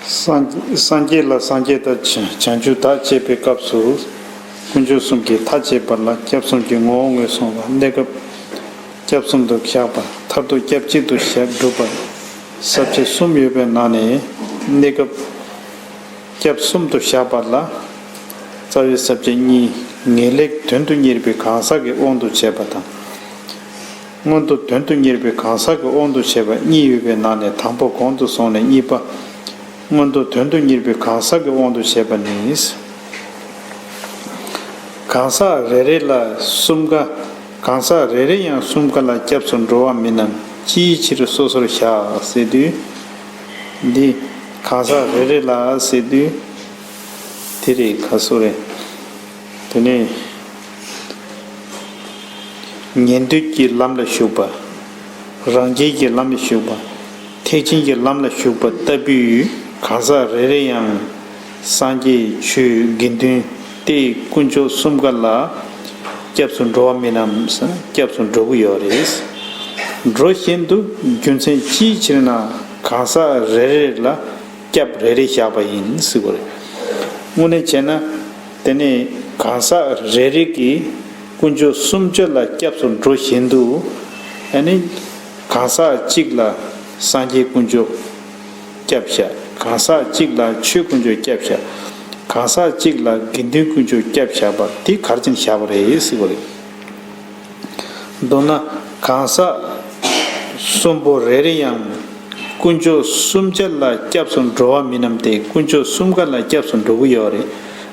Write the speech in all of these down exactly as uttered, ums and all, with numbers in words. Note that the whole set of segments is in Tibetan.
སངས་སངས་རྒྱས་ལ་སངས་རྒྱས་དང་བྱང་བྱང་ཆུབ་དག་ཅེས་པའི་སྐབས་སུ། དཀོན་མཆོག་གསུམ་གྱི་མཐའ་བཅད་པ་ལ་སྐྱབས་གསུམ་གྱི་ངོ་བོ་ངོས་བཟུང་བ། གནས་སྐབས་སྐྱབས་གསུམ་དུ་བཞག་པ། མཐར་ཐུག་སྐྱབས་གཅིག་ཏུ་བཞག་སྒྲུབ་པ། ས་བཅད་གསུམ་ཡོད་པའི་ནང་ནས། གནས་སྐབས་སྐྱབས་གསུམ་དུ་བཞག་པ་ལ། རྩ་བའི་ས་བཅད་གཉིས། ངེས་ལེགས་དོན་དུ་གཉེར་བའི་གང་ཟག་གི་དབང་དུ་བྱས་པ་དང་། མངོན་མཐོ་དོན་དུ་གཉེར་བའི་གང་ཟག་གི་དབང་དུ་བྱས་པ་གཉིས་ཡོད་པའི་ནང་ནས་དང་པོ་གོང་དུ་སོང་ནས་གཉིས་པ། མངོན་མཐོ་དོན་དུ་གཉེར་བའི་གང་ཟག་གི་དབང་དུ་བྱས་པ་ནི། གང་ཟག་རེ་རེ་ལ་གསུམ་ཀ་གང་ཟག་རེ་རེ་ཡང་གསུམ་ཀ་ལ་སྐྱབས་སུ་འགྲོ་བ་མིན་ནམ། ཅིའི་ཕྱིར་སོ་སོར་བཞག་ཟེར་དུས། འདི་གང་ཟག་རེ་རེ་ལ་ཟེར་དུས། དེ་རེད། ག་སོ་རེད། དེ་ནས་ཉན་ཐོས་ཀྱི་ལམ་ལ་ཞུགས་པ། རང་རྒྱལ་གྱི་ལམ་ལ་ཞུགས་པ། ཐེག་ཆེན་གྱི་ལམ་ལ་ཞུགས་པ་ལྟ་བུའི་གང་ཟག་རེ་རེ་ཡང་སངས་རྒྱས་ཆོས་དགེ་འདུན་ཏེ་དཀོན་མཆོག་གསུམ་ཀ་ལ་སྐྱབས་སུ་འགྲོ་བ་མིན་ནམ། སྐྱབས་སུ་འགྲོ་གི་ཡོད་རེད། འགྲོ་བཞིན་དུ་རྒྱུ་མཚན་ཅིའི་ཕྱིར་ན་གང་ཟག་རེ་རེ་ལ་སྐྱབས་རེ་རེ་བཞག་པ་ཡིན་ཟེར་གོ་རེད། དངོས་གནས་བྱས་ན། དེ་ནས་གང་ཟག་རེ་རེ་གིས་དཀོན་མཆོག་གསུམ་ཆ་ལ་སྐྱབས་སུ་འགྲོ་བཞིན་དུ། ཨ་ནི་གང་ཟག་གཅིག་ལ་སངས་རྒྱས་དཀོན་མཆོག་སྐྱབས་བཞག་གང་ཟག་གཅིག་ལ་ཆོས་དཀོན་མཆོག་སྐྱབས་བཞག་གང་ཟག་གཅིག་ལ་དགེ་འདུན་དཀོན་མཆོག་སྐྱབས་བཞག་པ་དེ་ག་རེ་བྱས་ནས་བཞག་པ་རེད་ཟེར་བ་རེད། མདོར་ན་གང་ཟག་གསུམ་པོ་རེ་རེ་ཡང་དཀོན་མཆོག་གསུམ་ཆ་ལ་སྐྱབས་སུ་འགྲོ་བ་མིན་ནམ་སྟེ། དཀོན་མཆོག་གསུམ་ཀ་ལ་སྐྱབས་སུ་འགྲོ་གི་ཡོད་རེད།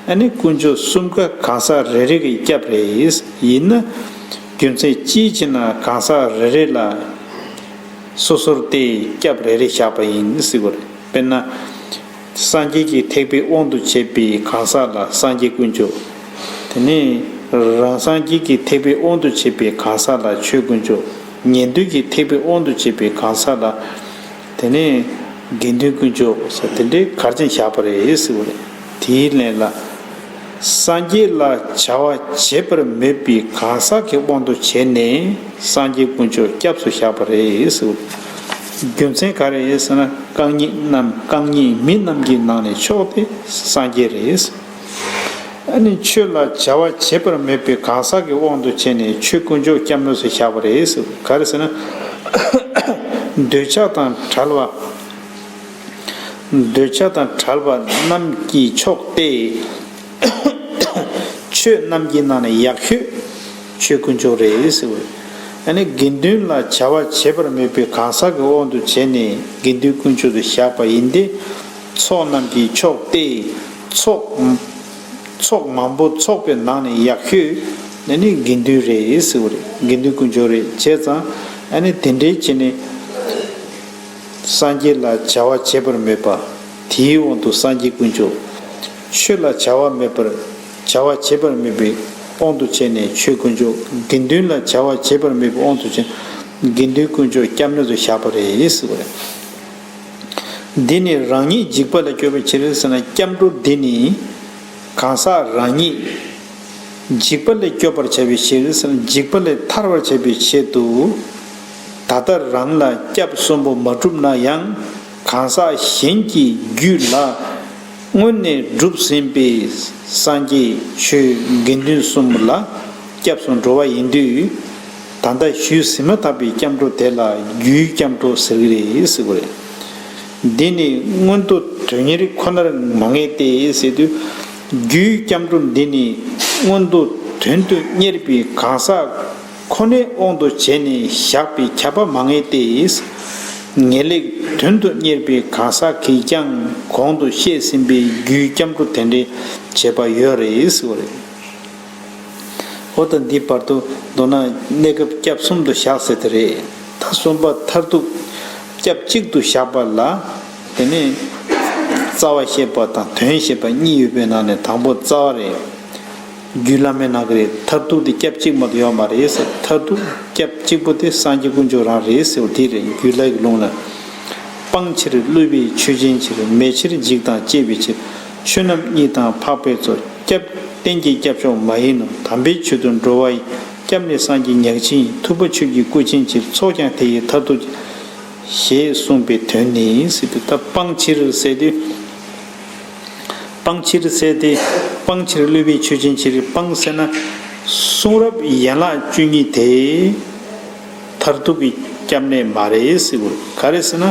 ཨ་ནི་དཀོན་མཆོག་གསུམ་ཀ་གང་ཟག་རེ་རེ་གི་སྐྱབས་རེད། ཡིན་ན་རྒྱུ་མཚན་ཅིའི་ཕྱིར་ན་གང་ཟག་རེ་རེ་ལ་སོ་སོར་ཏེ་སྐྱབས་རེ་རེ་བཞག་པ་ཡིན་ཟེར་བ་རེད། དཔེར་ན། སངས་རྒྱས་ཀྱི་ཐེག་པའི་དབང་དུ་བྱས་པའི་གང་ཟག་ལ་སངས་རྒྱས་དཀོན་མཆོག་དེ་ནས་རང་སངས་རྒྱས་ཀྱི་ཐེག་པའི་དབང་དུ་བྱས་པའི་གང་ཟག་ལ་ཆོས་དཀོན་མཆོག་ཉན་ཐོས་ཀྱི་ཐེག་པའི་དབང་དུ་བྱས་པའི་གང་ཟག་ལ། དེ་ནས་དགེ་འདུན་དཀོན་མཆོག་ཟེར་དེ་འདྲའི་ག་རེ་བྱས་ནས་བཞག་པ་རེད་ཟེར་བ་རེད། དེའི་ལན་ལ། སངས་རྒྱས་ལ་བྱ་བ་བྱེད་པར་མོས་པའི་གང་ཟག་གི་དབང་དུ་བྱས་ནས་སངས་རྒྱས་དཀོན་མཆོག་སྐྱབས་སུ་བཞག་པ་རེད་ཟེར། རྒྱུ་མཚན་ག་རེ་ཡིན་ཟེར་ན། རྐང་གཉིས་རྣམས་རྐང་གཉིས་མི་རྣམས་ཀྱི་ནང་ནས་མཆོག་དེ་སངས་རྒྱས་རེད། ཨ་ནི་ཆོས་ལ་བྱ་བ་བྱེད་པར་མོས་པའི་གང་ཟག་གི་དབང་དུ་བྱས་ནས་ཆོས་དཀོན་མཆོག་སྐྱབས་གནས་སུ་བཞག་པ་རེད་ཟེར། ག་རེ་ཟེར་ན། འདོད་ཆགས་དང་བྲལ་བ། འདོད་ཆགས་དང་བྲལ་བ་རྣམས་ཀྱི་མཆོག་སྟེ། ཆོས་རྣམས་ཀྱི་ནང་ནས་ཡག་ཤོས་ཆོས་དཀོན་མཆོག་རེད་ཟེར་བས། ཨ་ནི་དགེ་འདུན་ལ་བྱ་བ་བྱེད་པར་མོས་པའི་གང་ཟག་གི་དབང་དུ་བྱས་ནས་དགེ་འདུན་དཀོན་མཆོག་ཏུ་བཞག་པ་ཡིན་ཏེ། ཚོགས་རྣམས་ཀྱི་མཆོག་སྟེ། ཚོགས་ཚོགས་མང་པོ་ཚོགས་པའི་ནང་ནས་ཡག་ཤོས་ཨ་ནི་དགེ་འདུན་རེད་ཟེར་བ་རེད། དགེ་འདུན་དཀོན་མཆོག་རེད། བྱས་ཙང་ཨ་ནི་དེ་འདྲའི་བྱས་ནས། སངས་རྒྱས་ལ་བྱ་བ་བྱེད་པར་མོས་པ། དེའི་དབང་དུ་སངས་རྒྱས་དཀོན་མཆོག་ཆོས་ལ་བྱ་བ་མེད་པར། བྱ་བ་བྱེད་པར་མོས་པའི་དབང་དུ་བྱས་ནས་ཆོས་དཀོན་མཆོག་དགེ་འདུན་ལ་བྱ་བ་བྱེད་པར་མོས་པའི་དབང་དུ་བྱས་ནས་དགེ་འདུན་དཀོན་མཆོག་སྐྱབས་གནས་སུ་བཞག་པ་རེད་ཟེར་བ་རེད། འདི་ནི་རང་ཉིད་འཇིགས་པ་ལས་སྐྱོབ་པའི་ཕྱིར་ཟེར་ན། སྐྱབས་འགྲོ་འདི་ནི་གང་ཟག་རང་ཉིད་འཇིགས་པ་ལས་སྐྱོབ་པར་བྱ་བའི་ཕྱིར་ཟེར་ན། འཇིགས་པ་ལས་ཐར་བར་བྱ་བའི་ཆེད་དུ། ད་ལྟ་རང་ལ་སྐྱབས་གསུམ་པོ་མ་གྲུབ་ན་ཡང་གང་ཟག་གཞན་གྱི་རྒྱུད་ལ་སྔོན་ནས་གྲུབ་ཟིན་པའི་སངས་རྒྱས་ཆོས་དགེ་འདུན་གསུམ་ལ་སྐྱབས་སུ་འགྲོ་བ་ཡིན་དུས། ད་ལྟ་ཞུས་ཟིན་མ་ཐག་པའི་སྐྱབས་འགྲོ་དེ་ལ་རྒྱུའི་སྐྱབས་འགྲོ་ཟེར་གྱི་རེད་ཟེར་བ་རེད། འདི་ནི་མངོན་མཐོ་དོན་གཉེར་ཁོ་ནར་མ་ངེས་ཏེ་ཟེར་དུས། རྒྱུའི་སྐྱབས་འགྲོ་འདི་ནི་མངོན་མཐོ་དོན་དུ་གཉེར་བའི་གང་ཟག་ཁོ་ནའི་དབང་དུ་བྱས་ནས་བཞག་པའི་ཁྱབ་པ་མ་ངེས་ཏེ། ངེས་ལེགས་དོན་དུ་གཉེར་བའི་གང་ཟག་གིས་ཀྱང་གོང་དུ་བཤད་ཟིན་པའི་རྒྱུའི་སྐྱབས་འགྲོ་དེ་འདྲའི་བྱེད་པ་ཡོད་རེད་ཟེར་བ་རེད། འོ་ད་འདི་བར་དུ་མདོར་ན་གནས་སྐབས་སྐྱབས་གསུམ་དུ་བཞག་ཟེར་དེ་རེད། ད་གསུམ་པ་མཐར་ཐུག་སྐྱབས་གཅིག་ཏུ་བཞག་པ་ལ། དེ་ནས་རྩ་བ་བཤད་པ་དང་དོན་བཤད་པ་གཉིས་ཡོད་པའི་ནང་ནས་དང་པོ་རྩ་བ་རེད། རྒྱུད་བླ་མའི་ནང་གི་རེད། མཐར་ཐུག་དེ་སྐྱབས་གཅིག་མ་གཏོགས་ཡོད་མ་རེད་ཟེར། མཐར་ཐུག་སྐྱབས་གཅིག་པོ་དེ་སངས་རྒྱས་དཀོན་མཆོག་རང་རེད་ཟེར་བ་དེ་རེད། རྒྱུད་བླ་ཡི་ལུང་ལ། སྤང་ཕྱིར་བསླུ་བའི་ཆོས་ཅན་ཕྱིར། མེད་ཕྱིར་འཇིགས་དང་བཅས་པའི་ཕྱིར། ཆོས་རྣམས་གཉིད་དང་འཕགས་པའི་ཚོགས། སྐྱབས་གཏན་གྱི་སྐྱབས་མཆོག་མ་ཡིན་ནོ། དམ་པའི་ཆོས་སུ་འགྲོ་བ་ཡི། སྐྱབས་ནི་སངས་རྒྱས་ཉག་གཅིག་ཡིན། ཐུབ་པ་ཆོས་ཀྱི་སྐུ་ཅན་ཕྱིར། ཚོགས་ཀྱང་དེ་ཡི་མཐར་ཐུག་ཅིང་། ཞེས་གསུངས་པའི་དོན་ནི་ཟེར་དུས། ད་སྤང་ཕྱིར་ཟེར་དུས། སྤང་ཕྱིར་ཟེར་ཏེ། སྤང་ཕྱིར་བསླུ་བའི་ཆོས་ཅན་ཕྱིར། སྤང་ཟེར་ན་གསུང་རབ་ཡན་ལག་བཅུ་གཉིས་དེ་མཐར་ཐུག་གི་སྐྱབས་གནས་མ་རེད་ཟེར་གོ། ག་རེ་ཟེར་ན།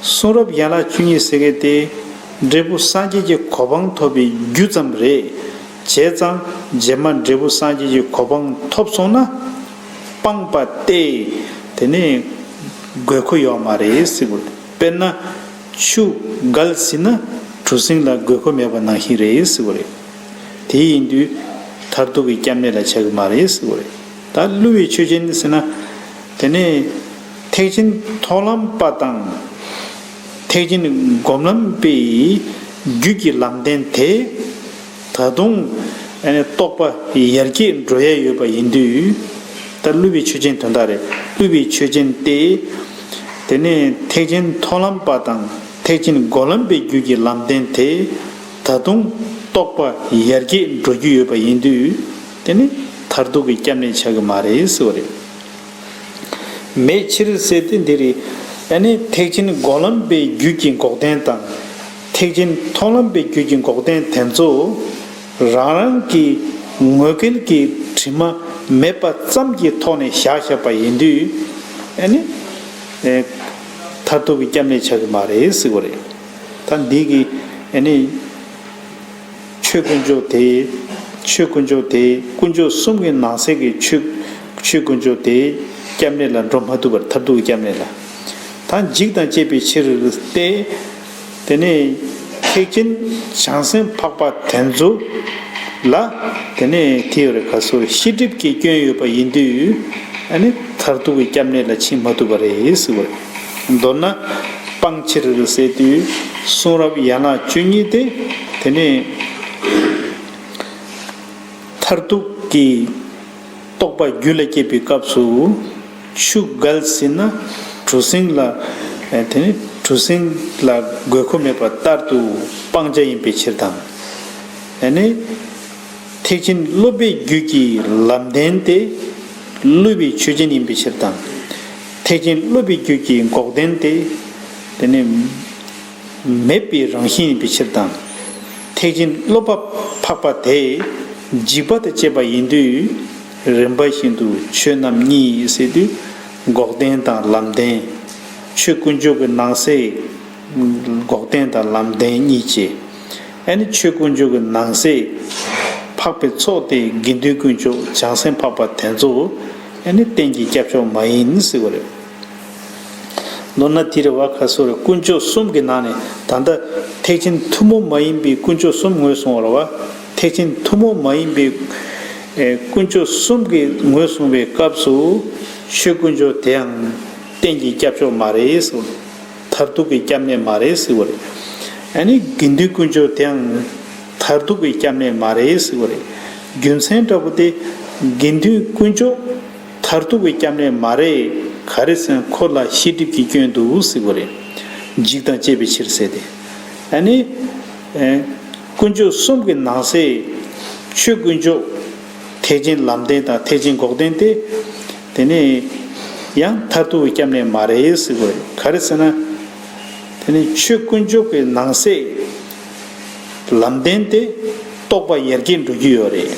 གསུང་རབ་ཡན་ལག་བཅུ་གཉིས་ཟེར་མཁན་དེ་འབྲས་བུ་སངས་རྒྱས་ཀྱི་གོ་འཕང་ཐོབ་པའི་རྒྱུ་ཙམ་རེད། བྱས་ཙང་རྗེས་མ་འབྲས་བུ་སངས་རྒྱས་ཀྱི་གོ་འཕང་ཐོབ་སོང་ན་སྤངས་པ་སྟེ། དེ་ནི་དགོས་མཁོ་ཡོད་མ་རེད་ཟེར་གོ། དཔེར་ན། ཆུ་བརྒལ་ཟིན་ན་གྲུ་གཟིངས་ལ་དགོས་མཁོ་མེད་པ་ནང་བཞིན་རེད་ཟེར་བ་རེད། དེ་ཡིན་དུས་མཐར་ཐུག་གི་སྐྱབས་གནས་ལ་ཆགས་ཀྱི་མ་རེད་ཟེར་བ་རེད། ད་བསླུ་བའི་ཆོས་ཅན་ཟེར་ན། དེ་ནས་ཐེག་ཆེན་མཐོང་ལམ་པ་དང་། ཐེག་ཆེན་སྒོམ་ལམ་པའི་རྒྱུད་ཀྱི་ལམ་བདེན་དེ། ད་དུང་ཨ་ནི་རྟོགས་པ་ཡར་རྒྱས་འགྲོ་ཡ་ཡོད་པ་ཡིན་དུས། ད་བསླུ་བའི་ཆོས་ཅན་དོན་དག་རེད། བསླུ་བའི་ཆོས་ཅན་ཏེ། དེ་ནས་ཐེག་ཆེན་མཐོང་ལམ་པ་དང་ཐེག་ཆེན་སྒོམ་ལམ་པའི་རྒྱུད་ཀྱི་ལམ་བདེན་དེ། ད་དུང་རྟོགས་པ་ཡར་རྒྱས་འགྲོ་རྒྱུ་ཡོད་པ་ཡིན་དུས། དེ་ནི་མཐར་ཐུག་གི་སྐྱབས་གནས་ཆགས་ཀྱི་མ་རེད་ཟེར་བ་རེད། མེད་ཕྱིར་ཟེར་ཏེ་འདི་རེད། ཨ་ནི་ཐེག་ཆེན་སྒོམ་ལམ་པའི་རྒྱུད་ཀྱི་འགོག་བདེན་དང་། ཐེག་ཆེན་མཐོང་ལམ་པའི་རྒྱུད་ཀྱི་འགོག་བདེན་དེ་ཚོ། རང་རང་གི་ངོས་འགལ་གྱི་དྲི་མ་མེད་པ་ཙམ་གྱི་ཐོག་ནས་བཞག་བཞག་པ་ཡིན་དུས། ཨ་ནི། ཨེ། མཐར་ཐུག་གི་སྐྱབས་གནས་ཆགས་ཀྱི་མ་རེད་ཟེར་བ་རེད། ད་འདི་གི། ཨ་ནི། ཆོས་དཀོན་མཆོག་དེ། ཆོས་དཀོན་མཆོག་དེ་དཀོན་མཆོག་གསུམ་གྱི་ནང་གསེས་ཀྱི་ཆོས། ཆོས་དཀོན་མཆོག་དེ་སྐྱབས་གནས་ལ་འགྲོ་མ་ཐུབ་པར་མཐར་ཐུག་གི་སྐྱབས་གནས་ལ། ད་འཇིག་དང་བཅས་པའི་ཕྱིར་ཏེ། དེ་ནས་ཐེག་ཆེན་བྱང་སེམས་འཕགས་པ་དེ་ཚོ་ལ། དེ་ནས་དེ་ཡོད་རེད། ག་སོ་ཤེས་སྒྲིབ་ཀྱི་སྐྱོན་ཡོད་པ་ཡིན་དུས། ཨ་ནི་མཐར་ཐུག་གི་སྐྱབས་གནས་ལ་ཕྱིན་མ་ཐུབ་པ་རེད་ཟེར་བ་རེད། མདོར་ན་སྤང་ཕྱིར་ཟེར་དུས་གསུང་རབ་ཡན་ལག་བཅུ་གཉིས་ཏེ། དེ་ནས་མཐར་ཐུག་གི་རྟོགས་པ་རྒྱུད་ལ་སྐྱེས་པའི་སྐབས་སུ། ཆུ་བརྒལ་ཟིན་ན་གྲུ་གཟིངས་ལ། ཨེ། དེ་ནི་གྲུ་གཟིངས་ལ་དགོས་མཁོ་མེད་པ་ལྟར་དུ་སྤང་བྱ་ཡིན་པའི་ཕྱིར་དང་། ཨ་ནི། ཐེག་ཆེན་སློབ་པའི་རྒྱུད་ཀྱི་ལམ་བདེན་ཏེ། བསླུ་བའི་ཆོས་ཅན་ཡིན་པའི་ཕྱིར་དང་། ཐེག་ཆེན་སློབ་པའི་རྒྱུད་ཀྱི་འགོག་བདེན་ཏེ། དེ་ནི། མེད་པའི་རང་བཞིན་ཡིན་པའི་ཕྱིར་དང་། ཐེག་ཆེན་སློབ་པ་འཕགས་པ་དེ་འཇིག་པ་དང་བཅས་པ་ཡིན་དུས། རིམ་པ་བཞིན་དུ་ཆོས་རྣམས་གཉིས་ཟེར་དུས། འགོག་བདེན་དང་ལམ་བདེན། ཆོས་དཀོན་མཆོག་གི་ནང་གསེས་འགོག་བདེན་དང་ལམ་བདེན་གཉིས་བྱས། ཨ་ནི་ཆོས་དཀོན་མཆོག་གི་ནང་གསེས་འཕགས་པའི་ཚོགས་དེ་དགེ་འདུན་དཀོན་མཆོག་བྱང་སེམས་འཕགས་པ་དེ་ཚོ། ཨ་ནི་རྟེན་གྱི་སྐྱབས་མཆོག་མ་ཡིན་ཟེར་བ་རེད། མདོར་ན་དེ་རེད་བ། ག་སོ་རེད། དཀོན་མཆོག་གསུམ་གྱི་ནང་ནས་ད་ལྟ་ཐེག་ཆེན་ཐུན་མོང་མ་ཡིན་པའི་དཀོན་མཆོག་གསུམ་ངོས་བཟུང་བ་རེད་བ། ཐེག་ཆེན་ཐུན་མོང་མ་ཡིན་པའི། ཨེ། དཀོན་མཆོག་གསུམ་གྱི་ངོས་བཟུང་བའི་སྐབས་སུ་ཆོས་དཀོན་མཆོག་དེའང་རྟེན་གྱི་སྐྱབས་མཆོག་མ་རེད་ཟེར་བ་རེད། མཐར་ཐུག་གི་སྐྱབས་གནས་མ་རེད་ཟེར་བ་རེད། ཨ་ནི་དགེ་འདུན་དཀོན་མཆོག་དེའང་མཐར་ཐུག་གི་སྐྱབས་གནས་མ་རེད་ཟེར་བ་རེད། རྒྱུ་མཚན་འདྲ་པོ་དེ། དགེ་འདུན་དཀོན་མཆོག་མཐར་ཐུག་གི་སྐྱབས་གནས་མ་རེད། ག་རེ་ཟེར་ན་ཁོ་ལ་ཤེས་སྒྲིབ་ཀྱི་སྐྱོན་འདུག་ཟེར་བ་རེད། འཇིག་དང་བཅས་པའི་ཕྱིར་ཟེར་ཏེ། ཨ་ནི། ཨེ། དཀོན་མཆོག་གསུམ་གྱི་ནང་གསེས་ཆོས་དཀོན་མཆོག་ཐེག་ཆེན་ལམ་བདེན་དང་ཐེག་ཆེན་འགོག་བདེན་ཏེ། དེ་ནས་ཡང་མཐར་ཐུག་གི་སྐྱབས་གནས་མ་རེད་ཟེར་བ་རེད། ག་རེ་ཟེར་ན། དེ་ནས་ཆོས་དཀོན་མཆོག་གི་ནང་གསེས་ལམ་བདེན་ཏེ་རྟོགས་པ་ཡར་རྒྱས་འགྲོ་རྒྱུ་ཡོད་རེད།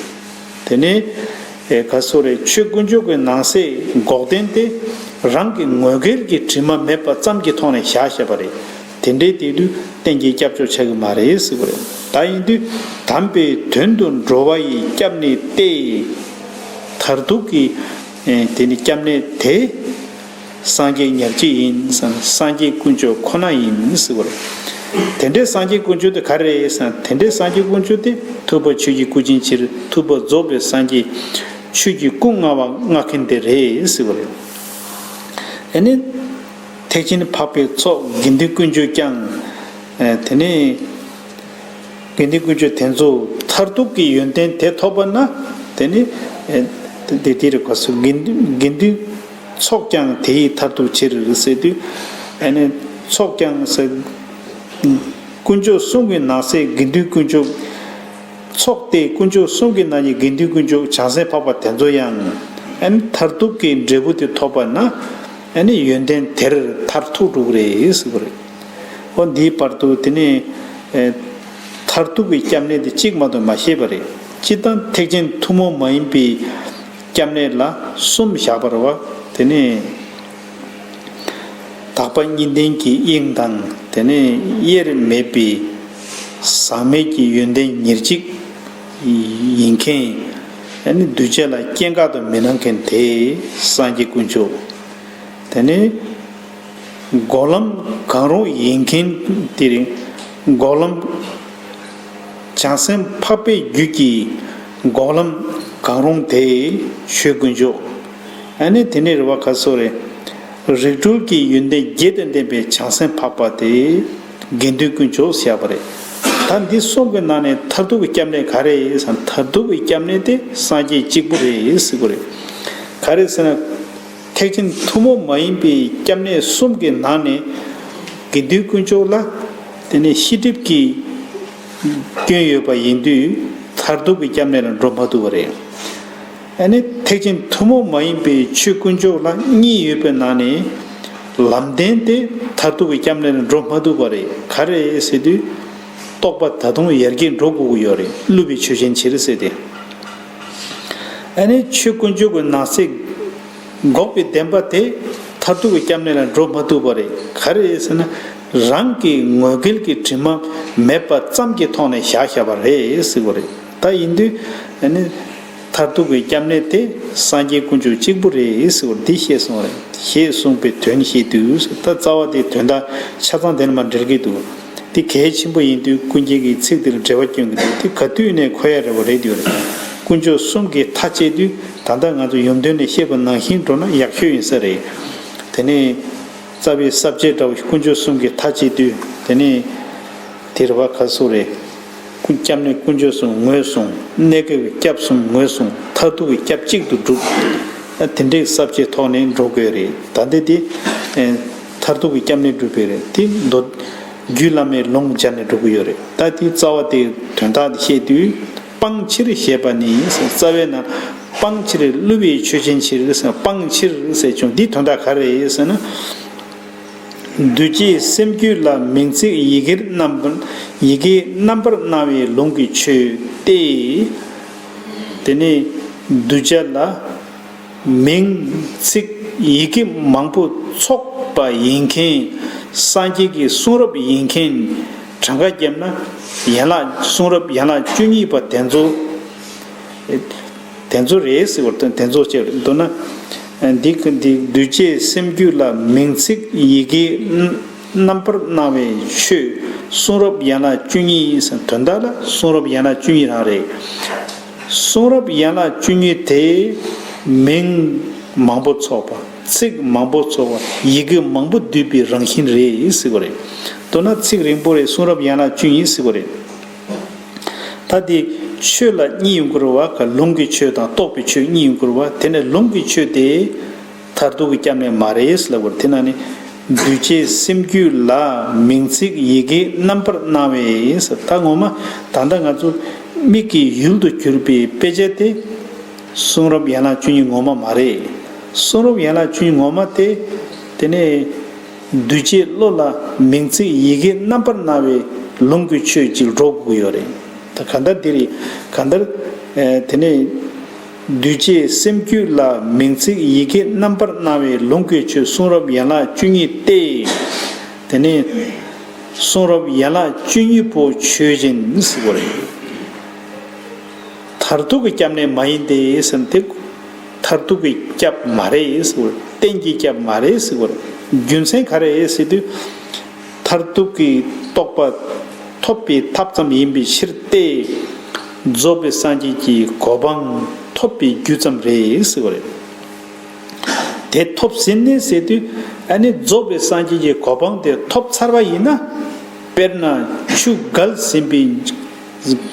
དེ་ནས། ཨེ། ག་སོ་རེད། ཆོས་དཀོན་མཆོག་གི་ནང་གསེས་འགོག་བདེན་ཏེ་རང་གི་ངོས་འགལ་གྱི་དྲི་མ་མེད་པ་ཙམ་གྱི་ཐོག་ནས་བཞག་བཞག་པ་རེད། དེ་འདྲའི་དེ་དུས་རྟེན་གྱི་སྐྱབས་མཆོག་ཆགས་ཀྱི་མ་རེད་ཟེར་བ་རེད། ད་ཡིན་དུས་དམ་པའི་དོན་དུ་འགྲོ་བ་ཡི་སྐྱབས་གནས་ཏེ། མཐར་ཐུག་གི། ཨེ། དེ་ནི་སྐྱབས་གནས་དེ། སངས་རྒྱས་ཉག་གཅིག་ཡིན་ཟེར་ན་སངས་རྒྱས་དཀོན་མཆོག་ཁོ་ན་ཡིན་ཟེར་བ་རེད། དེ་འདྲའི་སངས་རྒྱས་དཀོན་མཆོག་དེ་ག་རེ་རེད་ཟེར་ན། དེ་འདྲའི་སངས་རྒྱས་དཀོན་མཆོག་དེ་ཐུབ་པ་ཆོས་ཀྱི་སྐུ་ཅན་ཕྱིར་ཐུབ་པ་རྫོགས་པའི་སངས་རྒྱས་ཆོས་ཀྱི་སྐུ་མངའ་བ་མངའ་མཁན་དེ་རེད་ཟེར་བ་རེད། ཨ་ནི། ཐེག་ཆེན་འཕགས་པའི་ཚོགས་དགེ་འདུན་དཀོན་མཆོག་ཀྱང་། ཨ། དེ་ནས། དགེ་འདུན་དཀོན་མཆོག་དེ་ཚོ་མཐར་ཐུག་གི་ཡོན་ཏན་དེ་ཐོབ་པ་ན། དེ་ནི། ཨེ། དེ་དེ་རེད། ག་སོ་དགེ་འདུན་དགེ་འདུན་ཚོགས་ཀྱང་དེ་ཡི་མཐར་ཐུག་ཕྱིར་ཟེར་དུས། ཨ་ནི་ཚོགས་ཀྱང་ཟེར། དཀོན་མཆོག་གསུམ་གྱི་ནང་གསེས་དགེ་འདུན་དཀོན་མཆོག་ཚོགས་དེ་དཀོན་མཆོག་གསུམ་གྱི་ནང་གི་དགེ་འདུན་དཀོན་མཆོག་བྱང་སེམས་འཕགས་པ་དེ་ཚོ་ཡང་། ཨ་ནི་མཐར་ཐུག་གི་འབྲས་བུ་དེ་ཐོབ་པ་ན། ཨ་ནི་ཡོན་ཏན་དེར་མཐར་ཐུག་འགྲོ་གི་རེད་ཟེར་བ་རེད། འོ་འདིའི་བར་དུ་དེ་ནས། ཨེ། མཐར་ཐུག་གི་སྐྱབས་གནས་དེ་གཅིག་མ་གཏོགས་མ་བཤད་པ་རེད། སྤྱིར་བཏང་ཐེག་ཆེན་ཐུན་མོང་མ་ཡིན་པའི་སྐྱབས་གནས་ལ་གསུམ་བཞག་པ་རེད་བ། དེ་ནས་དག་པ་གཉིས་ལྡན་གྱི་དབྱིངས་དང་། དེ་ནས་དབྱེར་མེད་པའི་ཟག་མེད་ཀྱི་ཡོན་ཏན་ཉེར་གཅིག་ཡིན་མཁན། ཨ་ནི་གདུལ་བྱ་ལ་སྐྱེ་འགག་ཏུ་མི་སྣང་མཁན་དེ་སངས་རྒྱས་དཀོན་མཆོག་དེ་ནས་འགོག་ལམ་གང་རུང་ཡིན་མཁན་དེ་རེད། འགོག་ལམ་བྱང་སེམས་འཕགས་པའི་རྒྱུད་ཀྱི་འགོག་ལམ་གང་རུང་དེ་ཆོས་དཀོན་མཆོག་ཨ་ནི་དེ་ནས་རེད་བ། ག་སོ་རེད། རིགས་གྲོལ་གྱི་ཡོན་ཏན་བརྒྱད་དང་ལྡན་པའི་བྱང་སེམས་འཕགས་པ་དེ་དགེ་འདུན་དཀོན་མཆོག་ཟེར་བ་རེད། ད་འདི་གསུམ་གྱི་ནང་ནས་མཐར་ཐུག་གི་སྐྱབས་གནས་ག་རེ་ཡིན་ཟེར་ན། མཐར་ཐུག་གི་སྐྱབས་གནས་དེ་སངས་རྒྱས་གཅིག་པུ་རེད་ཟེར་གྱི་རེད། ག་རེ་ཟེར་ན། ཐེག་ཆེན་ཐུན་མོང་མ་ཡིན་པའི་སྐྱབས་གནས་གསུམ་གྱི་ནང་ནས་དགེ་འདུན་དཀོན་མཆོག་ལ་དེ་ནས་ཤེས་སྒྲིབ་ཀྱི་སྐྱོན་ཡོད་པ་ཡིན་དུས་མཐར་ཐུག་གི་སྐྱབས་གནས་ལ་འགྲོ་མ་ཐུབ་པ་རེད། ཨ་ནི་ཐེག་ཆེན་ཐུན་མོང་མ་ཡིན་པའི་ཆོས་དཀོན་མཆོག་ལ་གཉིས་ཡོད་པའི་ནང་ནས་ལམ་བདེན་དེ་མཐར་ཐུག་གི་སྐྱབས་གནས་ལ་འགྲོ་མ་ཐུབ་པ་རེད། ག་རེ་ཟེར་དུས་རྟོགས་པ་ད་དུང་ཡར་རྒྱས་འགྲོ་དགོས་ཀྱི་ཡོད་རེད། བསླུ་བའི་ཆོས་ཅན་ཕྱིར་ཟེར་ཏེ། ཨ་ནི་ཆོས་དཀོན་མཆོག་གི་ནང་གསེས་འགོག་པའི་བདེན་པ་དེ་མཐར་ཐུག་གི་སྐྱབས་གནས་ལ་འགྲོ་མ་ཐུབ་པ་རེད། ག་རེ་ཟེར་ན། རང་གི་ངོས་འགལ་གྱི་དྲི་མ་མེད་པ་ཙམ་གྱི་ཐོག་ནས་བཞག་བཞག་པ་རེད་ཟེར་བ་རེད། ད་ཡིན་དུས་ཨ་ནི་མཐར་ཐུག་གི་སྐྱབས་གནས་དེ་སངས་རྒྱས་དཀོན་མཆོག་གཅིག་པུ་རེད་ཟེར་བ་འདི་ཤེས་སོང་རེད། ཞེས་གསུངས་པའི་དོན་བཤད་དུས། ད་རྩ་བ་དེའི་དོན་དག་ཆ་ཚང་དེ་ནས་མར་འགྲེལ་གྱི་འདུག་དེ་གལ་ཆེན་པོ་ཡིན་དུས་ཀུན་མཁྱེན་གྱིས་ཚིག་དེར་འགྲེལ་པ་སྐྱོན་གྱི་འདུག་དེ་ག་དུས་ནས་གོ་ཡ་རེད་བ་རེད་དུས། དཀོན་མཆོག་གསུམ་གྱི་མཐའ་བཅད་དུས་ད་ལྟ་ང་ཚོ་ཡུམ་དོན་ནས་བཤད་པ་ནང་བཞིན་འགྲོ་ན་ཡག་ཤོས་ཡིན་ས་རེད། དེ་ནས་རྩ་བའི་ས་བཅད་འདྲ་བོ་ཞིག་དཀོན་མཆོག་གསུམ་གྱི་མཐའ་བཅད་དུས། དེ་ནས་དེ་རེད་བ། ག་སུ་རེད། ཀུན་སྐྱབས་གནས་དཀོན་མཆོག་གསུམ་ངོས་བཟུང་། གནས་སྐབས་ཀྱི་སྐྱབས་གསུམ་ངོས་བཟུང་། མཐར་ཐུག་གི་སྐྱབས་གཅིག་ཏུ་སྒྲུབ། ཨ་དེ་འདྲའི་ས་བཅད་ཐོག་ནས་འགྲོ་དགོས་རེད། ད་ལྟ་དེ་ཨེ་མཐར་ཐུག་གི་སྐྱབས་གནས་སྒྲུབ་པའི་རེད། དེ་མདོ་རྒྱུད་བླ་མའི་ལུང་སྦྱར་ནས་འགྲོ་གི་ཡོད་རེད། ད་དེ་རྩ་བ་དེའི་དོན་དག་དེ་བཤད་དུས། སྤང་ཕྱིར་ཞེས་པ་ནི། རྩ་བའི་ནང་སྤང་ཕྱིར་བསླུ་བའི་ཆོས་ཅན་ཕྱིར་ཟེར། སྤང་ཕྱིར་ཟེར་བྱུང་འདིའི་དོན་དག་ག་རེ་རེད་ཟེར་ན། གདུལ་བྱའི་སེམས་རྒྱུད་ལ་མིང་ཚིག་ཡི་གེར་རྣམ་པར་ཡི་གེའི་རྣམ་པར་སྣང་བའི་ལུང་གི་ཆོས་ཏེ། དེ་ནས་གདུལ་བྱ་ལ་མིང་ཚིག་ཡི་གེ་མང་པོ་ཚོགས་པ་ཡིན་མཁན། སངས་རྒྱས་ཀྱི་གསུང་རབ་ཡིན་མཁན། གྲངས་ཀ་བརྒྱབ་ན་ཡན་ལག་གསུང་རབ་ཡན་ལག་བཅུ་གཉིས་པ་དེ་ཚོ། དེ་ཚོ་རེད་ཟེར་བ་དང་། དེ་ཚོ་བྱས་འདུག་ན། འདི་འདི་གདུལ་བྱའི་སེམས་རྒྱུད་ལ་མིང་ཚིག་ཡི་གེའི་རྣམ་པར་སྣང་བའི་ཆོས་གསུང་རབ་ཡན་ལག་བཅུ་གཉིས་ཟེར། དོན་དག་ལ་གསུང་རབ་ཡན་ལག་བཅུ་གཉིས་རང་རེད། གསུང་རབ་ཡན་ལག་བཅུ་གཉིས་དེ་མིང་མང་པོ་ཚོགས་པ། ཚིག་མང་པོ་ཚོགས་པ། ཡི་གེ་མང་པོ་འདུས་པའི་རང་བཞིན་རེད་ཟེར་བ་རེད། མདོར་ན་ཚིག་རིང་པོ་རེད། གསུང་རབ་ཡན་ལག་བཅུ་གཉིས་ཟེར་བ་རེད། ད་དེ་ཆོས་ལ་གཉིས་ཡོང་གི་རེད་བ། ག་ལུང་གི་ཆོས་དང་རྟོགས་པའི་ཆོས་གཉིས་ཡོང་གི་རེད་བ། དེ་ནས་ལུང་གི་ཆོས་དེ་མཐར་ཐུག་གི་སྐྱབས་གནས་མ་རེད་ཟེར་ལབ་པ་རེད། དེ་ནང་ནས་གདུལ་བྱའི་སེམས་རྒྱུད་ལ་མིང་ཚིག་ཡི་གེའི་རྣམ་པར་སྣང་བས་ཟེར། ད་ངོ་མ་ད་ལྟ་ང་ཚོ་མིག་གི་ཡུལ་དུ་གྱུར་པའི་དཔེ་ཆ་དེ་གསུང་རབ་ཡན་ལག་བཅུ་གཉིས་ངོ་མ་མ་རེད། གསུང་རབ་ཡན་ལག་བཅུ་གཉིས་ངོ་མ་དེ་དེ་ནས། གདུལ་བྱའི་བློ་ལ་མིང་ཚིག་ཡི་གེ་རྣམ་པར་སྣང་བའི་ལུང་གི་ཆོས་ཅིག་སྒྲོག་དགོས་ཀྱི་ཡོད་རེད། ད་གང་ལྟར་འདི་རེད། གང་ལྟར་ཨེ་དེ་ནས་གདུལ་བྱའི་སེམས་རྒྱུད་ལ་མིང་ཚིག་ཡི་གེ་རྣམ་པར་སྣང་བའི་ལུང་གི་ཆོས་གསུང་རབ་ཡན་ལག་བཅུ་གཉིས་ཏེ། དེ་ནས་གསུང་རབ་ཡན་ལག་བཅུ་གཉིས་པོ་ཆོས་ཅན་ཟེར་བ་རེད། མཐར་ཐུག་གི་སྐྱབས་གནས་མ་ཡིན་ཏེ་ཟེར་ན་དེ། མཐར་ཐུག་གི་སྐྱབས་མ་རེད་ཟེར་བ་རེད། གཏན་གྱི་སྐྱབས་མ་རེད་ཟེར་བ་རེད། རྒྱུ་མཚན་ག་རེ་རེད་ཟེར་དུས། མཐར་ཐུག་གི་རྟོགས་པ་ཐོབ་པའི་ཐབས་ཙམ་ཡིན་པའི་ཕྱིར་ཏེ། རྫོགས་པའི་སངས་རྒྱས་ཀྱི་གོ་འཕང་ཐོབ་པའི་རྒྱུ་ཙམ་རེད་ཟེར་བ་རེད། དེ་ཐོབ་ཟིན་ནས་ཟེར་དུས། ཨ་ནི་རྫོགས་པའི་སངས་རྒྱས་ཀྱི་གོ་འཕང་དེ་ཐོབ་ཚར་བ་ཡིན་ན། དཔེར་ན་ཆུ་བརྒལ་ཟིན་པའི།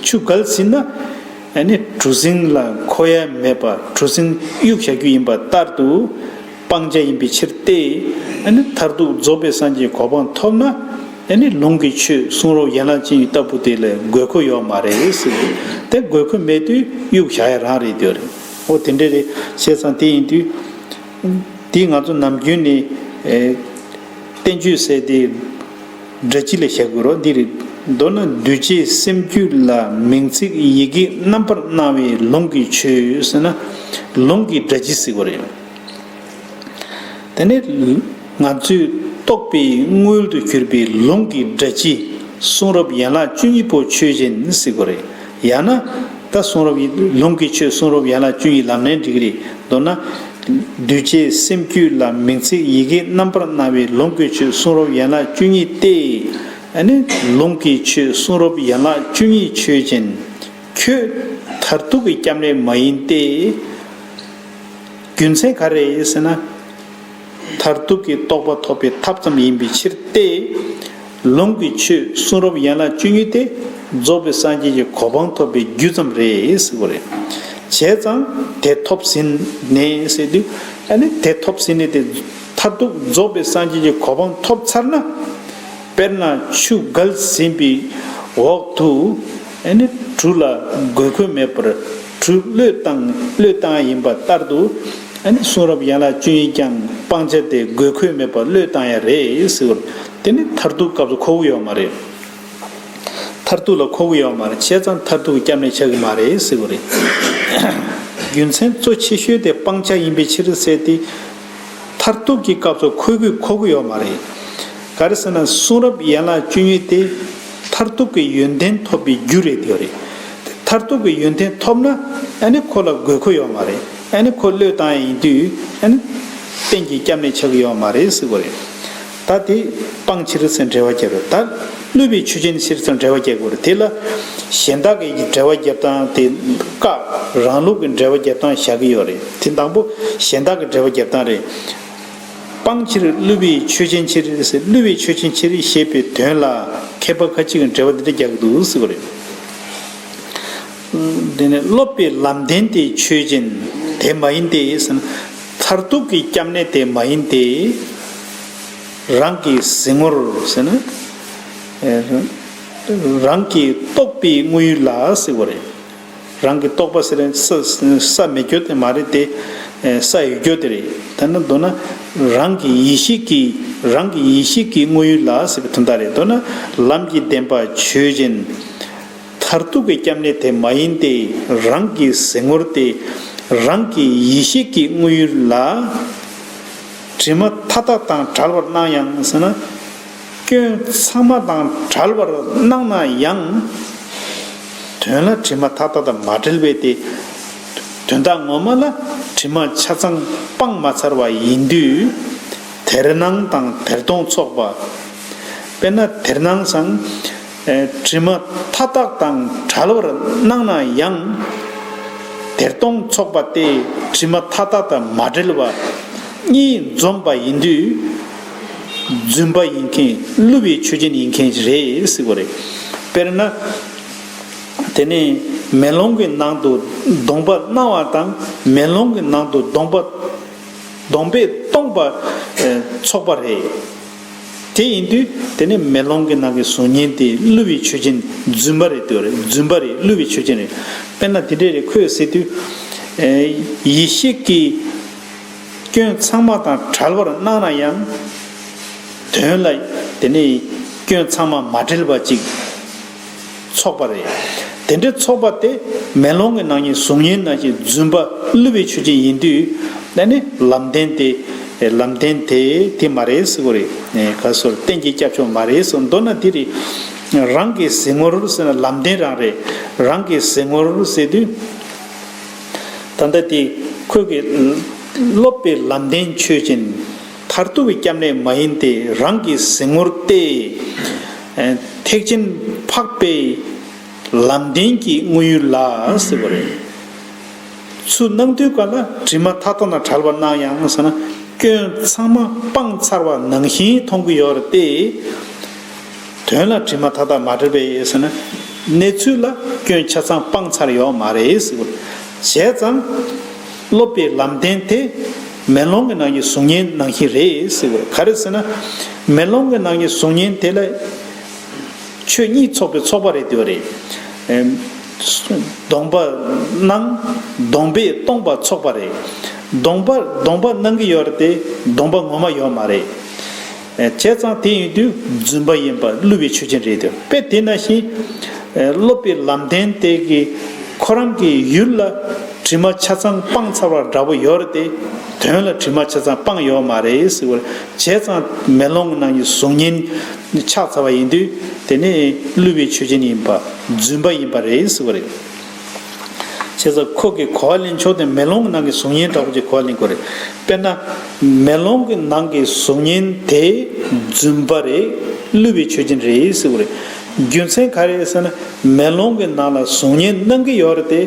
ཆུ་བརྒལ་ཟིན་ན། ཨ་ནི་གྲུ་གཟིངས་ལ་འཁོར་ཡ་མེད་པ། གྲུ་གཟིངས་གཡུག་བཞག་རྒྱུ་ཡིན་པ་ལྟར་དུ། སྤང་བྱ་ཡིན་པའི་ཕྱིར་ཏེ། ཨ་ནི་མཐར་ཐུག་རྫོགས་པའི་སངས་རྒྱས་གོ་འཕང་ཐོབ་ན། ཨ་ནི་ལུང་གི་ཆོས་གསུང་རབ་ཡན་ལག་བཅུ་གཉིས་ལྟ་བུ་དེ་ལ་དགོས་མཁོ་ཡོད་མ་རེད་ཟེར། དེ་དགོས་མཁོ་མེད་དུས་གཡུག་བཞག་ཡ་རང་རེད་དེ་རེད། འོ་དེ་འདྲ་རེད། བྱས་ཙང་དེ་ཡིན་དུས། དེ་ང་ཚོ་ནམ་རྒྱུན་ནས་ཨེ་བསྟན་བཅོས་ཟེར་དེ། སྒྲ་སྤྱི་ལ་བཞག་དགོས་རོ། འདིར་མདོར་ན་གདུལ་བྱའི་སེམས་རྒྱུད་ལ་མིང་ཚིག་ཡི་གེ་རྣམ་པར་སྣང་བའི་ལུང་གི་ཆོས་ཟེར་ན། ལུང་གི་སྒྲ་སྤྱི་ཟེར་དགོས་རེད། དེ་ནས་ང་ཚོས་རྟོགས་པའི་དངོས་དུ་གྱུར་པའི་ལུང་གི་སྒྲ་སྤྱི་གསུང་རབ་ཡན་ལག་བཅུ་གཉིས་པོ་ཆོས་ཅན་ཟེར་དགོས་རེད། ཡང་ན་ད་གསུང་རབ་ཡི་ལུང་གི་ཆོས་གསུང་རབ་ཡན་ལག་བཅུ་གཉིས་ལབ་ནའི་འགྲིག་གི་རེད། མདོར་ན། གདུལ་བྱའི་སེམས་རྒྱུད་ལ་མིང་ཚིག་ཡི་གེ་རྣམ་པར་སྣང་བའི་ལུང་གི་ཆོས་གསུང་རབ་ཡན་ལག་བཅུ་གཉིས་ཏེ། ཨ་ནི་ལུང་གི་ཆོས་གསུང་རབ་ཡན་ལག་བཅུ་གཉིས་ཆོས་ཅན། ཁྱོད་མཐར་ཐུག་གི་སྐྱབས་གནས་མ་ཡིན་ཏེ། རྒྱུ་མཚན་ག་རེ་ཟེར་ན། མཐར་ཐུག་གི་རྟོགས་པ་ཐོབ་པའི་ཐབས་ཙམ་ཡིན་པའི་ཕྱིར་ཏེ། ལུང་གི་ཆོས་གསུང་རབ་ཡན་ལག་བཅུ་གཉིས་ཏེ། རྫོགས་པའི་སངས་རྒྱས་ཀྱི་གོ་འཕང་ཐོབ་པའི་རྒྱུ་ཙམ་རེད་ཟེར་བ་རེད། བྱས་ཙང་དེ་ཐོབ་ཟིན་ནས་ཟེར་དུས། ཨ་ནི་དེ་ཐོབ་ཟིན་ནས་དེ་མཐར་ཐུག་རྫོགས་པའི་སངས་རྒྱས་ཀྱི་གོ་འཕང་ཐོབ་ཚར་ན། དཔེར་ན་ཆུ་བརྒལ་ཟིན་པའི་འོག་ཏུ། ཨ་ནི་གྲུ་ལ་དགོས་མཁོ་མེད་པར་གྲུ་གློད་བཏང་གློད་བཏང་ཡིན་པ་ལྟར་དུ། ཨ་ནི་གསུང་རབ་ཡན་ལག་བཅུ་གཉིས་ཀྱང་སྤང་བྱ་དེ་དགོས་མཁོ་མེད་པར་གློད་བཏང་ཡ་རེད་ཟེར་བ། དེ་ནི་མཐར་ཐུག་སྐབས་སུ་མཁོ་གི་ཡོད་མ་རེད། མཐར་ཐུག་ལ་མཁོ་གི་ཡོད་མ་རེད། བྱས་ཙང་མཐར་ཐུག་གི་སྐྱབས་གནས་ཆགས་ཀྱི་མ་རེད་ཟེར་བ་རེད། རྒྱུ་མཚན་གཙོ་ཆེ་ཤོས་དེ་སྤང་བྱ་ཡིན་པའི་ཕྱིར་ཟེར་ཏེ། མཐར་ཐུག་གི་སྐབས་སུ་མཁོ་གི་མཁོ་གི་ཡོད་མ་རེད། ག་རེ་ཟེར་ན་གསུང་རབ་ཡན་ལག་བཅུ་གཉིས་དེ་མཐར་ཐུག་གི་ཡོན་ཏན་ཐོབ་པའི་རྒྱུ་རེད་དེ་རེད། མཐར་ཐུག་གི་ཡོན་ཏན་ཐོབ་ན་ཨ་ནི་ཁོ་ལ་དགོས་མཁོ་ཡོད་མ་རེད། ཨ་ནི་ཁོ་བློས་བཏང་ཡ་ཡིན་དུས་ཨ་ནི་གཏན་གྱི་སྐྱབས་གནས་ཆགས་ཀྱི་ཡོད་མ་རེད་ཟེར་བ་རེད། ད་དེ་སྤང་ཕྱིར་ཟེར་འགྲེལ་བ་བརྒྱབ་རེད། ད་བསླུ་བའི་ཆོས་ཅན་ཕྱིར་ཟེར་འགྲེལ་བ་བརྒྱབ་དགོས་རེད། དེ་ལ་གཞན་དག་གི་འགྲེལ་བ་རྒྱབ་སྟངས་དེ་བཀག་རང་ལུགས་ཀྱི་འགྲེལ་བ་རྒྱབ་སྟངས་བཞག་གི་ཡོད་རེད། དེ་དང་པོ་གཞན་དག་གི་འགྲེལ་བ་རྒྱབ་སྟངས་རེད། སྤང་ཕྱིར་བསླུ་བའི་ཆོས་ཅན་ཕྱིར་ཟེར། བསླུ་བའི་ཆོས་ཅན་ཕྱིར་ཞེས་པའི་དོན་ལ་མཁས་པ་ཁ་ཅིག་གིས་འགྲེལ་བ་འདི་འདྲ་རྒྱག་གི་འདུག་ཟེར་བ་རེད། དེ་ནས་སློབ་པའི་ལམ་བདེན་དེ་ཆོས་ཅན། དེ་མ་ཡིན་ཏེ་ཟེར་ན། མཐར་ཐུག་གི་སྐྱབས་གནས་དེ་མ་ཡིན་ཏེ། རང་གི་གཟིགས་ངོར་ཟེར་ན། རང་གི་རྟོགས་པའི་དངོས་ཡུལ་ལ་ཟེར་བ་རེད། རང་གི་རྟོགས་པ་ཟེར་ན་ས་ས་མེད་རྒྱུ་དེ་མ་རེད་དེ། ས་ཡོད་རྒྱུ་དེ་རེད། ད་ནི་མདོར་ན་རང་གི་ཡེ་ཤེས་ཀྱི་རང་གི་ཡེ་ཤེས་ཀྱི་དངོས་ཡུལ་ལ་ཟེར་བའི་དོན་དག་རེད། མདོར་ན་ལམ་གྱི་བདེན་པ་ཆོས་ཅན། མཐར་ཐུག་གི་སྐྱབས་གནས་དེ་མ་ཡིན་ཏེ། རང་གི་གཟིགས་ངོར་ཏེ། རང་གི་ཡེ་ཤེས་ཀྱི་དངོས་ཡུལ་ལ། དྲི་མ་མཐའ་དག་དང་བྲལ་བར་སྣང་ཡང་ཟེར་ན། སྐྱོན་ཚང་མ་དང་བྲལ་བར་སྣང་ན་ཡང་། དོན་ལ་དྲི་མ་མཐའ་དག་དང་མ་བྲལ་བས་ཏེ། དོན་དག་ངོ་མ་ལ་དྲི་མ་ཆ་ཚང་སྤངས་མ་ཚར་བ་ཡིན་དུས། དེར་སྣང་དང་དེར་མཐོང་ཚོགས་པ། དཔེར་ན་དེར་སྣང་སང་། ཨེ། དྲི་མ་མཐའ་དག་དང་བྲལ་བར་སྣང་ན་ཡང་། དེར་མཐོང་ཚོགས་པ་སྟེ་དྲི་མ་མཐའ་དག་དང་མ་བྲལ་བ་གཉིས་འཛོམས་པ་ཡིན་དུས། རྫུན་པ་ཡིན་མཁན་བསླུ་བའི་ཆོས་ཅན་ཡིན་མཁན་རེད་ཟེར་བ་རེད། དཔེར་ན། དེ་ནས་མེ་ལོང་གི་ནང་དུ་གདོང་པ་སྣང་བ་དང་མེ་ལོང་གི་ནང་དུ་གདོང་པ། གདོང་པས་སྟོང་པ། ཨེ། ཚོགས་པ་རེད། དེ་ཡིན་དུས་དེ་ནི་མེ་ལོང་གི་ནང་གི་གཟུགས་བརྙན་དེ་བསླུ་བའི་ཆོས་ཅན་རྫུན་པ་རེད་འདོད་རེད། རྫུན་པ་རེད། བསླུ་བའི་ཆོས་ཅན་རེད། དཔེར་ན་དེ་འདྲས་རེད། ཁོས་ཟེར་དུས། ཨེ། ཡེ་ཤེས་ཀྱི་སྐྱོན་ཚང་མ་དང་བྲལ་བར་སྣང་ན་ཡང་། དོན་ལ་དེ་ནི་སྐྱོན་ཚང་མ་མ་བྲལ་བ་ཅིག་ཚོགས་པ་རེད། དེ་འདྲའི་ཚོགས་པ་དེ་མེ་ལོང་གི་ནང་གི་གཟུགས་བརྙན་ནང་བཞིན་རྫུན་པ་བསླུ་བའི་ཆོས་ཅན་ཡིན་དུས། ཨ་ནི་ལམ་བདེན་དེ། ལམ་བདེན་དེ་དེ་མ་རེད་ཟེར་གྱི་རེད། ག་སོར་གཏན་གྱི་སྐྱབས་མཆོག་མ་རེད་ཟེར། མདོར་ན་དེ་རེད། རང་གི་གཟིགས་ངོར་ཟེར་ན་ལམ་བདེན་རང་རེད། རང་གི་གཟིགས་ངོར་ཟེར་དུས། ད་ལྟ་དེ་ཁོས་ཀྱི་སློབ་པའི་ལམ་བདེན་ཆོས་ཅན། མཐར་ཐུག་གི་སྐྱབས་གནས་མ་ཡིན་ཏེ། རང་གི་གཟིགས་ངོར་ཏེ། ཐེག་ཆེན་འཕགས་པའི་ལམ་བདེན་གྱི་དངོས་ཡུལ་ལ་ཟེར་བ་རེད། ཚུར་སྣང་དུས་ག་ལ་དྲི་མ་མཐའ་དག་དང་བྲལ་བར་སྣང་ཡང་ཟེར་ན། སྐྱོན་ཚང་མ་སྤངས་ཚར་བ་ནང་བཞིན་མཐོང་གི་ཡོད་རེད་དེ། དོན་ལ་དྲི་མ་མཐའ་དག་མ་བྲལ་བས་ཟེར་ན། གནས་ཚུལ་ལ་སྐྱོན་ཆ་ཚང་སྤངས་ཚར་ཡོད་མ་རེད་ཟེར་བ། བྱས་ཙང་། སློབ་པའི་ལམ་བདེན་དེ་མེ་ལོང་གི་ནང་གི་གཟུགས་བརྙན་ནང་བཞིན་རེད་ཟེར་བ། ག་རེ་ཟེར་ན། མེ་ལོང་གི་ནང་གི་གཟུགས་བརྙན་དེ་ལ་ཆོས་གཉིས་ཚོགས་པའི་ཚོགས་པ་རེད་འདོད་རེད། ཨེམ། གདོང་པ་སྣང་། གདོང་པས་སྟོང་པ་ཚོགས་པ་རེད། གདོང་པ་གདོང་པ་སྣང་གི་ཡོད་རེད་དེ་གདོང་པ་ངོ་མ་ཡོད་མ་རེད། བྱས་ཙང་དེ་ཡིན་དུས་རྫུན་པ་ཡིན་པ་བསླུ་བའི་ཆོས་ཅན་རེད་དེ། དཔེ་དེ་ནང་བཞིན་སློབ་པའི་ལམ་བདེན་དེ་གི་ཁོ་རང་གི་ཡུལ་ལ་དྲི་མ་ཆ་ཚང་སྤངས་ཚར་བ་འདྲ་པོ་ཡོད་རེད་དེ། དོན་ལ་དྲི་མ་ཆ་ཚང་སྤངས་ཡོད་མ་རེད་ཟེར་བ་རེད། བྱས་ཙང་མེ་ལོང་གི་ནང་གི་གཟུགས་བརྙན་ཆགས་ཚར་བ་ཡིན་དུས་དེ་ནི་བསླུ་བའི་ཆོས་ཅན་ཡིན་པ་རྫུན་པ་ཡིན་པ་རེད་ཟེར་བ་རེད། བྱས་ཙང་ཁོ་གི་གོ་བ་ལེན་ཕྱོགས་དེ་མེ་ལོང་གི་ནང་གི་གཟུགས་བརྙན་འདྲ་པོ་ཅིག་གོ་བ་ལེན་དགོས་རེད། དཔེར་ན། མེ་ལོང་གི་ནང་གི་གཟུགས་བརྙན་དེ་རྫུན་པ་རེད། བསླུ་བའི་ཆོས་ཅན་རེད་ཟེར་བ་རེད། རྒྱུ་མཚན་ག་རེ་ཟེར་ན། མེ་ལོང་གི་ནང་ལ་གཟུགས་བརྙན་སྣང་གི་ཡོད་རེད་དེ།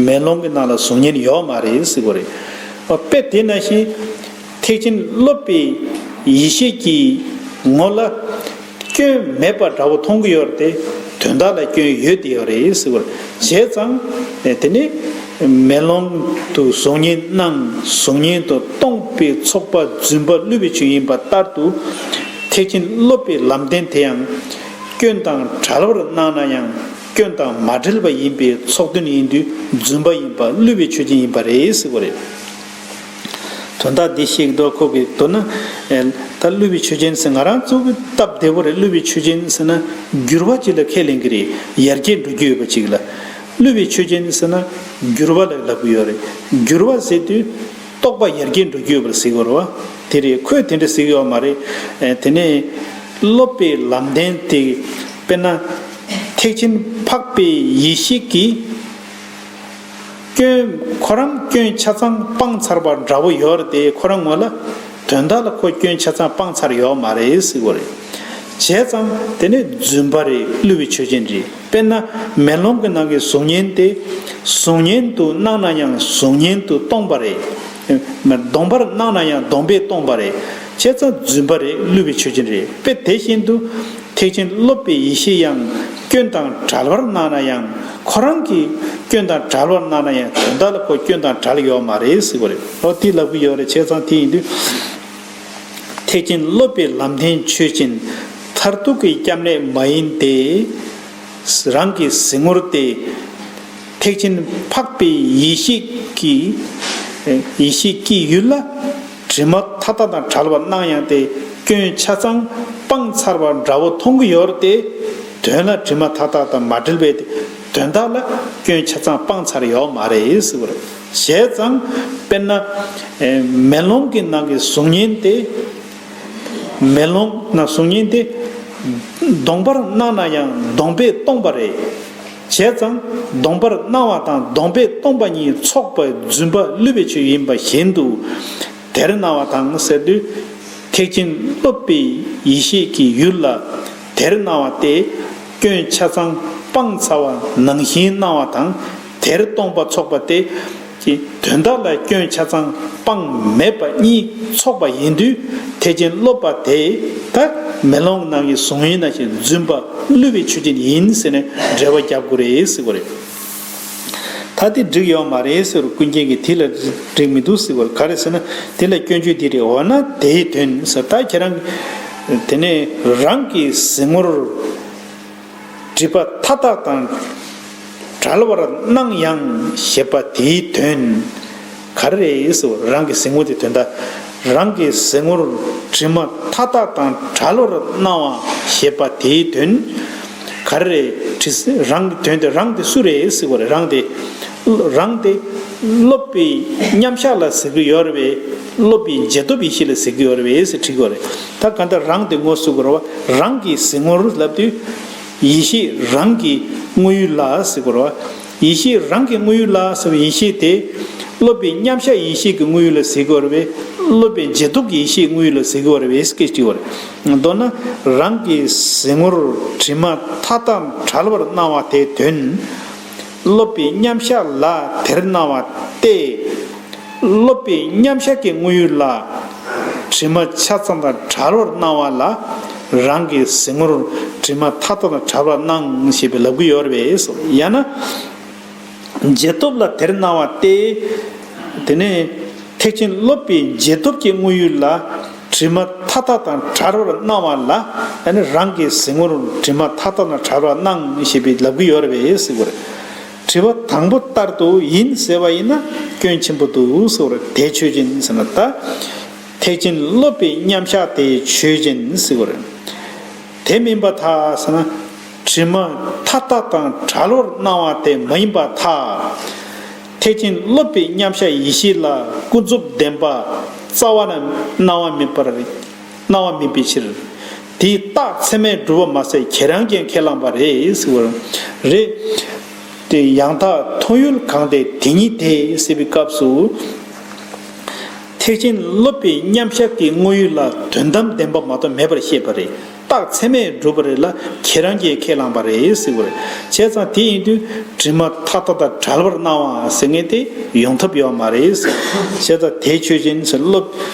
མེ་ལོང་གི་ནང་ལ་གཟུགས་བརྙན་ཡོད་མ་རེད་ཟེར་བ་རེད། དཔེ་དེ་ནང་བཞིན། ཐེག་ཆེན་སློབ་པའི་ཡེ་ཤེས་ཀྱི་ངོ་ལ། སྐྱོན་མེད་པ་འདྲ་བོ་མཐོང་གི་ཡོད་རེད་དེ། དོན་དག་ལ་སྐྱོན་ཡོད་དེ་ཡོད་རེད་ཟེར་བ་རེད། བྱས་ཙང་། དེ་ནི་མེ་ལོང་དུ་གཟུགས་བརྙན་སྣང་། གཟུགས་བརྙན་དུ་སྟོང་པའི་ཚོགས་པ་རྫུན་པ་བསླུ་བའི་ཆོས་ཡིན་པ་ལྟར་དུ། ཐེག་ཆེན་སློབ་པའི་ལམ་བདེན་དེ་ཡང་། སྐྱོན་དང་བྲལ་བར་སྣང་ན་ཡང་། སྐྱོན་དང་མ་བྲལ་བ་ཡིན་པའི་ཚོགས་དོན་ཡིན་དུས་རྫུན་པ་ཡིན་པ་བསླུ་བའི་ཆོས་ཅན་ཡིན་པ་རེད་ཟེར་བ་རེད། དོན་དག་འདི་ཤེས་ཀྱི་འདུག་ཁོ་གིས་མདོར་ན། ཨེ། ད་བསླུ་བའི་ཆོས་ཅན་ཟེར་ང་རང་ཚོ་གི་སྟབས་བདེ་བོ་རེད། བསླུ་བའི་ཆོས་ཅན་ཟེར་ན་འགྱུར་བ་ཅིག་ལ་ཁས་ལེན་གྱི་རེད། ཡར་རྒྱས་འགྲོ་རྒྱུ་ཡོད་པ་ཅིག་ལ། བསླུ་བའི་ཆོས་ཅན་ཟེར་ན་འགྱུར་བ་ལ་ལབ་ཀྱི་ཡོད་རེད། འགྱུར་བ་ཟེར་དུས་རྟོག་པ་ཡར་རྒྱས་འགྲོ་རྒྱུ་ཡོད་པར་ཟེར་གྱི་ཡོད་རེད་བ། དེ་རེད། ཁོས་དེ་འདྲ་ཟེར་གྱི་ཡོད་མ་རེད། ཨེ། དེ་ནས་སློབ་པའི་ལམ་བདེན་དེ། དཔེར་ན། ཐེག་ཆེན་འཕགས་པའི་ཡེ་ཤེས་ཀྱིས། སྐྱོན། ཁོ་རང་སྐྱོན་ཆ་ཚང་སྤངས་ཚར་བ་འདྲ་བོ་ཡོད་རེད་དེ། ཁོ་རང་ངོས་ལ་དོན་དག་ལ་ཁོ་སྐྱོན་ཆ་ཚང་སྤངས་ཚར་ཡོད་མ་རེད་ཟེར་བ་རེད། བྱས་ཙང་དེ་ནི་རྫུན་པ་རེད། བསླུ་བའི་ཆོས་ཅན་རེད། དཔེར་ན་མེ་ལོང་གི་ནང་གི་གཟུགས་བརྙན་དེ་གཟུགས་བརྙན་དུ་སྣང་ན་ཡང་གཟུགས་བརྙན་དུ་སྟོང་པ་རེད། སྡོམ་པར་སྣང་ན་ཡང་སྡོམ་པས་སྟོང་པ་རེད། བྱས་ཙང་རྫུན་པ་རེད། བསླུ་བའི་ཆོས་ཅན་རེད། དཔེ་དེ་བཞིན་དུ། ཐེག་ཆེན་སློབ་པའི་ཡེ་ཤེས་ཡང་སྐྱོན་དང་བྲལ་བར་སྣང་ན་ཡང་། ཁོ་རང་གིས་སྐྱོན་དང་བྲལ་བར་སྣང་ན་ཡང་དོན་དག་ལ་ཁོ་སྐྱོན་དང་བྲལ་ཡོད་མ་རེད་ཟེར་བ་རེད། ཨོ་དེ་ལབ་ཀྱི་ཡོད་རེད། བྱས་ཙང་དེ་ཡིན་དུས། ཐེག་ཆེན་སློབ་པའི་ལམ་བདེན་ཆོས་ཅན། མཐར་ཐུག་གི་སྐྱབས་གནས་མ་ཡིན་ཏེ། རང་གི་གཟིགས་ངོར་ཏེ། ཐེག་ཆེན་འཕགས་པའི་ཡེ་ཤེས་ཀྱི། ཡེ་ཤེས་ཀྱི་ཡུལ་ལ། དྲི་མ་མཐའ་དག་དང་བྲལ་བར་སྣང་ཡང་སྟེ། སྐྱོན་ཆ་ཚང་སྤངས་ཚར་བ་འདྲ་བོ་མཐོང་གི་ཡོད་རེད་དེ། དོན་ལ་དྲི་མ་མཐའ་དག་དང་མ་བྲལ་བའི་དོན་དག་ལ་སྐྱོན་ཆ་ཚང་སྤངས་ཚར་ཡོད་མ་རེད་ཟེར་བ་རེད། བྱས་ཙང་དཔེར་ན། ཨེ། མེ་ལོང་གི་ནང་གི་གཟུགས་བརྙན་དེ། མེ་ལོང་ན་གཟུགས་བརྙན་དེ་སྡོམ་པར་སྣང་ན་ཡང་སྡོམ་པས་སྟོང་པ་རེད། བྱས་ཙང་སྡོམ་པར་སྣང་བ་དང་སྡོམ་པས་སྟོང་པ་གཉིས་ཚོགས་པ་རྫུན་པ་བསླུ་བའི་ཆོས་ཡིན་པ་བཞིན་དུ། དེར་སྣང་བ་དང་ཟེར་དུས། ཐེག་ཆེན་སློབ་པའི་ཡེ་ཤེས་ཀྱི་ཡུལ་ལ་དེར་སྣང་བ་སྟེ། སྐྱོན་ཆ་ཚང་སྤངས་ཚར་བ་ནང་བཞིན་སྣང་བ་དང་། དེར་སྟོང་པ་ཚོགས་པ་སྟེ། ཀྱི་དོན་དག་ལ་སྐྱོན་ཆ་ཚང་སྤངས་མེད་པ་གཉིས་ཚོགས་པ་ཡིན་དུས། ཐེག་ཆེན་སློབ་པ་དེ་ད་མེ་ལོང་ནང་གི་གཟུགས་བརྙན་ནང་བཞིན་རྫུན་པ་བསླུ་བའི་ཆོས་ཅན་ཡིན་ཟེར་ནས་འགྲེལ་པ་རྒྱབ་དགོས་རེད་ཟེར་བ་རེད། ད་དེ་འགྲིག་ཡོད་མ་རེད་ཟེར་བར་ཀུན་མཁྱེན་གྱིས་དེ་ལ་འགྲིག་མི་འདུག་ཟེར་བ་རེད། ག་རེ་ཟེར་ན་དེ་ལ་སྐྱོན་བརྗོད་འདི་རེད། འོ་ན་དེའི་དོན་ཟེར། ད་ཁྱེད་རང་དེ་ནས་རང་གི་གཟིགས་ངོར། དྲི་མ་མཐའ་དག་དང་བྲལ་བར་སྣང་ཡང་ཞེས་པ་དེའི་དོན་ག་རེ་རེད་ཟེར། རང་གི་གཟིགས་ངོ་དེ་དོན་དག་རང་གི་གཟིགས་ངོར་དྲི་མ་མཐའ་དག་དང་བྲལ་བར་སྣང་བ་ཞེས་པ་དེའི་དོན་ག་རེ་རེད། དྲི་རང་གི་དོན་དེ་རང་དེ་སུ་རེད་ཟེར་བ་རེད། རང་དེ་རང་དེ་སློབ་པའི་མཉམ་གཞག་ལ་ཟེར་གྱི་ཡོད་རེད་པས། སློབ་པའི་རྗེས་ཐོབ་ཡེ་ཤེས་ལ་ཟེར་གྱི་ཡོད་རེད་པས་ཟེར་དྲི་གི་ཡོད་རེད། ད་གང་ལྟར་རང་དེ་ངོ་སོ་དགོས་རེད་བ། རང་གི་གཟིགས་ངོར་ལབ་དུས། ཡེ་ཤེས་རང་གི་དངོས་ཡུལ་ལ་ཟེར་དགོས་རེད་བ། ཡེ་ཤེས་རང་གི་དངོས་ཡུལ་ལ་ཟེར་བའི་ཡེ་ཤེས་དེ། སློབ་པའི་མཉམ་གཞག་ཡེ་ཤེས་ཀྱི་དངོས་ཡུལ་ལ་ཟེར་གྱི་ཡོད་རེད་པས། སློབ་པའི་རྗེས་ཐོབ་ཀྱི་ཡེ་ཤེས་དངོས་ཡུལ་ལ་ཟེར་གྱི་ཡོད་རེད་པས་སྐད་ཅིག་ཡོད་རེད། མདོར་ན་རང་གི་གཟིགས་ངོར་དྲི་མ་མཐའ་དག་བྲལ་བར་སྣང་བ་དེའི་དོན། སློབ་པའི་མཉམ་གཞག་ལ་དེར་སྣང་བ་སྟེ། སློབ་པའི་མཉམ་གཞག་གི་དངོས་ཡུལ་ལ། དྲི་མ་ཆ་ཚང་དང་བྲལ་བར་སྣང་བ་ལ། རང་གི་གཟིགས་ངོར་དྲི་མ་མཐའ་དག་དང་བྲལ་བར་སྣང་ཞེས་པའི་ལབ་ཀྱི་ཡོད་རེད་པས། ཡང་ན། རྗེས་ཐོབ་ལ་དེར་སྣང་བ་སྟེ། དེ་ནས་ཐེག་ཆེན་སློབ་པའི་རྗེས་ཐོབ་ཀྱི་དངོས་ཡུལ་ལ། དྲི་མ་མཐའ་དག་དང་བྲལ་བར་སྣང་བ་ལ། ཡང་ན་རང་གི་གཟིགས་ངོར་དྲི་མ་མཐའ་དག་དང་བྲལ་བར་སྣང་ཞེས་པའི་ལབ་ཀྱི་ཡོད་རེད་པས་ཟེར་བ་རེད། དྲི་བ་དང་པོ་ལྟར་དུ་ཡིན་ཟེར་བ་ཡིན་ན་སྐྱོན་ཆེན་པོ་འདུག་ཟེར་བ་རེད། དེ་ཆོས་ཅན་ཟེར་ན་ད། ཐེག་ཆེན་སློབ་པའི་མཉམ་གཞག་དེ་ཆོས་ཅན་ཟེར་བ་རེད། དེ་མིན་པར་ཐལ་ཟེར་ན། དྲི་མ་མཐའ་དག་དང་བྲལ་བར་སྣང་བ་དེ་མ་ཡིན་པར་ཐལ། ཐེག་ཆེན་སློབ་པའི་མཉམ་གཞག་ཡེ་ཤེས་ལ་ཀུན་རྫོབ་བདེན་པ་རྩ་བ་ནས་སྣང་བ་མེད་པར་སྣང་བ་མིན་པའི་ཕྱིར། དེའི་རྟགས་ཚད་མས་གྲུབ་པ་མ་ཟད་ཁྱེད་རང་གིས་ཁས་བླངས་པ་རེད་ཟེར་བ་རེད། དེ་ཡང་དག་མཐོང་ཡུལ་གང་དེ་དེ་ཉིད་དེ་ཟེར་བའི་སྐབས་སུ། ཐེག་ཆེན་སློབ་པའི་མཉམ་གཞག་གི་དངོས་ཡུལ་ལ་དོན་དམ་བདེན་པ་མ་གཏོགས་མེད་པར་བཤད་པ་རེད། རྟགས་ཚད་མས་གྲུབ་པ་རེད་ལ་ཁྱེད་རང་གིས་ཁས་བླངས་པ་རེད་ཟེར་བ་རེད། བྱས་ཙང་དེ་ཡིན་དུས་དྲི་མ་མཐའ་དག་དང་བྲལ་བར་སྣང་བ་ཟེར་མཁན་དེ་ཡོང་ཐབས་ཡོད་མ་རེད་ཟེར། བྱས་ཙང་དེ་ཆོས་ཅན་ཟེར་སློབ།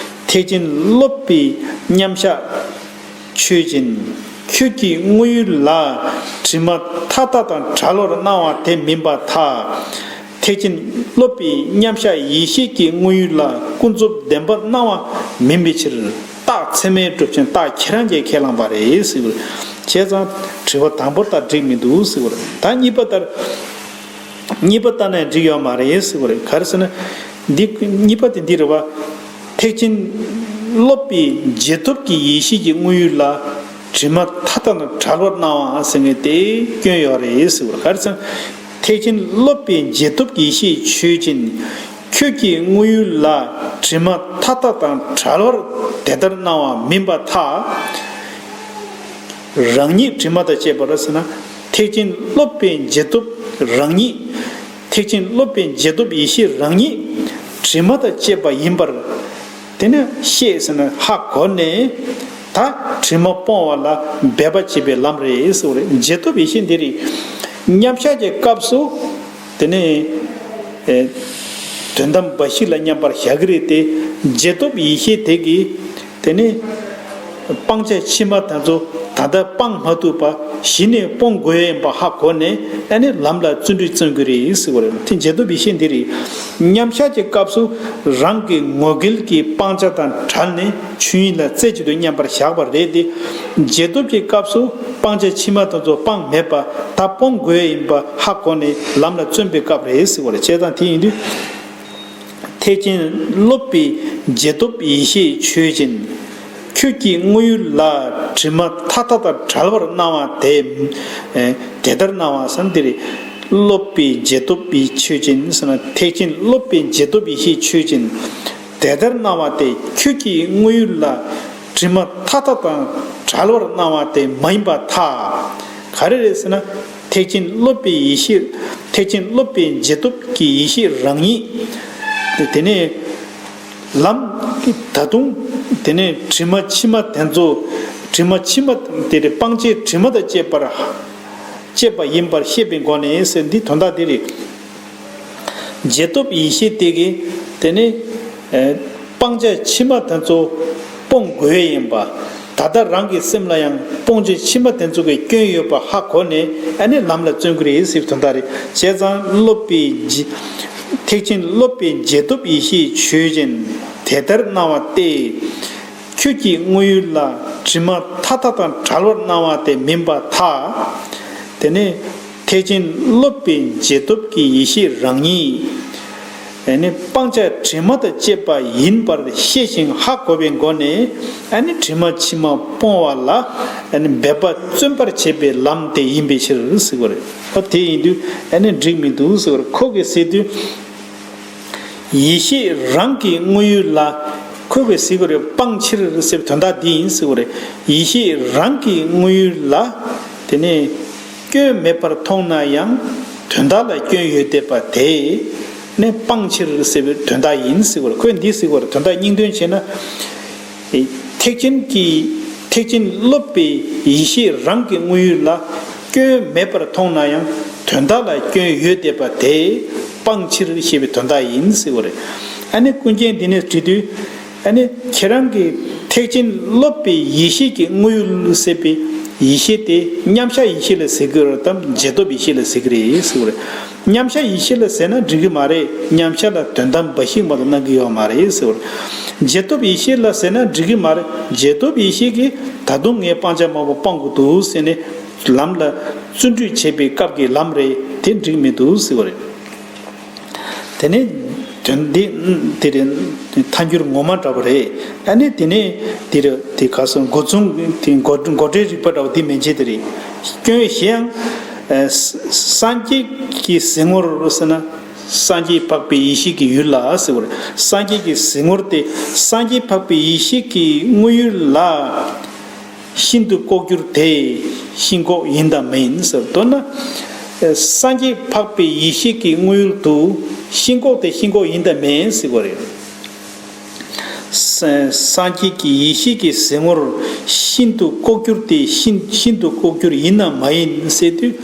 ཐེག་ཆེན་སློབ་པའི་མཉམ་གཞག་ཆོས་ཅན། ཁྱོད་ཀྱི་དངོས་ཡུལ་ལ་དྲི་མ་མཐའ་དག་དང་བྲལ་བར་སྣང་བ་དེ་མིན་པར་ཐལ། ཐེག་ཆེན་སློབ་པའི་མཉམ་གཞག་ཡེ་ཤེས་ཀྱི་དངོས་ཡུལ་ལ་ཀུན་རྫོབ་བདེན་པ་སྣང་བ་མིན་པའི་ཕྱིར། རྟགས་ཚད་མས་གྲུབ་ཅིང་རྟགས་ཁྱེད་རང་གིས་ཁས་བླངས་པ་རེད་ཟེར་བ་རེད། བྱས་ཙང་དྲི་བ་དང་པོ་ལྟར་འགྲིག་མི་འདུག་ཟེར་བ་རེད། ད་གཉིས་པ་ལྟར། གཉིས་པ་ལྟར་ནས་འགྲིག་ཡོད་མ་རེད་ཟེར་བ་རེད། ག་རེ་ཟེར་ན། འདི་གཉིས་པ་དེ་འདི་རེད་བ། ཐེག་ཆེན་སློབ་པའི་རྗེས་ཐོབ་ཀྱི་ཡེ་ཤེས་ཀྱི་དངོས་ཡུལ་ལ་དྲི་མ་མཐའ་དག་དང་བྲལ་བར་སྣང་བ་ཟེར་མཁན་དེ་སྐྱོན་ཡོད་རེད་ཟེར་བ་རེད། ག་རེ་ཟེར་ན། ཐེག་ཆེན་སློབ་པའི་རྗེས་ཐོབ་ཡེ་ཤེས་ཆོས་ཅན། ཁྱོད་ཀྱི་དངོས་ཡུལ་ལ་དྲི་མ་མཐའ་དག་དང་བྲལ་བར་དེ་ལྟར་སྣང་བ་མིན་པར་ཐལ། རང་ཉིད་དྲི་མ་དང་བཅས་པར་ཟེར་ན། ཐེག་ཆེན་སློབ་པའི་རྗེས་ཐོབ་རང་ཉིད། ཐེག་ཆེན་སློབ་པའི་རྗེས་ཐོབ་ཡེ་ཤེས་རང་ཉིད་དྲི་མ་དང་བཅས་པ་ཡིན་པར། དེ་ནས་ཤེས་ཟེར་ན་ཧ་གོ་ནས། ད་དྲི་མ་སྤོང་བ་ལ་འབད་པ་བྱེད་པའི་ལམ་རེད་ཟེར་བ་རེད། རྗེས་ཐོབ་ཡེ་ཤེས་འདི་རེད། མཉམ་གཞག་གི་སྐབས་སུ། དེ་ནས། ཨེ། དོན་དམ་འབའ་ཞིག་ལ་མཉམ་པར་བཞག་གི་རེད་དེ། རྗེས་ཐོབ་ཡེ་ཤེས་དེ་གིས། དེ་ནས། སྤང་བྱ་ཕྱི་མ་དེ་ཚོ་ད་ལྟ་སྤང་མ་ཐུབ་པ་གཞི་ནས་སྤོང་དགོས་ཡིན་པ་ཧ་གོ་ནས་ཨ་ནི་ལམ་ལ་བརྩོན་འགྲུས་བརྩོན་གྱི་རེད་ཟེར་བ་རེད། དེ་རྗེས་ཐོབ་ཡེ་ཤེས་འདི་རེད། མཉམ་གཞག་གི་སྐབས་སུ་རང་གི་ངོ་འགལ་གྱི་སྤང་བྱ་དང་བྲལ་ནས་ཆོས་དབྱིངས་ལ་རྩེ་གཅིག་ཏུ་མཉམ་པར་བཞག་པ་རེད་དེ། རྗེས་ཐོབ་ཀྱི་སྐབས་སུ་སྤང་བྱ་ཕྱི་མ་དེ་ཚོ་སྤང་མེད་པ་ད་སྤོང་དགོས་ཡིན་པ་ཧ་གོ་ནས་ལམ་ལ་བརྩོན་པའི་སྐབས་རེད་ཟེར་བ་རེད། བྱས་ཙང་དེ་ཡིན་དུས། ཐེག་ཆེན་སློབ་པའི་རྗེས་ཐོབ་ཡེ་ཤེས་ཆོས་ཅན། ཁྱོད་ཀྱི་དངོས་ཡུལ་ལ་དྲི་མ་མཐའ་དག་དང་བྲལ་བར་སྣང་བ་དེ། ཨེ། དེ་ལྟར་སྣང་བ་ཟེར་འདི་རེད། སློབ་པའི་རྗེས་ཐོབ་པའི་ཆོས་ཅན་ཟེར་ན་ཐེག་ཆེན་སློབ་པའི་རྗེས་ཐོབ་ཡེ་ཤེས་ཆོས་ཅན། དེ་ལྟར་སྣང་བ་དེ་ཁྱོད་ཀྱི་དངོས་ཡུལ་ལ་དྲི་མ་མཐའ་དག་དང་བྲལ་བར་སྣང་བ་དེ་མ་ཡིན་པར་ཐལ། ག་རེ་རེད་ཟེར་ན། ཐེག་ཆེན་སློབ་པའི་ཡེ་ཤེས། ཐེག་ཆེན་སློབ་པའི་རྗེས་ཐོབ་ཀྱི་ཡེ་ཤེས་རང་ཉིད། དེ་ནས་ལམ་གྱི་ད་དུང་དེ་ནས་དྲི་མ་ཕྱི་མ་དེ་ཚོ། དྲི་མ་ཕྱི་མ་དེ་རེད། སྤང་བྱའི་དྲི་མ་དང་བཅས་པར། བཅས་པ་ཡིན་པར་ཤེས་པའི་སྒོ་ནས་ཟེར་འདི་དོན་དག་འདི་རེད། རྗེས་ཐོབ་ཡེ་ཤེས་དེ་གིས་དེ་ནི། ཨེ། སྤང་བྱ་ཕྱི་མ་དེ་ཚོ་སྤོང་དགོས་ཡིན་པ། ད་ལྟ་རང་གི་སེམས་ལ་ཡང་སྤོང་བྱ་ཕྱི་མ་དེ་ཚོ་གི་སྐྱོན་ཡོད་པ་ཧ་གོ་ནས་ཨ་ནི་ལམ་ལ་བརྩོན་གྱི་རེད་ཟེར་བའི་དོན་དག་རེད། བྱས་ཙང་སློབ་པའི་རྗེ། ཐེག་ཆེན་སློབ་པའི་རྗེས་ཐོབ་ཡེ་ཤེས་ཆོས་ཅན། དེ་ལྟར་སྣང་བ་སྟེ། ཁྱོད་ཀྱི་དངོས་ཡུལ་ལ་དྲི་མ་མཐའ་དག་དང་བྲལ་བར་སྣང་བ་དེ་མིན་པར་ཐལ། དེ་ནས་ཐེག་ཆེན་སློབ་པའི་རྗེས་ཐོབ་ཀྱི་ཡེ་ཤེས་རང་ཉིད། ཨ་ནི་སྤང་བྱ་དྲི་མ་དང་བཅས་པ་ཡིན་པར་ཤེས་ཤིང་ཧ་གོ་བའི་སྒོ་ནས་ཨ་ནི་དྲི་མ་ཕྱི་མ་སྤོང་བ་ལ་ཨ་ནི་འབད་པ་བརྩོན་པར་བྱེད་པའི་ལམ་དེ་ཡིན་པའི་ཕྱིར་ཟེར་བ་རེད། ཨོ་དེ་ཡིན་དུས་ཨ་ནི་འགྲིག་མི་འདུག་ཟེར་བ་རེད། ཁོ་གིས་ཟེར་དུས། ཡེ་ཤེས་རང་གི་དངོས་ཡུལ་ལ། ཁོ་གིས་ཟེར་གི་རེད། སྤང་ཕྱིར་ཟེར་བའི་དོན་དག་འདི་ཡིན་ཟེར་གི་རེད། ཡེ་ཤེས་རང་གི་དངོས་ཡུལ་ལ། དེ་ནས་སྐྱོན་མེད་པར་མཐོང་ན་ཡང་དོན་དག་ལ་སྐྱོན་ཡོད་བསྡད་པ་དེ་ནི་སྤང་ཕྱིར་ཟེར་བའི་དོན་དག་ཡིན་ཟེར་གི་རེད། ཁོས་འདི་ཟེར་གི་རེད། དོན་དག་སྙིང་དོན་བྱས་ན། ཐེག་ཆེན་གྱི། ཐེག་ཆེན་སློབ་པའི་ཡེ་ཤེས་རང་གི་དངོས་ཡུལ་ལ་སྐྱོན་མེད་པར་མཐོང་ན་ཡང་དོན་དག་ལ་སྐྱོན་ཡོད་བསྡད་པ་དེ་སྤང་ཕྱིར་ཞེས་པའི་དོན་དག་ཡིན་ཟེར་བ་རེད། ཨ་ནི་ཀུན་མཁྱེན་འདི་ནས་དྲིས་དུས། ཨ་ནི་ཁྱེད་རང་གིས་ཐེག་ཆེན་སློབ་པའི་ཡེ་ཤེས་ཀྱི་དངོས་ཡུལ་ཟེར་བའི་ཡེ་ཤེས་དེ་མཉམ་གཞག་ཡེ་ཤེས་ལ་ཟེར་གི་རེད་དམ་རྗེས་ཐོབ་ཡེ་ཤེས་ལ་ཟེར་གི་རེད་ཟེར་བ་རེད། མཉམ་གཞག་ཡེ་ཤེས་ལ་ཟེར་ན་འགྲིག་གི་མ་རེད། མཉམ་གཞག་ལ་དོན་དམ་འབའ་ཞིག་མ་གཏོགས་སྣང་གི་ཡོད་མ་རེད་ཟེར་བ་རེད། རྗེས་ཐོབ་ཡེ་ཤེས་ལ་ཟེར་ན་འགྲིག་གི་མ་རེད། རྗེས་ཐོབ་ཡེ་ཤེས་ཀྱིས་ད་དུང་ངས་སྤང་བྱ་མང་པོ་སྤང་དགོས་འདུག་ཟེར་ནས་ལམ་ལ་བརྩོན་འགྲུས་བྱེད་པའི་སྐབས་ཀྱི་ལམ་རེད། དེ་འགྲིག་མི་འདུག་ཟེར་བ་རེད། དེ་ནས། དོན་འདི་དེ་རེད། ཐལ་འགྱུར་ངོ་མ་འདྲ་པོ་རེད། ཨ་ནི་དེ་ནས་དེ་རེད། དེ་ག་སོང་མགོ་མཚུངས་དེ་མགོ་མགོ་སྒྲའི་རིགས་པ་འདྲ་པོ་དེ་མན་ཆད་དེ་རེད། སྐྱོན་གཞན་ཡང་། ཨ་ས་སངས་རྒྱས་ཀྱི་གཟིགས་ངོར་ཟེར་ན། སངས་རྒྱས་འཕགས་པའི་ཡེ་ཤེས་ཀྱི་ཡུལ་ལ་ཟེར་བ་རེད། སངས་རྒྱས་ཀྱི་གཟིགས་ངོར་དེ་སངས་རྒྱས་འཕགས་པའི་ཡེ་ཤེས་ཀྱི་དངོས་ཡུལ་ལ། ཤིན་ཏུ་ལྐོག་གྱུར་དེ་ཤིན་ལྐོག་ཡིན་དམ་མིན་ཟེར། མདོར་ན། ཨ་སངས་རྒྱས་འཕགས་པའི་ཡེ་ཤེས་ཀྱི་དངོས་ཡུལ་དུ་ཤིན་ལྐོག་དེ་ཤིན་ལྐོག་ཡིན་དམ་མིན་ཟེར་བ་རེད། ས་སངས་རྒྱས་ཀྱི་ཡེ་ཤེས་ཀྱི་གཟིགས་ངོར་ཤིན་ཏུ་ལྐོག་གྱུར་དེ་ཤིན་ཤིན་ཏུ་ལྐོག་གྱུར་ཡིན་ནམ་མ་ཡིན་ཟེར་དུས།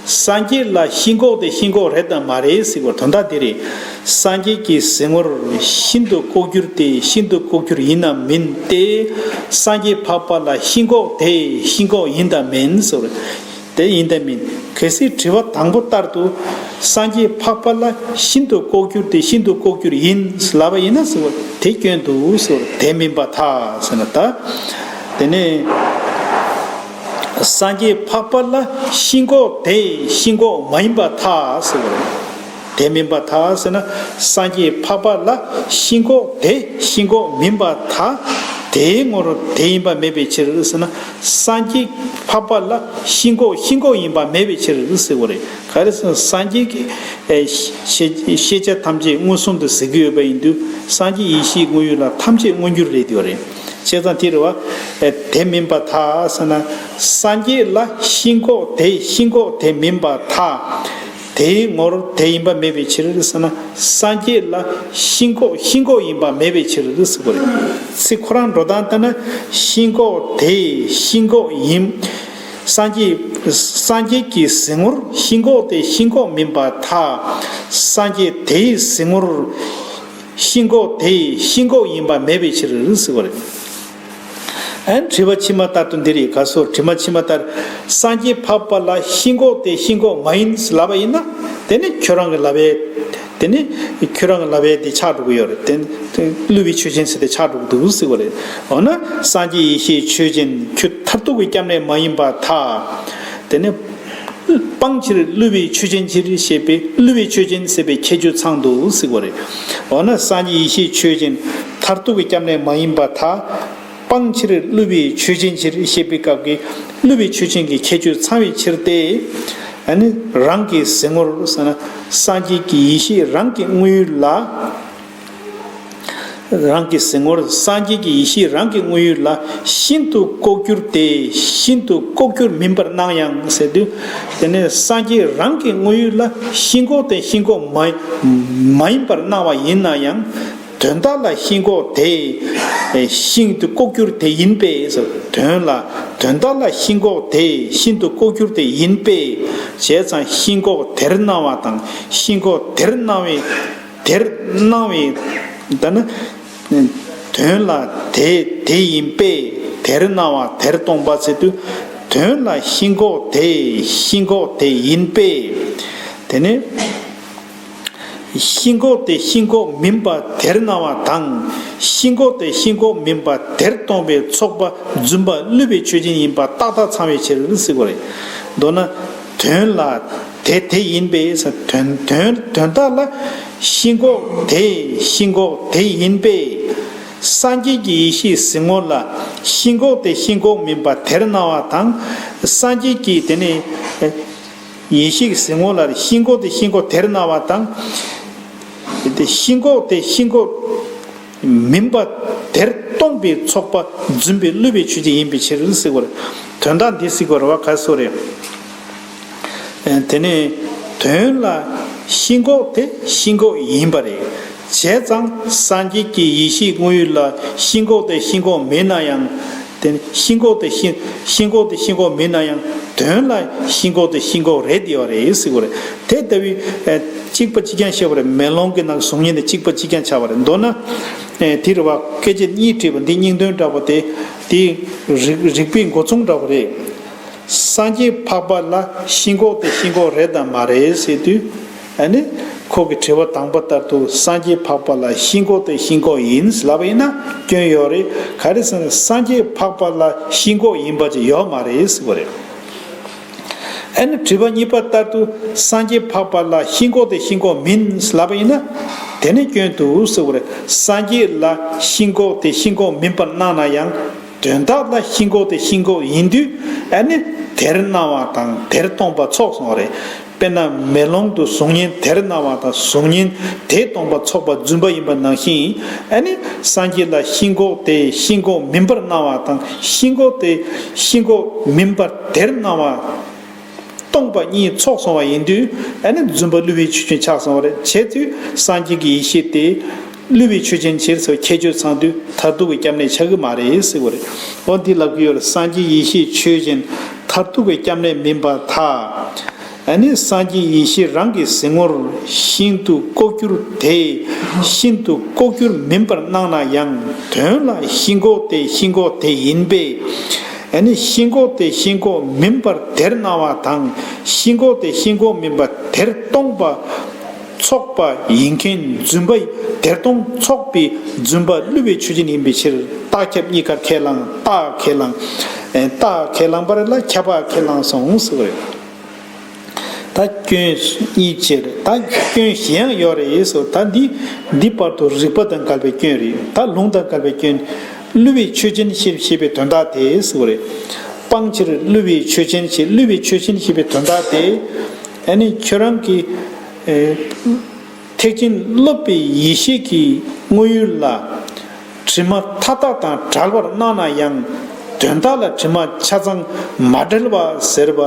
སངས་རྒྱས་ལ་ཤིན་ལྐོག་དེ་ཤིན་ལྐོག་རེད་དམ་མ་རེད་ཟེར་བའི་དོན་དག་དེ་རེད། སངས་རྒྱས་ཀྱི་གཟིགས་ངོར་ཤིན་ཏུ་ལྐོག་གྱུར་དེ་ཤིན་ཏུ་ལྐོག་གྱུར་ཡིན་ནམ་མིན་ཏེ། སངས་རྒྱས་འཕགས་པ་ལ་ཤིན་ལྐོག་དེ་ཤིན་ལྐོག་ཡིན་དམ་མིན་ཟེར། དེ་ཡིན་དམ་མིན། གལ་སྲིད་དྲི་བ་དང་པོ་ལྟར་དུ། སངས་རྒྱས་འཕགས་པ་ལ་ཤིན་ཏུ་ལྐོག་གྱུར་དེ་ཤིན་ཏུ་ལྐོག་གྱུར་ཡིན་ལབ་པ་ཡིན་ན་ཟེར་བ་དེ་སྐྱོན་འདུག་ཟེར། དེ་མིན་པར་ཐལ་ཟེར་ན་ད། དེ་ནས། སངས་རྒྱས་འཕགས་པ་ལ་ཤིན་ལྐོག་དེ་ཤིན་ལྐོག་མ་ཡིན་པར་ཐལ་ཟེར་བ་རེད། དེ་མིན་པར་ཐལ་ཟེར་ན། སངས་རྒྱས་འཕགས་པ་ལ་ཤིན་ལྐོག་དེ་ཤིན་ལྐོག་མིན་པར་ཐལ། དེའི་ངོར་དེ་ཡིན་པ་མེད་པའི་ཕྱིར་ཟེར་ན། སངས་རྒྱས་འཕགས་པ་ལ་ཤིན་ལྐོག་ཤིན་ལྐོག་ཡིན་པ་མེད་པའི་ཕྱིར་ཟེར་བ་རེད། ག་རེ་ཟེར་ན། སངས་རྒྱས་ཀྱི་ཨེ་ཤེས་ཤེས་བྱ་ཐམས་ཅད་མངོན་སུམ་དུ་གཟིགས་ཀྱི་ཡོད་པ་ཡིན་དུས། སངས་རྒྱས་ཡེ་ཤེས་དངོས་ཡུལ་ལ་ཐམས་ཅད་མངོན་གྱུར་རེད་དེ་བ་རེད། བྱས་ཙང་དེ་རེད་བ། ཨེ་དེ་མིན་པར་ཐལ་ཟེར་ན། སངས་རྒྱས་ལ་ཤིན་ལྐོག་དེ་ཤིན་ལྐོག་དེ་མིན་པར་ཐལ། དེའི་ངོར་དེ་ཡིན་པ་མེད་པའི་ཕྱིར་ཟེར་ན། སངས་རྒྱས་ལ་ཤིན་ལྐོག་ཤིན་ལྐོག་ཡིན་པ་མེད་པའི་ཕྱིར་ཟེར་བ་རེད། ཚིག་ཁོ་རང་འགྲོ་སྟངས་ལྟར་ན། ཤིན་ལྐོག་དེ་ཤིན་ལྐོག་ཡིན། སངས་རྒྱས་སངས་རྒྱས་ཀྱི་གཟིགས་ངོར་ཤིན་ལྐོག་དེ་ཤིན་ལྐོག་མིན་པར་ཐལ། སངས་རྒྱས་དེའི་གཟིགས་ངོར་ཤིན་ལྐོག་དེ་ཤིན་ལྐོག་ཡིན་པ་མེད་པའི་ཕྱིར་ཟེར་བ་རེད། ཨན་དྲི་བ་ཕྱི་མ་ལྟར་དུ་འདི་རེད། ག་སོ། དྲི་མ་ཕྱི་མ་ལྟར། སངས་རྒྱས་འཕགས་པ་ལ་ཤིན་ལྐོག་དེ་ཤིན་ལྐོག་མ་ཡིན་ལབ་པ་ཡིན་ན། དེ་ནི་ཁྱོད་རང་གི་ལབ་པའི། དེ་ནི་ཁྱོད་རང་གི་ལབ་པའི་དེ་ཆགས་འགྲོ་གི་ཡོད་རེད། དེ་དེ་བསླུ་བའི་ཆོས་ཅན་ཟེར་དེ་ཆགས་འགྲོ་གི་འདུག་ཟེར་བ་རེད། འོ་ན་སངས་རྒྱས་ཡེ་ཤེས་ཆོས་ཅན། ཁྱོད་མཐར་ཐུག་གི་སྐྱབས་གནས་མ་ཡིན་པར་ཐལ། དེ་ནི་སྤང་ཕྱིར་བསླུ་བའི་ཆོས་ཅན་ཕྱིར་ཞེས་པའི་བསླུ་བའི་ཆོས་ཅན་ཟེར་བའི་ཁྱད་ཆོས་ཚང་འདུག་ཟེར་བ་རེད། འོ་ན་སངས་རྒྱས་ཡེ་ཤེས་ཆོས་ཅན། མཐར་ཐུག་གི་སྐྱབས་གནས་མ་ཡིན་པར་ཐལ། སྤང་ཕྱིར་བསླུ་བའི་ཆོས་ཅན་ཕྱིར་ཞེས་པའི་སྐབས་ཀྱི་བསླུ་བའི་ཆོས་ཅན་གྱི་ཁྱད་ཆོས་ཚང་བའི་ཕྱིར་ཏེ། ཨ་ནི་རང་གི་གཟིགས་ངོར་ཟེར་ན། སངས་རྒྱས་ཀྱི་ཡེ་ཤེས་རང་གི་དངོས་ཡུལ་ལ། རང་གི་གཟིགས་ངོར་སངས་རྒྱས་ཀྱི་ཡེ་ཤེས་རང་གི་དངོས་ཡུལ་ལ་ཤིན་ཏུ་ལྐོག་གྱུར་ཏེ་ཤིན་ཏུ་ལྐོག་གྱུར་མིན་པར་སྣང་ཡང་ཟེར་དུས། དེ་ནས་སངས་རྒྱས་རང་གི་དངོས་ཡུལ་ལ་ཤིན་ལྐོག་དེ་ཤིན་ལྐོག་མ་མ་ཡིན་པར་སྣང་བ་ཡིན་ན་ཡང་། དོན་དག་ལ་ཤིན་ལྐོག་དེ་ཤིན་ཏུ་ལྐོག་གྱུར་དེ་ཡིན་པས་ཟེར། དོན་ལ་དོན་དག་ལ་ཤིན་ལྐོག་དེ་ཤིན་ཏུ་ལྐོག་གྱུར་དེ་ཡིན་པས། བྱས་ཙང་ཤིན་ལྐོག་དེར་སྣང་བ་དང་ཤིན་ལྐོག་དེར་སྣང་བའི་དེར་སྣང་བའི། ད་ནི་དོན་ལ་དེ་དེ་ཡིན་པས། དེར་སྣང་བ་དེར་སྟོང་པ་ཟེར་དུས། དོན་ལ་ཤིན་ལྐོག་དེ་ཤིན་ལྐོག་དེ་ཡིན་པས། དེ་ནི། ཤིན་ལྐོག་དེ་ཤིན་ལྐོག་མིན་པ་དེར་སྣང་བ་དང་། ཤིན་ལྐོག་དེ་ཤིན་ལྐོག་མིན་པ་དེར་སྟོང་པའི་ཚོགས་པ་རྫུན་པ་བསླུ་བའི་ཆོས་ཅན་ཡིན་པ་ཏག་ཏག་ཚང་བའི་ཕྱིར་ཟེར་བ་རེད། མདོར་ན། དོན་ལ་དེ་དེ་ཡིན་པས། དོན་དོན་དོན་དག་ལ་ཤིན་ལྐོག་དེ་ཤིན་ལྐོག་དེ་ཡིན་པས། སངས་རྒྱས་ཀྱི་ཡེ་ཤེས་གཟིགས་ངོ་ལ་ཤིན་ལྐོག་དེ་ཤིན་ལྐོག་མིན་པ་དེར་སྣང་བ་དང་། སངས་རྒྱས་ཀྱི་དེ་ནི་ཡེ་ཤེས་གཟིགས་ངོ་ལ་ཤིན་ལྐོག་དེ་ཤིན་ལྐོག་དེར་སྣང་བ་དང་། དེ་ཤིན་ལྐོག་དེ་ཤིན་ལྐོག་མིན་པ་དེར་སྟོང་པའི་ཚོགས་པ་རྫུན་པའི་བསླུ་བའི་ཆོས་ཅན་ཡིན་པའི་ཕྱིར་ཟེར་བ་རེད། དོན་དག་འདི་ཟེར་བ་རེད་བ། ག་སོ་རེད། དེ་ནས་དོན་ལ་ཤིན་ལྐོག་དེ་ཤིན་ལྐོག་ཡིན་པ་རེད། བྱས་ཙང་སངས་རྒྱས་ཀྱི་ཡེ་ཤེས་དངོས་ཡུལ་ལ་ཤིན་ལྐོག་དེ་ཤིན་ལྐོག་མིན་ན་ཡང་། དེ་ནི་ཤིན་ལྐོག་དེ་ཤིན་ཤིན་ལྐོག་དེ་ཤིན་ལྐོག་མིན་ན་ཡང་དོན་ལ་ཤིན་ལྐོག་དེ་ཤིན་ལྐོག་རེད་དེ་ཡོད་རེད་ཟེར་བ་རེད། དེ་ལྟ་བུའི་གཅིག་པ་གཅིག་རྐྱང་བཤད་པ་རེད། མེ་ལོང་གི་ནང་གཟུགས་བརྙན་དེ་གཅིག་པ་གཅིག་རྐྱང་ཆགས་པ་རེད། མདོར་ན། དེ་རེད་བ། སྐད་ཆ་གཉིས་དྲིས་པ་འདི་སྙིང་དོན་འདྲ་པོ་དེ། དེ་རིགས་རིགས་པའི་མགོ་མཚུངས་འདྲ་པོ་རེད། སངས་རྒྱས་འཕགས་པ་ལ་ཤིན་ལྐོག་དེ་ཤིན་ལྐོག་རེད་དམ་མ་རེད་ཟེར་དུས། ཨ་ནི་ཁོ་གི་དྲི་བ་དང་པོ་ལྟར་དུ་སངས་རྒྱས་འཕགས་པ་ལ་ཤིན་ལྐོག་དེ་ཤིན་ལྐོག་ཡིན་ལབ་པ་ཡིན་ན་སྐྱོན་ཡོད་རེད། ག་རེ་ཟེར་ན་སངས་རྒྱས་འཕགས་པ་ལ་ཤིན་ལྐོག་ཡིན་པ་ཅིག་ཡོད་མ་རེད་ཟེར་བ་རེད། ཨ་ནི་དྲི་བ་གཉིས་པ་ལྟར་དུ་སངས་རྒྱས་འཕགས་པ་ལ་ཤིན་ལྐོག་དེ་ཤིན་ལྐོག་མིན་ལབ་པ་ཡིན་ན། དེ་ནི་སྐྱོན་དུ་ཟེར་བ་རེད། སངས་རྒྱས་ལ་ཤིན་ལྐོག་དེ་ཤིན་ལྐོག་མིན་པར་སྣང་ན་ཡང་། དོན་དག་ལ་ཤིན་ལྐོག་དེ་ཤིན་ལྐོག་ཡིན་དུས། ཨ་ནི་དེར་སྣང་བ་དང་དེར་སྟོང་པ་ཚོགས་སོང་བ་རེད། དཔེར་ན་མེ་ལོང་དུ་གཟུགས་བརྙན་དེར་སྣང་བ་དང་གཟུགས་བརྙན་དེ་སྟོང་པ་ཚོགས་པ་རྫུན་པ་ཡིན་པ་ནང་བཞིན། ཨ་ནི་སངས་རྒྱས་ལ་ཤིན་ལྐོག་དེ་ཤིན་ལྐོག་མིན་པར་སྣང་བ་དང་ཤིན་ལྐོག་དེ་ཤིན་ལྐོག་མིན་པར་དེར་སྣང་བ། སྟོང་པ་གཉིས་ཚོགས་སོང་བ་ཡིན་དུས། ཨ་ནི་རྫུན་པ་བསླུ་བའི་ཆོས་ཅན་ཆགས་སོང་བ་རེད། བྱས་དུས་སངས་རྒྱས་ཀྱི་ཡེ་ཤེས་དེ་བསླུ་བའི་ཆོས་ཅན་ཕྱིར་སོགས་ཁྱད་ཆོས་ཚང་དུས་མཐར་ཐུག་གི་སྐྱབས་གནས་ཆགས་ཀྱི་མ་རེད་ཟེར་བ་རེད། འོ་འདི་ལབ་ཀྱི་ཡོད་རེད། སངས་རྒྱས་ཡེ་ཤེས་ཆོས་ཅན། མཐར་ཐུག་གི་སྐྱབས་གནས་མིན་པར་ཐལ། ཨ་ནི་སངས་རྒྱས་ཡེ་ཤེས་རང་གི་གཟིགས་ངོར་ཤིན་ཏུ་ལྐོག་གྱུར་དེ། ཤིན་ཏུ་ལྐོག་གྱུར་མིན་པར་སྣང་ན་ཡང་། དོན་ལ་ཤིན་ལྐོག་དེ་ཤིན་ལྐོག་དེ་ཡིན་པས། ཨ་ནི་ཤིན་ལྐོག་དེ་ཤིན་ལྐོག་མིན་པར་དེར་སྣང་བ་དང་། ཤིན་ལྐོག་དེ་ཤིན་ལྐོག་མིན་པར་དེར་སྟོང་པ་ཚོགས་པ་ཡིན་མཁན་རྫུན་པ། དེར་སྟོང་ཚོགས་པའི་རྫུན་པ་བསླུ་བའི་ཆོས་ཅན་ཡིན་པའི་ཕྱིར། རྟགས་ཁྱབ་གཉིས་ཀར་ཁས་བླངས། རྟགས་ཁས་བླངས། ཨེ། རྟགས་ཁས་བླངས་པ་རེད་ལ་ཁྱབ་པ་ཁས་བླངས་སོང་ཟེར་བ་རེད། ད་སྐྱོན་གཉིས་ཅེས་རེད། ད་སྐྱོན་གཞན་ཡང་ཡོད་རེད་ཟེར། ད་འདི་འདི་བར་དུ་རིགས་པ་དང་འགལ་བའི་སྐྱོན་རེད། ད་ལུང་དང་འགལ་བའི་སྐྱོན། བསླུ་བའི་ཆོས་ཅན་ཞེས་ཞེས་པའི་དོན་དག་དེ་ཟེར་བ་རེད། སྤང་ཕྱིར་བསླུ་བའི་ཆོས་ཅན་ཞེས། བསླུ་བའི་ཆོས་ཅན་ཞེས་པའི་དོན་དག་དེ། ཨ་ནི་ཁྱོད་རང་གི། ཨེ། ཐེག་ཆེན་སློབ་པའི་ཡེ་ཤེས་ཀྱི་དངོས་ཡུལ་ལ་དྲི་མ་མཐའ་དག་དང་བྲལ་བར་སྣང་ན་ཡང་། དོན་དག་ལ་དྲི་མ་ཆ་ཚང་མ་བྲལ་བ་ཟེར་བ་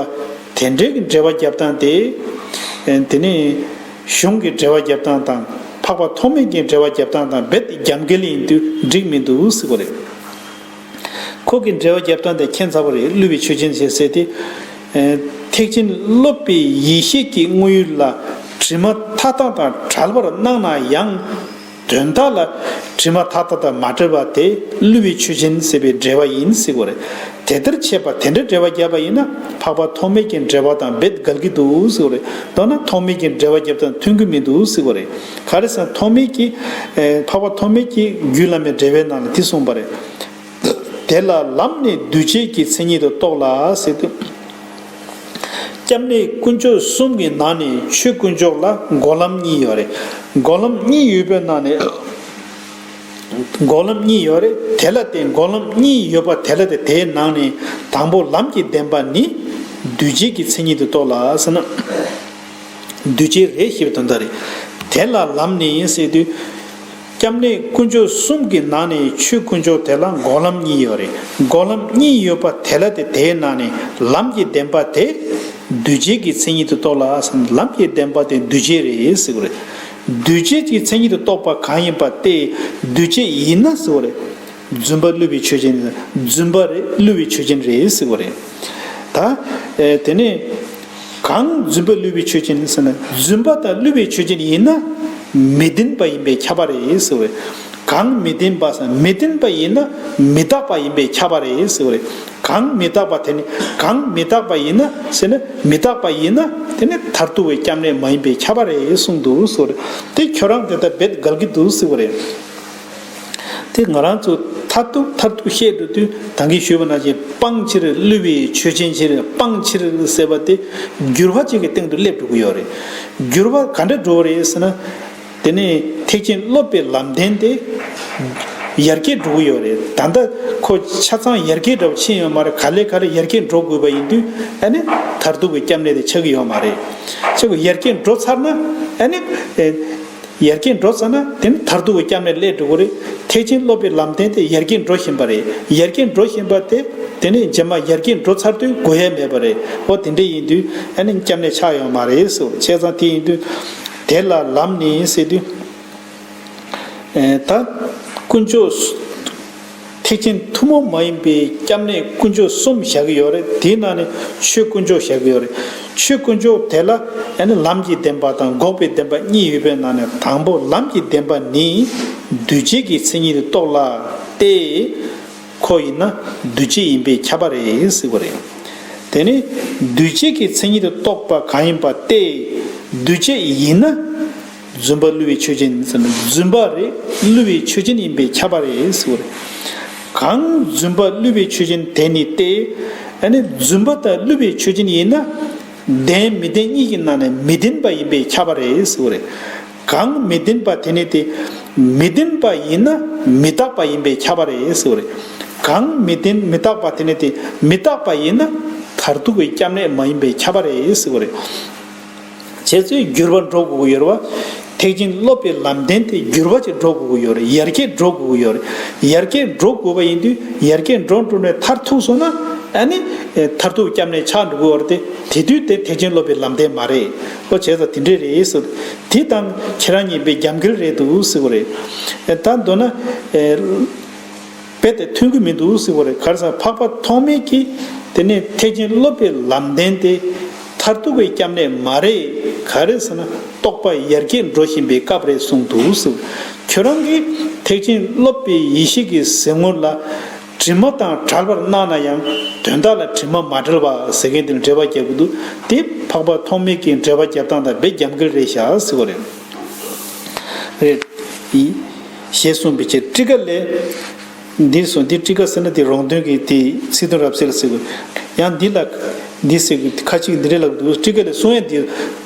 དེ་འདྲའི་གི་འགྲེལ་པ་རྒྱབ་སྟངས་དེ། ཨེ། དེ་ནི་གཞུང་གི་འགྲེལ་པ་རྒྱབ་སྟངས་དང་འཕགས་པ་ཐོགས་མེད་ཀྱི་འགྲེལ་པ་རྒྱབ་སྟངས་དང་རྦད་རྒྱབ་འགལ་ཡིན་དུས་འགྲིག་མི་འདུག་ཟེར་བ་རེད། ཁོ་གི་འགྲེལ་པ་རྒྱབ་སྟངས་དེ་མཁྱེན་ཚར་བ་རེད། བསླུ་བའི་ཆོས་ཅན་ཞེས་ཟེར་ཏེ། ཨེ། ཐེག་ཆེན་སློབ་པའི་ཡེ་ཤེས་ཀྱི་དངོས་ཡུལ་ལ་དྲི་མ་མཐའ་དག་དང་བྲལ་བར་སྣང་ན་ཡང་། དོན་དག་ལ་དྲི་མ་མཐའ་དག་དང་མ་བྲལ་བ་དེ་བསླུ་བའི་ཆོས་ཅན་ཟེར་བའི་འགྲེལ་པ་ཡིན་ཟེར་བ་རེད། དེ་ལྟར་འཆད་པ་དེ་འདྲ་འགྲེལ་པ་བརྒྱབ་པ་ཡིན་ན་འཕགས་པ་ཐོགས་མེད་ཀྱི་འགྲེལ་པ་དང་རྦད་འགལ་གྱི་འདུག་ཟེར་བ་རེད། མདོར་ན་ཐོགས་མེད་ཀྱི་འགྲེལ་པ་བརྒྱབ་སྟངས་མཐུན་གྱི་མི་འདུག་ཟེར་བ་རེད། ག་རེ་ཟེར་ན་ཐོགས་མེད་ཀྱི། ཨེ། འཕགས་པ་ཐོགས་མེད་ཀྱི་རྒྱུད་བླ་མའི་འགྲེལ་པའི་ནང་ལ་འདི་གསུངས་པ་རེད། དེ་ལ་ལམ་ནི་འདུས་བྱས་ཀྱི་མཚན་ཉིད་དུ་རྟོགས་ལ་ཟེར་དུས། སྐྱབས་གནས་དཀོན་མཆོག་གསུམ་གྱི་ནང་ནས་ཆོས་དཀོན་མཆོག་ལ་སྒོམ་ལམ་གཉིས་ཡོད་རེད། སྒོམ་ལམ་གཉིས་ཡོད་པའི་ནང་ནས། སྒོམ་ལམ་གཉིས་ཡོད་རེད། དེ་ལ་བརྟེན་སྒོམ་ལམ་གཉིས་ཡོད་པ་དེ་ལ་བརྟེན་དེའི་ནང་ནས་དང་པོ་ལམ་གྱི་བདེན་པ་ནི་འདུས་བྱས་ཀྱི་མཚན་ཉིད་དུ་རྟོགས་ལ་ཟེར་ན། འདུས་བྱས་རེད་ཞེས་པའི་དོན་དག་རེད། དེ་ལ་ལམ་ནི་ཟེར་དུས། སྐྱབས་གནས་དཀོན་མཆོག་གསུམ་གྱི་ནང་ནས་ཆོས་དཀོན་མཆོག་དེ་ལ་སྒོམ་ལམ་གཉིས་ཡོད་རེད། སྒོམ་ལམ་གཉིས་ཡོད་པ་དེ་ལ་དེ་དེའི་ནང་ནས་ལམ་གྱི་བདེན་པ་དེ་འདུས་བྱས་ཀྱི་མཚན་ཉིད་དུ་རྟོགས་ལ་ཟེར་ན། ལམ་གྱི་བདེན་པ་དེ་འདུས་བྱས་རེད་ཟེར་གྱི་རེད། འདུས་བྱས་ཀྱི་མཚན་ཉིད་དུ་རྟོགས་པ་གང་ཡིན་པ་སྟེ། འདུས་བྱས་ཡིན་ན་ཟེར་གྱི་རེད། རྫུན་པ་བསླུ་བའི་ཆོས་ཅན། རྫུན་པ་རེད། བསླུ་བའི་ཆོས་ཅན་རེད་ཟེར་གྱི་རེད། ད། ཨེ། དེ་ནས་གང་རྫུན་པ་བསླུ་བའི་ཆོས་ཅན་ཟེར་ན། རྫུན་པ་དང་བསླུ་བའི་ཆོས་ཅན་ཡིན་ན་མི་བདེན་པ་ཡིན་པས་ཁྱབ་པ་རེད་ཟེར་བས། གང་མི་བདེན་པ་ཟེར་ན། མི་བདེན་པ་ཡིན་ན་མི་རྟག་པ་ཡིན་པས་ཁྱབ་པ་རེད་ཟེར་བས། གང་མི་རྟག་པ་དེ་ནི། གང་མི་རྟག་པ་ཡིན་ན་ཟེར་ན། མི་རྟག་པ་ཡིན་ན་དེ་ནི་མཐར་ཐུག་པའི་སྐྱབས་གནས་མ་ཡིན་པས་ཁྱབ་པ་རེད་གསུངས་འདུག་ཟེར་བས། དེ་ཁྱོད་རང་དེ་ལྟར་རྦད་འགལ་གྱི་འདུག་ཟེར་བ་རེད། དེ་ང་རང་ཚོ་མཐར་ཐུག་མཐར་ཐུག་བཤད་འགྲོ་དུས་ད་གིན་ཞུས་པ་ནང་བཞིན་སྤང་ཕྱིར་བསླུ་བའི་ཆོས་ཅན་ཕྱིར། སྤང་ཕྱིར་ཟེར་བ་དེ་འགྱུར་བ་གཅིག་གི་སྟེང་དུ་སླེབས་འགྲོ་གི་ཡོད་རེད། འགྱུར་བ་ག་འདྲ་འགྲོ་གི་རེད་ཟེར་ན། དེ་ནས་ཐེག་ཆེན་སློབ་པའི་ལམ་བདེན་དེ་ཡར་རྒྱས་འགྲོ་གི་ཡོད་རེད། ད་ལྟ་ཁོ་ཆ་ཚང་ཡར་རྒྱས་འདྲ་བོ་ཕྱིན་ཡོད་མ་རེད། ག་ལེ་ག་ལེ་ཡར་རྒྱས་འགྲོ་དགོས་པ་ཡིན་དུས་ཨ་ནི་མཐར་ཐུག་གི་སྐྱབས་གནས་དེ་ཆགས་ཀྱི་ཡོད་མ་རེད། ཆགས་ཀྱི། ཡར་རྒྱས་འགྲོ་ཚར་ན་ཨ་ནི། ཨེ། ཡར་རྒྱས་འགྲོ་ཚར་ན་དེ་ནི་མཐར་ཐུག་གི་སྐྱབས་གནས་སླེབས་འགྲོ་གི་རེད། ཐེག་ཆེན་སློབ་པའི་ལམ་བདེན་དེ་ཡར་རྒྱས་འགྲོ་བཞིན་པ་རེད། ཡར་རྒྱས་འགྲོ་བཞིན་པ་དེ་དེ་ནི་རྗེས་མ་ཡར་རྒྱས་འགྲོ་ཚར་དུས་འགོར་ཡ་མེད་པ་རེད། འོ་དེ་འདྲ་ཡིན་དུས་ཨ་ནི་སྐྱབས་གནས་ཆགས་ཡོད་མ་རེད་ཟེར། བྱས་ཙང་དེ་ཡིན་དུས་དེ་ལ་ལམ་ནི་ཟེར་དུས། ཨེ། ད་དཀོན་མཆོག་ཐེག་ཆེན་ཐུན་མོང་མ་ཡིན་པའི་སྐྱབས་གནས་དཀོན་མཆོག་གསུམ་བཞག་གི་ཡོད་རེད། དེའི་ནང་ནས་ཆོས་དཀོན་མཆོག་བཞག་གི་ཡོད་རེད། ཆོས་དཀོན་མཆོག་དེ་ལ་ཨ་ནི་ལམ་གྱི་བདེན་པ་དང་འགོག་པའི་བདེན་པ་གཉིས་ཡོད་པའི་ནང་ནས་དང་པོ་ལམ་གྱི་བདེན་པ་ནི་འདུས་བྱས་ཀྱི་མཚན་ཉིད་དུ་རྟོགས་ལ་སྟེ། ཁོ་ཡིན་ན་འདུས་བྱས་ཡིན་པས་ཁྱབ་པ་རེད་ཟེར་བ་རེད། དེ་ནི་འདུས་བྱས་ཀྱི་མཚན་ཉིད་དུ་རྟོགས་པ་གང་ཡིན་པ་སྟེ། འདུས་བྱས་ཡིན་ན། རྫུན་པ་བསླུ་བའི་ཆོས་ཅན་ཟེར་ན། རྫུན་པ་རེད། བསླུ་བའི་ཆོས་ཅན་ཡིན་པས་ཁྱབ་པ་རེད་ཟེར་བ་རེད། གང་རྫུན་པ་བསླུ་བའི་ཆོས་ཅན་དེ་ནི་སྟེ། ཨ་ནི་རྫུན་པ་དང་བསླུ་བའི་ཆོས་ཅན་ཡིན་ན། བདེན་མི་བདེན་གཉིས་ཀྱི་ནང་ནས་མི་བདེན་པ་ཡིན་པས་ཁྱབ་པ་རེད་ཟེར་བ་རེད། གང་མི་བདེན་པ་དེ་ནི་དེ་མི་བདེན་པ་ཡིན་ན་མི་རྟག་པ་ཡིན་པས་ཁྱབ་པ་རེད་ཟེར་བ་རེད། གང་མི་བདེན་མི་རྟག་པ་དེ་ནི་དེ་མི་རྟག་པ་ཡིན་ན་མཐར་ཐུག་གི་སྐྱབས་གནས་མ་ཡིན་པས་ཁྱབ་པ་རེད་ཟེར་བ་རེད། བྱས་ཙང་འགྱུར་བ་འགྲོ་དགོས་ཀྱི་ཡོད་རེད་བ། ཐེག་ཆེན་སློབ་པའི་ལམ་བདེན་དེ་འགྱུར་བ་ཅིག་འགྲོ་དགོས་ཀྱི་ཡོད་རེད། ཡར་རྒྱས་འགྲོ་དགོས་ཀྱི་ཡོད་རེད། ཡར་རྒྱས་འགྲོ་དགོས་པ་ཡིན་དུས་ཡར་རྒྱས་འགྲོ་འགྲོ་ནས་མཐར་ཐུག་སོང་ན་ཨ་ནི་མཐར་ཐུག་སྐྱབས་གནས་ཆགས་འགྲོ་གི་ཡོད་རེད་དེ། དེ་དུས་དེ་ཐེག་ཆེན་སློབ་པའི་ལམ་བདེན་མ་རེད། ཨོ་བྱས་ཙང་དེ་འདྲས་རེད་ཟེར། དེ་དང་ཁྱེད་རང་གཉིས་དཔེ་རྒྱབ་འགལ་རེད་འདུག་ཟེར་བ་རེད། ད་མདོར་ན། རྦད་དེ་མཐུན་གྱི་མི་འདུག་ཟེར་བ་རེད། ག་རེ་ཟེར་ན་འཕགས་པ་ཐོགས་མེད་ཀྱིས་དེ་ནས་ཐེག་ཆེན་སློབ་པའི་ལམ་བདེན་དེ་མཐར་ཐུག་གི་སྐྱབས་གནས་མ་རེད། ག་རེ་ཟེར་ན་རྟོགས་པ་ཡར་རྒྱས་འགྲོ་བཞིན་པའི་སྐབས་རེད་གསུངས་འདུག་ཟེར། ཁྱོད་རང་གིས་ཐེག་ཆེན་སློབ་པའི་ཡེ་ཤེས་ཀྱི་ཟེར་སྔོན་ལ་དྲི་མ་དང་བྲལ་བར་སྣང་ན་ཡང་དོན་དག་ལ་དྲི་མ་མ་བྲལ་བ་ཟེར་མཁན་དེ་ལ་འགྲེལ་པ་རྒྱག་གི་འདུག་དེ་འཕགས་པ་ཐོགས་མེད་ཀྱི་འགྲེལ་པ་རྒྱབ་སྟངས་དང་དཔེ་རྒྱབ་འགལ་རེད་ཤག་ཟེར་བ་རེད། རེད། ཞེས་གསུངས་པའི་ཕྱིར་ཊཱི་ཀ་ལས། འདིར་སོང་འདི་ཊཱི་ཀ་ཟེར་ན་འདི་རོང་སྟོན་གྱི་དེ་ཚིག་དོན་རབ་གསལ་ཟེར་དགོས། ཡང་འདི་ལ་འདི་ཟེར་དགོས་ཁ་ཅིག་འདི་འདྲ་ལབ་འདུག་ཊཱི་ཀ་ལས་གསུང་ཡ་འདི་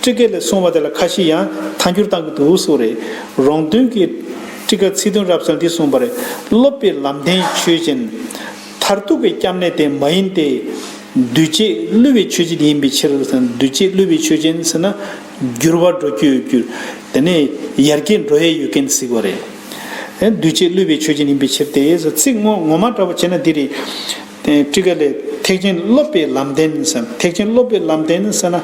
ཊཱི་ཀ་ལས་གསུངས་པ་དེ་ལ་ཁ་ཤས་ཡང་མཐའ་འགྱུར་བཏང་གི་འདུག་ཟེར་བ་རེད། རོང་སྟོན་གྱི་ཊཱི་ཀ་ཚིག་དོན་རབ་གསལ་འདི་གསུངས་པ་རེད། སློབ་པའི་ལམ་བདེན་ཆོས་ཅན། མཐར་ཐུག་གི་སྐྱབས་གནས་དེ་མ་ཡིན་ཏེ། འདུས་བྱས་བསླུ་བའི་ཆོས་ཅན་ཡིན་པའི་ཕྱིར་ཟེར་ན། འདུས་བྱས་བསླུ་བའི་ཆོས་ཅན་ཟེར་ན། འགྱུར་བ་འགྲོ་རྒྱུ་ཡོད་རྒྱུ། དེ་ནས་ཡར་རྒྱས་འགྲོ་ཡས་ཡོད་མཁན་ཟེར་བ་རེད། འདུས་བྱས་བསླུ་བའི་ཆོས་ཅན་ཡིན་པའི་ཕྱིར་ཏེ་ཟེར། ཚིག་ངོ་ངོ་མ་འདྲ་བོ་བྱས་ན་འདི་རེད། ཊཱི་ཀ་ལས་ཐེག་ཆེན་སློབ་པའི་ལམ་བདེན་ཟེར། ཐེག་ཆེན་སློབ་པའི་ལམ་བདེན་ཟེར་ན།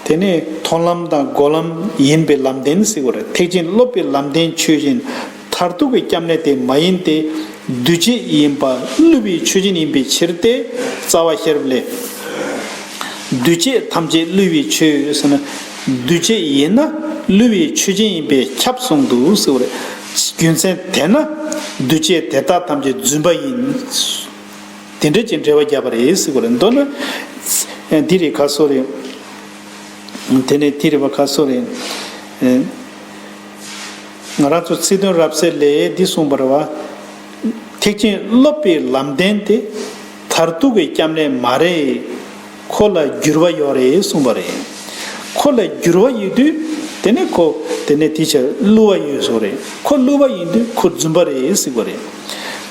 དེ་ནས་མཐོང་ལམ་དང་སྒོམ་ལམ་ཡིན་པའི་ལམ་བདེན་ཟེར་བ་རེད། ཐེག་ཆེན་སློབ་པའི་ལམ་བདེན་ཆོས་ཅན། མཐར་ཐུག་གི་སྐྱབས་གནས་དེ་མ་ཡིན་ཏེ། འདུས་བྱས་ཡིན་པ་བསླུ་བའི་ཆོས་ཅན་ཡིན་པའི་ཕྱིར་ཏེ། རྩ་བ་ཤེས་རབ་ལས། འདུས་བྱས་ཐམས་ཅད་བསླུ་བའི་ཆོས་ཟེར་ན། འདུས་བྱས་ཡིན་ན་བསླུ་བའི་ཆོས་ཅན་ཡིན་པས་ཁྱབ་གསུངས་འདུག་ཟེར་བ་རེད། རྒྱུ་མཚན་དེས་ན་འདུས་བྱས་དེ་དག་ཐམས་ཅད་རྫུན་པ་ཡིན། དེ་འདྲ་ཅིག་འགྲེལ་པ་བརྒྱབ་པ་རེད་ཟེར་བ་རེད། མདོར་ན་འདི་རེད། ག་སོ་རེད། དེ་ནས་དེ་རེད་པ། ག་སོ་རེད། ང་རང་ཚོ་ཚིག་དོན་རབ་གསལ་ལས་འདི་གསུངས་པ་རེད་བ། ཐེག་ཆེན་སློབ་པའི་ལམ་བདེན་དེ་མཐར་ཐུག་གི་སྐྱབས་གནས་མ་རེད། ཁོ་ལ་འགྱུར་བ་ཡོད་རེད་གསུངས་པ་རེད། ཁོ་ལ་འགྱུར་བ་ཡོད་དུས་དེ་ནས་ཁོ་དེ་ནས་དེ་ཆ་བསླུ་བ་ཡོད་བཟོ་རེད། ཁོ་བསླུ་བ་ཡིན་དུས་ཁོ་རྫུན་པ་རེད་ཟེར་བ་རེད།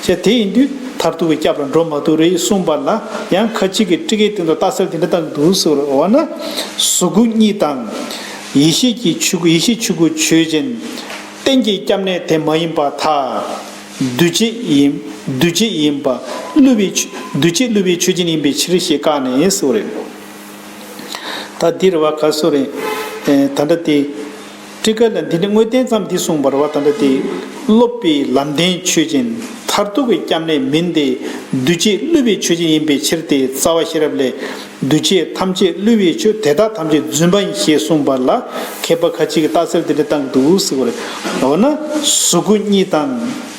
ཅེས་དེ་ཡིན་དུས་མཐར་ཐུག་གི་སྐྱབས་ལ་འགྲོ་མ་ཐུབ་རེད་གསུངས་པ་ལ་ཡང་ཁ་ཅིག་གིས་ཊཱི་ཀའི་སྟེང་དུ་རྟགས་གསལ་དེ་འདྲ་བཏང་གི་འདུག་ཟེར་བ་རེད། འོ་ན་གཟུགས་སྐུ་གཉིས་དང་། ཡེ་ཤེས་ཀྱི་ཆོས་སྐུ། ཡེ་ཤེས་ཆོས་སྐུ་ཆོས་ཅན། རྟེན་གྱི་སྐྱབས་གནས་དེ་མ་ཡིན་པར་ཐལ། འདུས་བྱས་ཡིན། འདུས་བྱས་ཡིན་པ་བསླུ་བའི་ཆོས། འདུས་བྱས་བསླུ་བའི་ཆོས་ཅན་ཡིན་པའི་ཕྱིར་ཞེས་བཀག་ནས་ཟེར་བ་རེད། ད་འདིར་བ་ག་སོ་རེད། ད་ལྟ་དེ། ཊཱི་ཀ་ལ་འདི་འདྲ་དངོས་བསྟན་ཙམ་འདི་གསུངས་པ་རེད་བ། ད་ལྟ་དེ། སློབ་པའི་ལམ་བདེན་ཆོས་ཅན། མཐར་ཐུག་གི་སྐྱབས་གནས་མིན་ཏེ། འདུས་བྱས་བསླུ་བའི་ཆོས་ཅན་ཡིན་པའི་ཕྱིར་ཏེ། རྩ་བ་ཤེས་རབ་ལས། འདུས་བྱས་ཐམས་ཅད་བསླུ་བའི་ཆོས། དེ་དག་ཐམས་ཅད་རྫུན་པ་ཡིན་ཞེས་གསུངས་པ་ལ་མཁས་པ་ཁ་ཅིག་གིས་རྟགས་གསལ་འདི་འདྲ་བཏང་གི་འདུག་ཟེར་བ་རེད། འོ་ན་གཟུགས་སྐུ་གཉིས་དང་།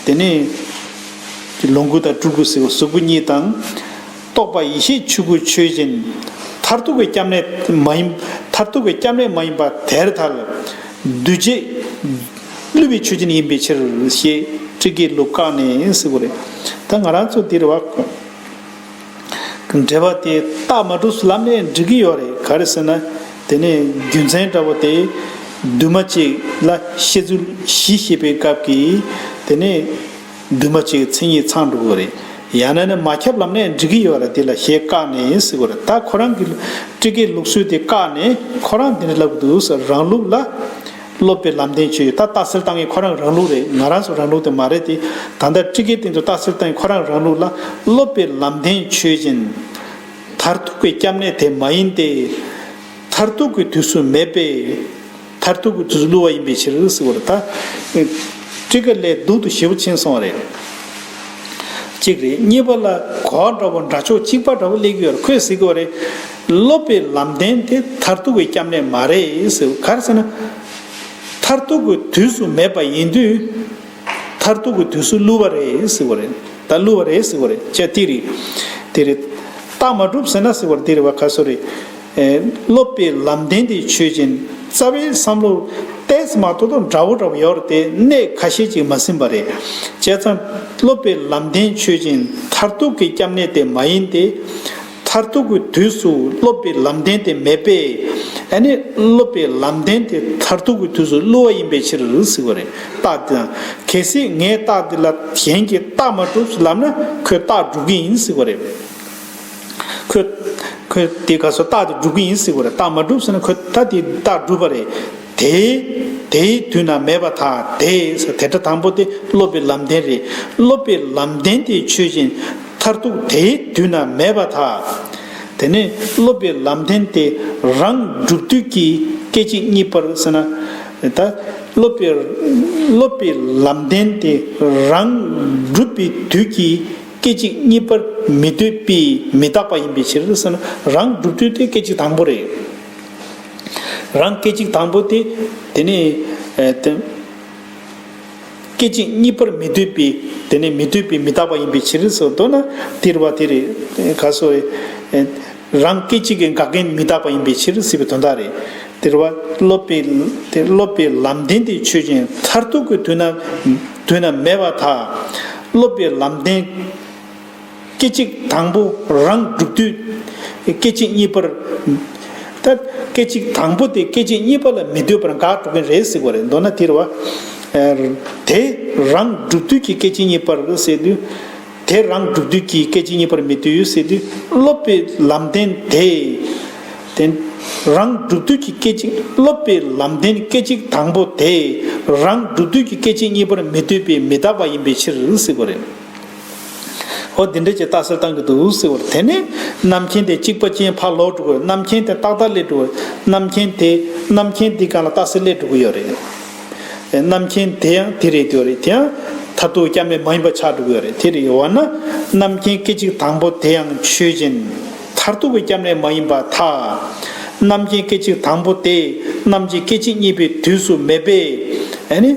དེ་ནས་ལོངས་སྐུ་དང་སྤྲུལ་སྐུ་ཟེར་བ་གཟུགས་སྐུ་གཉིས་དང་། རྟོགས་པ་ཡེ་ཤེས་ཆོས་སྐུ་ཆོས་ཅན། མཐར་ཐུག་གི་སྐྱབས་གནས་མ་ཡིན། མཐར་ཐུག་གི་སྐྱབས་གནས་མ་ཡིན་པ་དེར་ཐལ། འདུས་བྱས་བསླུ་བའི་ཆོས་ཅན་ཡིན་པའི་ཕྱིར་ཞེས་ཊཱི་ཀའི་ལུགས་བཀག་ནས་ཟེར་བ་རེད། ད་ང་རང་ཚོ་འདིར་བ། འགྲེལ་པ་དེ་རྟགས་མ་གྲུབ་སུ་ལབ་ནས་འགྲིག་གི་ཡོད་རེད། ག་རེ་ཟེར་ན། དེ་ནས་རྒྱུ་མཚན་འདྲ་བོ་དེ། འདུས་མ་བྱས་ལ་བཤད་ཚུལ་བཞི་བཤད་པའི་སྐབས་ཀྱི། དེ་ནས། འདུས་མ་བྱས་ཀྱི་མཚན་ཉིད་ཚང་འགྲོ་གི་རེད། ཡང་ན་ནི་མ་ཁྱབ་ལབ་ནའི་འགྲིག་གི་ཡོད་རེད། དེ་ལ་ཞེས་བཀག་ནས་ཟེར་གི་རེད། ད་ཁོ་རང་གི་ཊཱི་ཀའི་ལུགས་སྲོལ་དེ་བཀག་ནས་ཁོ་རང་འདི་འདྲ་ལབ་གི་འདུག་ཟེར། རང་ལུགས་ལ་སློབ་པའི་ལམ་བདེན་ཆོས་ཅན། ད་རྟགས་གསལ་བཏང་མཁན་ཁོ་རང་རང་ལུགས་རེད། ང་རང་ཚོ་རང་ལུགས་དེ་མ་རེད་དེ། ད་ལྟ་ཊཱི་ཀའི་སྟེང་དུ་རྟགས་གསལ་བཏང་མཁན་ཁོ་རང་རང་ལུགས་ལ་སློབ་པའི་ལམ་བདེན་ཆོས་ཅན། མཐར་ཐུག་གི་སྐྱབས་གནས་དེ་མ་ཡིན་ཏེ། མཐར་ཐུག་གི་དུས་སུ་མེད་པས། མཐར་ཐུག་གི་དུས་སུ་བསླུ་བ་ཡིན་པའི་ཕྱིར་ཟེར་བ་རེད། ད་ཊཱི་ཀ་ལས་སྡུག་ཏུ་ཞེ་པོ་ཕྱིན་སོང་བ་རེད། གཅིག་རེད། གཉིས་པ་ལ་གོ་བ་འདྲ་པོ་འདྲ་ཕྱོགས་གཅིག་པ་འདྲ་པོ་སླེབས་ཀྱི་ཡོད་རེད། ཁོས་ཟེར་གྱི་ཡོད་རེད། སློབ་པའི་ལམ་བདེན་དེ་མཐར་ཐུག་གི་སྐྱབས་གནས་མ་རེད་ཟེར། ག་རེ་ཟེར་ན། མཐར་ཐུག་གི་དུས་སུ་མེད་པ་ཡིན་དུས། མཐར་ཐུག་གི་དུས་སུ་བསླུ་བ་རེད་ཟེར་བ་རེད། ད་བསླུ་བ་རེད་ཟེར་བ་རེད། ཅེས་དེ་རེད། དེ་རེད། རྟགས་མ་གྲུབ་ཟེར་ན་ཟེར་བ་རེད། དེ་རེད་བ། ག་སོ་རེད། ཨེ། སློབ་པའི་ལམ་བདེན་དེ་ཆོས་ཅན། རྩ་བའི་བསམ་བློ་ཏོག་ཙམ་མ་གཏོགས་འདྲ་བོ་འདྲ་བོ་ཡོད་རེད་དེ། གནད་ཁ་ཤས་ཅིག་མ་ཟིན་པ་རེད། བྱས་ཙང་སློབ་པའི་ལམ་བདེན་ཆོས་ཅན། མཐར་ཐུག་གི་སྐྱབས་གནས་དེ་མ་ཡིན་ཏེ། མཐར་ཐུག་གི་དུས་སུ་སློབ་པའི་ལམ་བདེན་དེ་མེད་པས། ཨ་ནི་སློབ་པའི་ལམ་བདེན་དེ་མཐར་ཐུག་གི་དུས་སུ་བསླུ་བ་ཡིན་པའི་ཕྱིར་ཟེར་བ་རེད། རྟགས་དེ་དང་། གལ་སྲིད་ངས་རྟགས་འདི་ལ་གཞན་གྱིས་རྟགས་མ་གྲུབ་ལབ་ན་ཁོས་རྟགས་སྒྲུབ་ཀྱི་ཡིན་ཟེར་བ་རེད། ཁོས་ཁོས་དེ་ག་སོ་རྟགས་དེ་སྒྲུབ་ཀྱི་ཡིན་ཟེར་བ་རེད། རྟགས་མ་གྲུབ་ཟེར་ན་ཁོས་ད་དེ་རྟགས་སྒྲུབ་པ་རེད། དེ་དེའི་དུས་ན་མེད་པར་ཐལ། དེ་ཟེར་དེ་སྒྲ་དང་པོ་དེ་སློབ་པའི་ལམ་བདེན་རེད། སློབ་པའི་ལམ་བདེན་དེ་ཆོས་ཅན། མཐར་ཐུག་དེའི་དུས་ན་མེད་པར་ཐལ། དེ་ནས་སློབ་པའི་ལམ་བདེན་དེ་རང་སྒྲུབ་དུས་ཀྱི་སྐད་ཅིག་གཉིས་པར་ཟེར་ན། ད་སློབ་པའི་སློབ་པའི་ལམ་བདེན་དེ་རང་སྒྲུབ་པའི་དུས་ཀྱི་སྐད་ཅིག་གཉིས་པར་མི་ལྟོས་པའི་མི་རྟག་པ་ཡིན་པའི་ཕྱིར་ཟེར་ན། རང་སྒྲུབ་དུས་དེ་སྐད་ཅིག་དང་པོ་རེད། རང་སྐད་ཅིག་དང་པོ་དེ། དེ་ནས་ཨེ་དེ། སྐད་ཅིག་གཉིས་པར་མི་ལྟོས་པའི། དེ་ནས་མི་ལྟོས་པའི་མི་རྟག་པ་ཡིན་པའི་ཕྱིར་ཟེར་བ་དོན་ན་དེ་རེད་པ། དེ་རེད། ག་སོ་རེད། རང་སྐད་ཅིག་གི་འགག་རྐྱེན་མི་རྟག་པ་ཡིན་པའི་ཕྱིར་ཟེར་བའི་དོན་དག་རེད། དེ་རེད་པ། སློབ་པའི་དེ་སློབ་པའི་ལམ་བདེན་དེ་ཆོས་ཅན། མཐར་ཐུག་གི་དུས་ན་དུས་ན་མེད་པར་ཐལ། སློབ་པའི་ལམ་བདེན། སྐད་ཅིག་དང་པོ་རང་སྒྲུབ་དུས། སྐད་ཅིག་གཉིས་པར། ད་སྐད་ཅིག་དང་པོ་དེ་སྐད་ཅིག་གཉིས་པ་ལ་མི་ལྟོས་པར་འགག་འགྲོ་གི་རེད་ཟེར་བ་རེད། མདོར་ན་དེ་རེད་པ། དེ་རང་སྒྲུབ་དུས་ཀྱི་སྐད་ཅིག་གཉིས་པར་ཟེར་དུས། དེ་རང་སྒྲུབ་དུས་ཀྱི་སྐད་ཅིག་གཉིས་པར་མི་ལྟོས་ཟེར་དུས། སློབ་པའི་ལམ་བདེན་དེ། དེ་རང་སྒྲུབ་དུས་ཀྱི་སྐད་ཅིག་སློབ་པའི་ལམ་བདེན་སྐད་ཅིག་དང་པོ་དེ་རང་སྒྲུབ་དུས་ཀྱི་སྐད་ཅིག་གཉིས་པར་མི་ལྟོས་པའི་མི་རྟག་པ་ཡིན་པའི་ཕྱིར་ཟེར་བ་རེད། འོ་འདི་འདྲ་ཅིག་རྟགས་གསལ་བཏང་གི་འདུག་ཟེར་བ་རེད། དེ་ནས་རྣམ་མཁྱེན་དེ་གཅིག་པ་ཅན་ཕར་ལོག་འགྲོ་གི་ཡོད། རྣམ་མཁྱེན་དེ་ཏག་ཏག་སླེབས་འགྲོ་གི་ཡོད། རྣམ་མཁྱེན་དེ་རྣམ་མཁྱེན་དེའི་སྒང་ལ་རྟགས་གསལ་སླེབས་འགྲོ་གི་ཡོད་རེད། རྣམ་མཁྱེན་དེ་ཡང་དེ་རེད་དེ་རེད། དེ་ཡང་མཐར་ཐུག་སྐྱབས་གནས་མ་ཡིན་པ་ཆགས་འགྲོ་གི་ཡོད་རེད། དེ་རེད། འོ་ན་རྣམ་མཁྱེན་སྐད་ཅིག་དང་པོ་དེ་ཡང་ཆོས་ཅན། མཐར་ཐུག་གི་སྐྱབས་གནས་མ་ཡིན་པར་ཐལ། རྣམ་མཁྱེན་སྐད་ཅིག་དང་པོ་དེ་རྣམ་མཁྱེན་སྐད་ཅིག་གཉིས་པའི་དུས་སུ་མེད་པས། ཨ་ནི་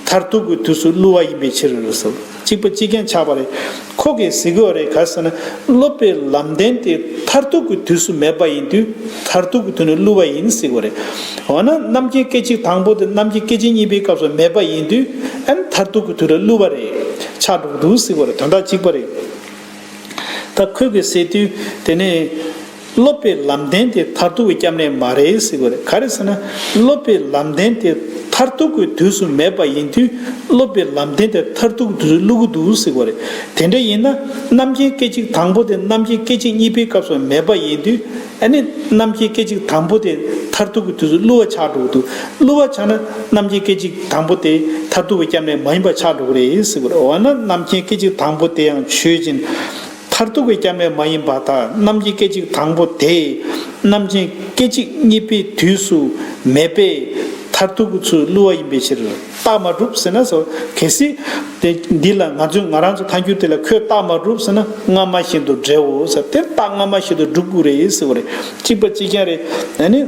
མཐར་ཐུག་གི་དུས་སུ་བསླུ་བ་ཡིན་པའི་ཕྱིར་ཟེར། གཅིག་པ་གཅིག་རྐྱང་ཆགས་པ་རེད། ཁོ་གིས་ཟེར་གི་ཡོད་རེད། ག་རེ་ཟེར་ན། སློབ་པའི་ལམ་བདེན་དེ་མཐར་ཐུག་གི་དུས་སུ་མེད་པ་ཡིན་དུས། མཐར་ཐུག་གི་དུས་ནི་བསླུ་བ་ཡིན་ཟེར་གི་ཡོད་རེད། འོ་ན་རྣམ་མཁྱེན་སྐད་ཅིག་དང་པོ་དེ་རྣམ་མཁྱེན་སྐད་ཅིག་གཉིས་པའི་སྐབས་སུ་མེད་པ་ཡིན་དུས། ཨ་ནི་མཐར་ཐུག་གི་དུས་ལ་བསླུ་བ་རེད། ཆགས་འགྲོ་གི་འདུག་ཟེར་གི་ཡོད་རེད། དོན་དག་གཅིག་པ་རེད། ད་ཁོས་གི་ཟེར་དུས་དེ་ནས། སློབ་པའི་ལམ་བདེན་དེ་མཐར་ཐུག་གི་སྐྱབས་གནས་མ་རེད་ཟེར་གི་རེད། ག་རེ་ཟེར་ན། སློབ་པའི་ལམ་བདེན་དེ་མཐར་ཐུག་གི་དུས་སུ་མེད་པ་ཡིན་དུས། སློབ་པའི་ལམ་བདེན་དེ་མཐར་ཐུག་གི་དུས་སུ་བསླུ་གི་འདུག་ཟེར་གི་རེད། དེ་འདྲ་ཡིན་ན། རྣམ་མཁྱེན་སྐད་ཅིག་དང་པོ་དེ་རྣམ་མཁྱེན་སྐད་ཅིག་གཉིས་པའི་སྐབས་སུ་མེད་པ་ཡིན་དུས། ཨ་ནི་རྣམ་མཁྱེན་སྐད་ཅིག་དང་པོ་དེ་མཐར་ཐུག་གི་དུས་སུ་བསླུ་བ་ཆགས་འགྲོ་གི་འདུག་བསླུ་བ་ཆགས་ན་རྣམ་མཁྱེན་སྐད་ཅིག་དང་པོ་དེ་མཐར་ཐུག་གི་སྐྱབས་གནས་མ་ཡིན་པ་ཆགས་འགྲོ་གི་རེད་ཟེར་གི་རེད། འོ་ན་རྣམ་མཁྱེན་སྐད་ཅིག་དང་པོ་དེ་ཡང་ཆོས་ཅན། མཐར་ཐུག་གི་སྐྱབས་གནས་མ་ཡིན་པར་ཐལ། རྣམ་མཁྱེན་སྐད་ཅིག་དང་པོ་དེ་རྣམ་མཁྱེན་སྐད་ཅིག་གཉིས་པའི་དུས་སུ་མེད་པས། མཐར་ཐུག་གི་ཚུལ་བསླུ་བ་ཡིན་པའི་ཕྱིར། རྟགས་མ་གྲུབ་ཟེར་ན་སོ། གལ་སྲིད་དེ་འདི་ལ་ང་ཚོས་ང་རང་ཚོ་ཐལ་འགྱུར་དེ་ལ་ཁོས་རྟགས་མ་གྲུབ་ཟེར་ན་སྔ་མ་བཞིན་དུ་འགྲེའོ་ཟེར། དེ་རྟགས་སྔ་མ་བཞིན་དུ་གྲུབ་དགོས་རེད་ཟེར་བ་རེད། གཅིག་པ་གཅིག་རྐྱང་རེད། ཨ་ནི།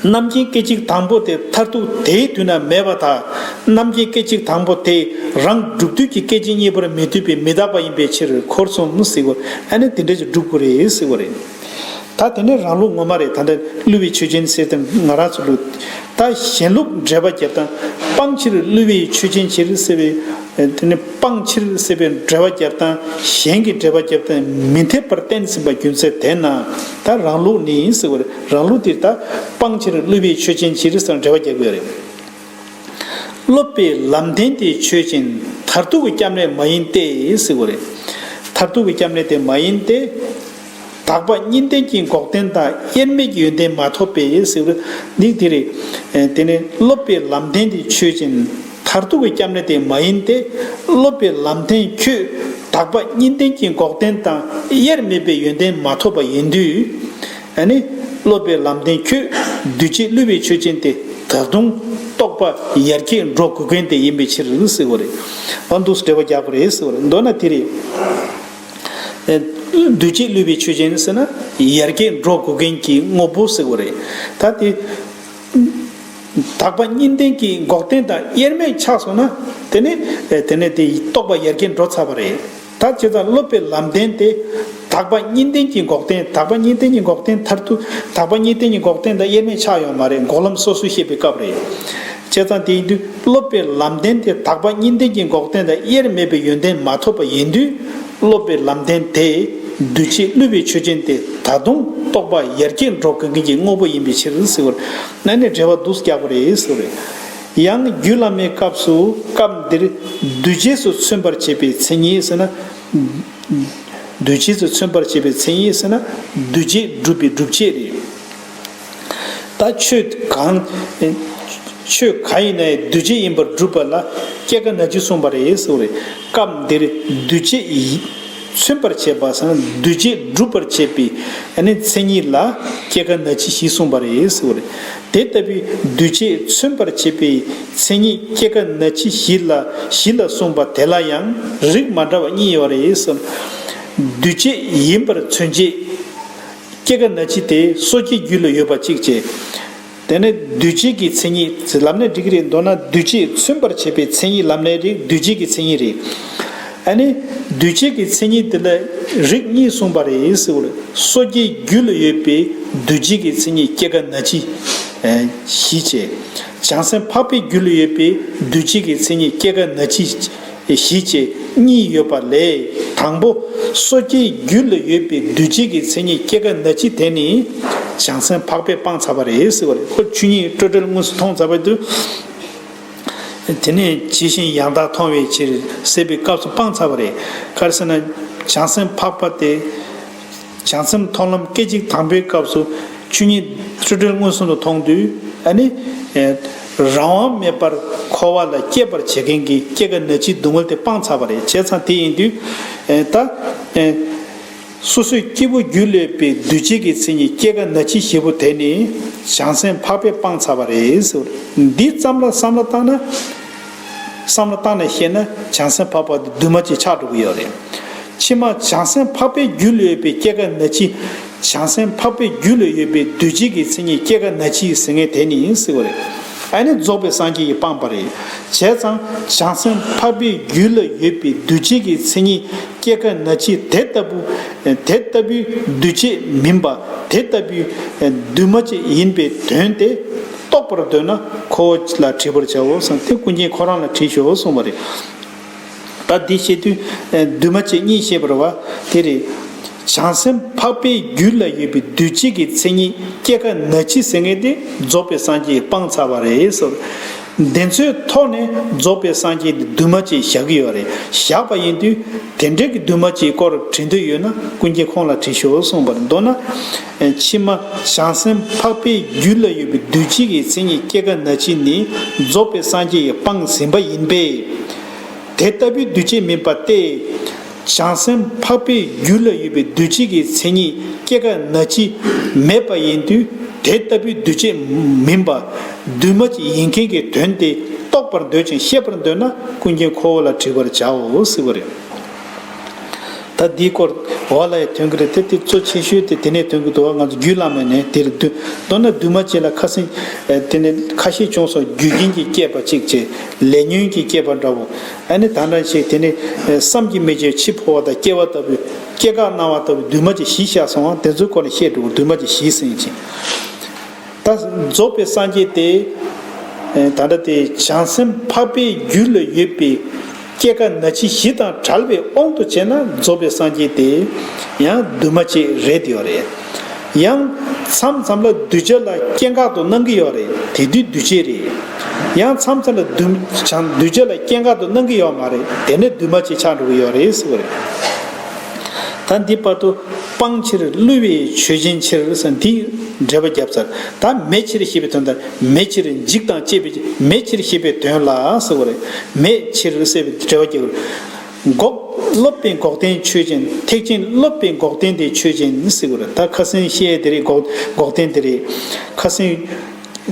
རྣམ་མཁྱེན་སྐད་ཅིག་དང་པོ་དེ་མཐར་ཐུག་དེའི་དུས་ན་མེད་པར་ཐལ། རྣམ་མཁྱེན་སྐད་ཅིག་དང་པོ་དེ་རང་སྒྲུབ་དུས་ཀྱི་སྐད་ཅིག་གཉིས་པར་མི་ལྟོས་པའི་མི་རྟག་པ་ཡིན་པའི་ཕྱིར། འཁོར་གསུམ་ཟེར་བ། ཨ་ནི་དེ་འདྲ་ཞིག་སྒྲུབ་དགོས་རེད་ཟེར་བ་རེད། ད་དེ་ནས་རང་ལུགས་ངོ་མ་རེད། ད་ལྟ་བསླུ་བའི་ཆོས་ཅན་ཟེར་དང་ང་རང་ཚོ་ལུགས། ད་གཞན་ལུགས་འགྲེལ་པ་རྒྱབ་སྟངས། སྤང་ཕྱིར་བསླུ་བའི་ཆོས་ཅན་ཕྱིར་ཟེར་བའི། དེ་ནི་སྤང་ཕྱིར་ཟེར་བའི་འགྲེལ་པ་རྒྱབ་སྟངས། གཞན་གྱི་འགྲེལ་པ་རྒྱབ་སྟངས་མི་འཐད་པར་བསྟན་ཟིན་པ་རྒྱུ་མཚན་དེས་ན། ད་རང་ལུགས་ནི་ཟེར་བ་རེད། རང་ལུགས་དེ་ད་སྤང་ཕྱིར་བསླུ་བའི་ཆོས་ཅན་ཕྱིར་ཟེར་འགྲེལ་པ་རྒྱག་གི་ཡོད་རེད། སློབ་པའི་ལམ་བདེན་དེ་ཆོས་ཅན། མཐར་ཐུག་གི་སྐྱབས་གནས་མ་ཡིན་ཏེ་ཟེར་བ་རེད། མཐར་ཐུག་གི་སྐྱབས་གནས་དེ་མ་ཡིན་ཏེ། དག་པ་གཉིས་ལྡན་གྱི་འགོག་བདེན་དང་དབྱེར་མེད་ཀྱི་ཡོན་ཏན་མ་ཐོབ་པས་ཟེར་བ་འདི་དེ་རེད། དེ་ནི་སློབ་པའི་ལམ་བདེན་དེ་ཆོས་ཅན། མཐར་ཐུག་གི་སྐྱབས་གནས་དེ་མ་ཡིན་ཏེ། སློབ་པའི་ལམ་བདེན་ཁྱོད་དག་པ་གཉིས་ལྡན་གྱི་འགོག་བདེན་དང་དབྱེར་མེད་པའི་ཡོན་ཏན་མ་ཐོབ་པ་ཡིན་དུས། ཨ་ནི་སློབ་པའི་ལམ་བདེན་ཁྱོད་འདུས་བྱས་བསླུ་བའི་ཆོས་ཅན་དེ་ད་དུང་རྟོགས་པ་ཡར་རྒྱས་འགྲོ་དགོས་མཁན་དེ་ཡིན་པའི་ཕྱིར་ཟེར་བ་རེད། ཨ་འདུག་སེ་འགྲེལ་པ་རྒྱག་པ་རེད་ཟེར་བ་རེད། མདོར་ན་དེ་རེད། ཨེ། འདུས་བྱས་བསླུ་བའི་ཆོས་ཅན་ཟེར་ན་ཡར་རྒྱས་འགྲོ་དགོས་མཁན་གྱི་དངོས་པོ་ཟེར་བ་རེད། ད་དེ་དག་པ་གཉིས་ལྡན་གྱི་འགོག་བདེན་དང་དབྱེར་མེད་ཆགས་སོང་ན། དེ་ནི་ཨེ། དེ་ནི་དེ་རྟོགས་པ་ཡར་རྒྱས་འགྲོ་ཚར་བ་རེད། ད་བྱས་ཙང་སློབ་པའི་ལམ་བདེན་དེ་དག་པ་གཉིས་ལྡན་གྱི་འགོག་བདེན། དག་པ་གཉིས་ལྡན་གྱི་འགོག་བདེན་མཐར་ཐུག་དག་པ་གཉིས་ལྡན་གྱི་འགོག་བདེན་དང་དབྱེར་མེད་ཆགས་ཡོད་མ་རེད། འགོག་ལམ་སོ་སོ་བཤད་པའི་སྐབས་རེད། བྱས་ཙང་དེ་ཡིན་དུས་སློབ་པའི་ལམ་བདེན་དེ་དག་པ་གཉིས་ལྡན་གྱི་འགོག་བདེན་དང་དབྱེར་མེད་པའི་ཡོན་ཏན་མ་ཐོབ་པ་ཡིན་དུས། སློབ་པའི་ལམ་བདེན་དེ་ འདུས་བྱས་བསླུ་བའི་ཆོས་ཅན་ཏེ། ད་དུང་རྟོག་པ་ཡར་རྒྱས་འགྲོ་དཀའ་མཁན་གྱི་དངོས་པོ་ཡིན་པའི་ཕྱིར་ཟེར་བ་རེད། ཨ་ནི་འགྲེལ་པ་འདུག་སེ་རྒྱག་པ་རེད་ཟེར་བ་རེད། ཡང་རྒྱུད་བླ་མའི་སྐབས་སུ་སྐབས་འདིར་འདུས་བྱས་སུ་མཚོན་པར་བྱེད་པའི་མཚན་ཉིད་ཟེར་ན། འདུས་བྱས་སུ་མཚོན་པར་བྱེད་པའི་མཚན་ཉིད་ཟེར་ན། འདུས་བྱས་སྒྲུབ་པའི་སྒྲུབ་བྱེད་རེད། ད་ཆོས་གང་། ཆོས་གང་ཡིན་ན་ཡང་འདུས་བྱས་ཡིན་པར་སྒྲུབ་པ་ལ་སྐྱེ་རྒ་ན་འཆི་གསུངས་པ་རེད་ཟེར་བ་རེད། སྐབས་འདིར་འདུས་བྱས་ཡིན། མཚོན་པར་བྱེད་པ་ཟེར་ན་འདུས་བྱས་སྒྲུབ་པར་བྱེད་པའི་ཨ་ནི་མཚན་ཉིད་ལ་སྐྱེ་རྒ་ན་འཆི་བཞི་གསུངས་པ་རེད་ཟེར་བ་རེད། དེ་ལྟ་བུའི་འདུས་བྱས་མཚོན་པར་བྱེད་པའི་མཚན་ཉིད་སྐྱེ་རྒ་ན་འཆི་བཞི་ལ་བཞི་ལ་གསུངས་པ་དེ་ལ་ཡང་རིགས་མ་འདྲ་བ་གཉིས་ཡོད་རེད་ཟེར། འདུས་བྱས་ཡིན་པར་མཚོན་བྱེད། སྐྱེ་རྒ་ན་འཆི་དེ་སོ་སྐྱེའི་རྒྱུད་ལ་ཡོད་པ་གཅིག་བྱས། དེ་ནས་འདུས་བྱས་ཀྱི་མཚན་ཉིད་ལབ་ནས་འགྲིག་གི་རེད། མདོར་ན་འདུས་བྱས་མཚོན་པར་བྱེད་པའི་མཚན་ཉིད་ལབ་ནས་རིགས་འདུས་བྱས་ཀྱི་མཚན་ཉིད་རེད། ཨ་ནི་འདུས་བྱས་ཀྱི་མཚན་ཉིད་དེ་ལ་རིགས་གཉིས་གསུངས་པ་རེད་ཟེར་བ་རེད། སོ་སྐྱེའི་རྒྱུད་ལ་ཡོད་པའི་འདུས་བྱས་ཀྱི་མཚན་ཉིད་སྐྱེ་རྒ་ན་འཆི་བཞི་བྱས། བྱང་སེམས་འཕགས་པའི་རྒྱུད་ལ་ཡོད་པའི་འདུས་བྱས་ཀྱི་མཚན་ཉིད་སྐྱེ་རྒ་ན་འཆི་བཞི་བཅས་གཉིས་ཡོད་པ་ལས། དང་པོ་སོ་སྐྱེའི་རྒྱུད་ལ་ཡོད་པའི་འདུས་བྱས་ཀྱི་མཚན་ཉིད་སྐྱེ་རྒ་ན་འཆི་དེ་ནི་བྱང་སེམས་འཕགས་པས་སྤངས་ཚར་བ་རེད་ཟེར་བ་རེད། ཁོ་ཆོས་ཉིད་སྤྲོས་བྲལ་དངོས་སུ་མཐོང་ཚར་བ་དུས། དེ་ནས་ཇི་བཞིན་ཡང་དག་མཐོང་བའི་ཕྱིར་ཟེར་བའི་སྐབས་སུ་སྤངས་ཚར་བ་རེད། ག་རེ་ཟེར་ན། བྱང་སེམས་འཕགས་པ་དེ། བྱང་སེམས་མཐོང་ལམ་སྐད་ཅིག་དང་པོའི་སྐབས་སུ་ཆོས་ཉིད་སྤྲོས་བྲལ་མངོན་སུམ་དུ་མཐོང་དུས། ཨ་ནི། ཨེ། རང་དབང་མེད་པར་འཁོར་བ་ལ་སྐྱེད་པར་བྱེད་མཁན་གྱི་སྐྱེ་རྒ་ན་འཆིའི་སྡུག་བསྔལ་དེ་སྤངས་ཚར་བ་རེད། བྱས་ཙང་དེ་ཡིན་དུས། ཨེ། ད། ཨེ། སོ་སོའི་སྐྱེས་བུ་རྒྱུད་ལ་ཡོད་པའི་འདུས་བྱས་ཀྱི་མཚན་ཉིད་སྐྱེ་རྒ་ན་འཆི་བཞི་པོ་དེ་ནི་བྱང་སེམས་འཕགས་པས་སྤངས་ཚར་བ་རེད་ཟེར། འདི་ཙམ་ལ་བསམ་བློ་བཏང་ན། བསམ་བློ་བཏང་ནས་བཤད་ན་བྱང་སེམས་འཕགས་པ་དེ་འདུས་མ་བྱས་ཆགས་འགྲོ་གི་ཡོད་རེད། ཕྱི་མ་བྱང་སེམས་འཕགས་པའི་རྒྱུད་ལ་ཡོད་པའི་སྐྱེ་རྒ་ན་འཆི། བྱང་སེམས་འཕགས་པའི་རྒྱུད་ལ་ཡོད་པའི་འདུས་བྱས་ཀྱི་མཚན་ཉིད་སྐྱེ་རྒ་ན་འཆི་ཟེར་མཁན་དེ་ནི་ཟེར་བ་རེད། ཨ་ནི་རྫོགས་པའི་སངས་རྒྱས་ཀྱིས་སྤངས་པ་རེད། བྱས་ཙང་བྱང་སེམས་འཕགས་པའི་རྒྱུད་ལ་ཡོད་པའི་འདུས་བྱས་ཀྱི་མཚན་ཉིད་སྐྱེ་རྒ་ན་འཆི་དེ་ལྟ་བུ། དེ་ལྟ་བུའི་འདུས་བྱས་མིན་པ། དེ་ལྟ་བུའི་འདུས་མ་བྱས་ཡིན་པའི་དོན་དེ་རྟོགས་པར་འདོད་ན་ཁོ་བོ་ལ་དྲི་བར་བྱའོ་གསུངས་ཏེ་ཀུན་མཁྱེན་ཁོ་རང་ལ་དྲིས་ཤོག་གསུངས་པ་རེད། ད་འདི་བཤད་དུས། འདུས་མ་བྱས་གཉིས་བཤད་པ་རེད་བ། དེ་རེད། བྱང་སེམས་འཕགས་པའི་རྒྱུད་ལ་ཡོད་པའི་འདུས་བྱས་ཀྱི་མཚན་ཉིད་སྐྱེ་རྒ་ན་འཆི་ཟེར་མཁན་དེ་རྫོགས་པའི་སངས་རྒྱས་ཀྱིས་སྤངས་ཚར་བ་རེད་ཟེར། འདི་ཚོའི་ཐོག་ནས་རྫོགས་པའི་སངས་རྒྱས་དེ་འདུས་མ་བྱས་བཞག་གི་ཡོད་རེད། བཞག་པ་ཡིན་དུས་དེ་འདྲའི་གི་འདུས་མ་བྱས་སྐོར་དྲི་འདོད་ཡོད་ན་ཀུན་མཁྱེན་ཁོང་ལ་དྲིས་ཤོག་གསུངས་པ་རེད། མདོར་ན། ཕྱི་མ་བྱང་སེམས་འཕགས་པའི་རྒྱུད་ལ་ཡོད་པའི་འདུས་བྱས་ཀྱི་མཚན་ཉིད་སྐྱེ་རྒ་ན་འཆི་ནི་རྫོགས་པའི་སངས་རྒྱས་ཀྱིས་སྤངས་ཟིན་པ་ཡིན་པས། དེ་ལྟ་བུའི་འདུས་བྱས་མིན་པ་སྟེ། བྱང་སེམས་འཕགས་པའི་རྒྱུད་ལ་ཡོད་པའི་འདུས་བྱས་ཀྱི་མཚན་ཉིད་སྐྱེ་རྒ་ན་འཆི་མེད་པ་ཡིན་དུས་དེ་ལྟ་བུའི་འདུས་བྱས་མིན་པ་འདུས་མ་བྱས་ཡིན་མཁན་གྱི་དོན་དེ་རྟོགས་པར་འདོད་ཅིང་ཤེས་པར་འདོད་ན་ཀུན་མཁྱེན་ཁོ་བོ་ལ་དྲི་བར་བྱའོ་ཟེར་བ་རེད། ད་འདིའི་སྐོར་འོག་ལ་ཡང་ཐོན་གྱི་རེད་དེ། དེ་གཙོ་ཆེ་ཤོས་དེ་དེ་ནས་ཐོན་གྱི་འདུག་བ། ང་ཚོ་རྒྱུད་བླ་མའི་ནས་དེར་འདུས། མདོར་ན་འདུས་མ་བྱས་ལ་ཁ་སེང་། ཨེ། དེ་ནས་ཁ་ཤས་བྱུང་སོང་། རྒྱུ་རྐྱེན་གྱིས་བསྐྱེད་པ་གཅིག་བྱས། ལས་ཉོན་གྱིས་བསྐྱེད་པ་འདྲ་བོ། ཨ་ནི་ད་ནང་བཞིན་དེ་ནས་བསམ་གྱིས་མི་ཁྱབ་འཆི་འཕོ་བ་དང་སྐྱེ་བ་ལྟ་བུའི་སྐྱེ་འགག་སྣང་བ་ལྟ་བུའི་འདུས་མ་བྱས་བཞི་བཞག་སོང་བ། དེ་ཚོའི་སྐོར་ལ་བཤད་འགྲོ། འདུས་མ་བྱས་བཞི་ཟེར་ཅིང་། ད་རྫོགས་པའི་སངས་རྒྱས་དེ། ད་ལྟ་དེ་བྱང་སེམས་འཕགས་པའི་རྒྱུད་ལ་ཡོད་པའི་སྐྱེ་རྒ་ན་འཆི་བཞི་དང་བྲལ་བའི་དབང་དུ་བྱས་ན་རྫོགས་པའི་སངས་རྒྱས་དེ་ཡང་འདུས་མ་བྱས་རེད་ཡོད་རེད། ཡང་མཚམས་མཚམས་ལ་གདུལ་བྱ་ལ་སྐྱེ་འགག་ཏུ་སྣང་གི་ཡོད་རེད། དེ་དུས་འདུས་བྱས་རེད། ཡང་མཚམས་མཚམས་ལ་གདུལ་བྱ་གདུལ་བྱ་ལ་སྐྱེ་འགག་ཏུ་སྣང་གི་ཡོད་མ་རེད། དེ་ནས་འདུས་མ་བྱས་ཆགས་འགྲོ་གི་ཡོད་རེད་ཟེར་བ་རེད། ད་འདི་བར་དུ་སྤང་ཕྱིར་བསླུ་བའི་ཆོས་ཅན་ཕྱིར་ཟེར་འདི་འགྲེལ་པ་བརྒྱབ་ཚར། ད་མེད་ཕྱིར་ཞེས་པའི་དོན་དང་མེད་ཕྱིར་འཇིག་དང་བཅས་པའི་མེད་ཕྱིར་ཞེས་པའི་དོན་ལ་ཟེར་བ་རེད། མེད་ཕྱིར་ཟེར་བའི་འགྲེལ་པ་བརྒྱབ། འགོག་སློབ་པའི་འགོག་བདེན་ཆོས་ཅན། ཐེག་ཆེན་སློབ་པའི་འགོག་བདེན་དེ་ཆོས་ཅན་ཟེར་བ་རེད། ད་ཁ་སང་བཤད་དེ་རེད། འགོག་འགོག་བདེན་དེ་རེད། ཁ་སང་།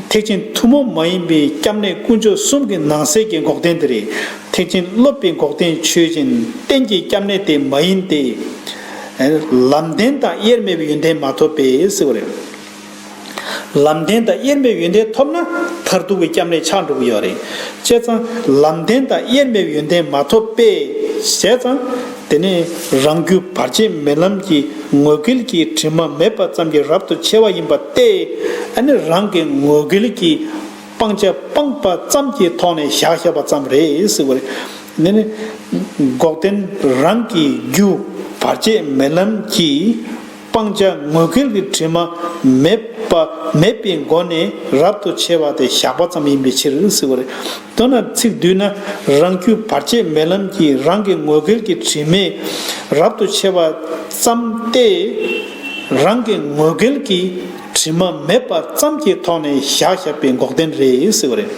ཐེག་ཆེན་ཐུན་མོང་མ་ཡིན་པའི་སྐྱབས་གནས་དཀོན་མཆོག་གསུམ་གྱི་ནང་གསེས་ཀྱི་འགོག་བདེན་དེ་རེད། ཐེག་ཆེན་སློབ་པའི་འགོག་བདེན་ཆོས་ཅན། རྟེན་གྱི་སྐྱབས་གནས་དེ་མ་ཡིན་ཏེ། ལམ་བདེན་དང་དབྱེར་མེད་པའི་ཡོན་ཏན་མ་ཐོབ་པས་ཟེར་བ་རེད། ལམ་བདེན་དང་དབྱེར་མེད་པའི་ཡོན་ཏན་ཐོབ་ན་མཐར་ཐུག་གི་སྐྱབས་གནས་ཆགས་འགྲོ་གི་ཡོད་རེད། བྱས་ཙང་ལམ་བདེན་དང་དབྱེར་མེད་པའི་ཡོན་ཏན་མ་ཐོབ་པས། བྱས་ཙང་། དེ་ནས་རང་རྒྱུད་བར་ཆད་མེད་ལམ་གྱི་ངོས་འགལ་གྱི་དྲི་མ་མེད་པ་ཙམ་གྱིས་རབ་ཏུ་ཕྱེ་བ་ཡིན་པ་སྟེ། ཨ་ནི་རང་གི་ངོས་འགལ་གྱི་སྤང་བྱ་སྤངས་པ་ཙམ་གྱི་ཐོག་ནས་བཞག་བཞག་པ་ཙམ་རེད་ཟེར་བ་རེད། དེ་ནི་འགོག་བདེན་རང་གི་རྒྱུ་ བར་ཆད་མེད་ལམ་གྱི་སྤང་བྱ་ངོ་འགལ་གྱི་དྲི་མ་མེད་པ་མེད་པའི་སྒོ་ནས་རབ་ཏུ་ཕྱེ་བ་དེ་བཞག་པ་ཙམ་ཡིན་པའི་ཕྱིར་ཟེར་བ་རེད། མདོར་ན་ཚིག་བསྡུས་ན་རང་རྒྱུད་བར་ཆད་མེད་ལམ་གྱི་རང་གི་ངོ་འགལ་གྱི་དྲི་མས་རབ་ཏུ་ཕྱེ་བ་ཙམ་སྟེ། རང་གི་ངོ་འགལ་གྱི་དྲི་མ་མེད་པ་ཙམ་གྱི་ཐོག་ནས་བཞག་བཞག་པའི་འགོག་བདེན་རེད་ཟེར་བ་རེད།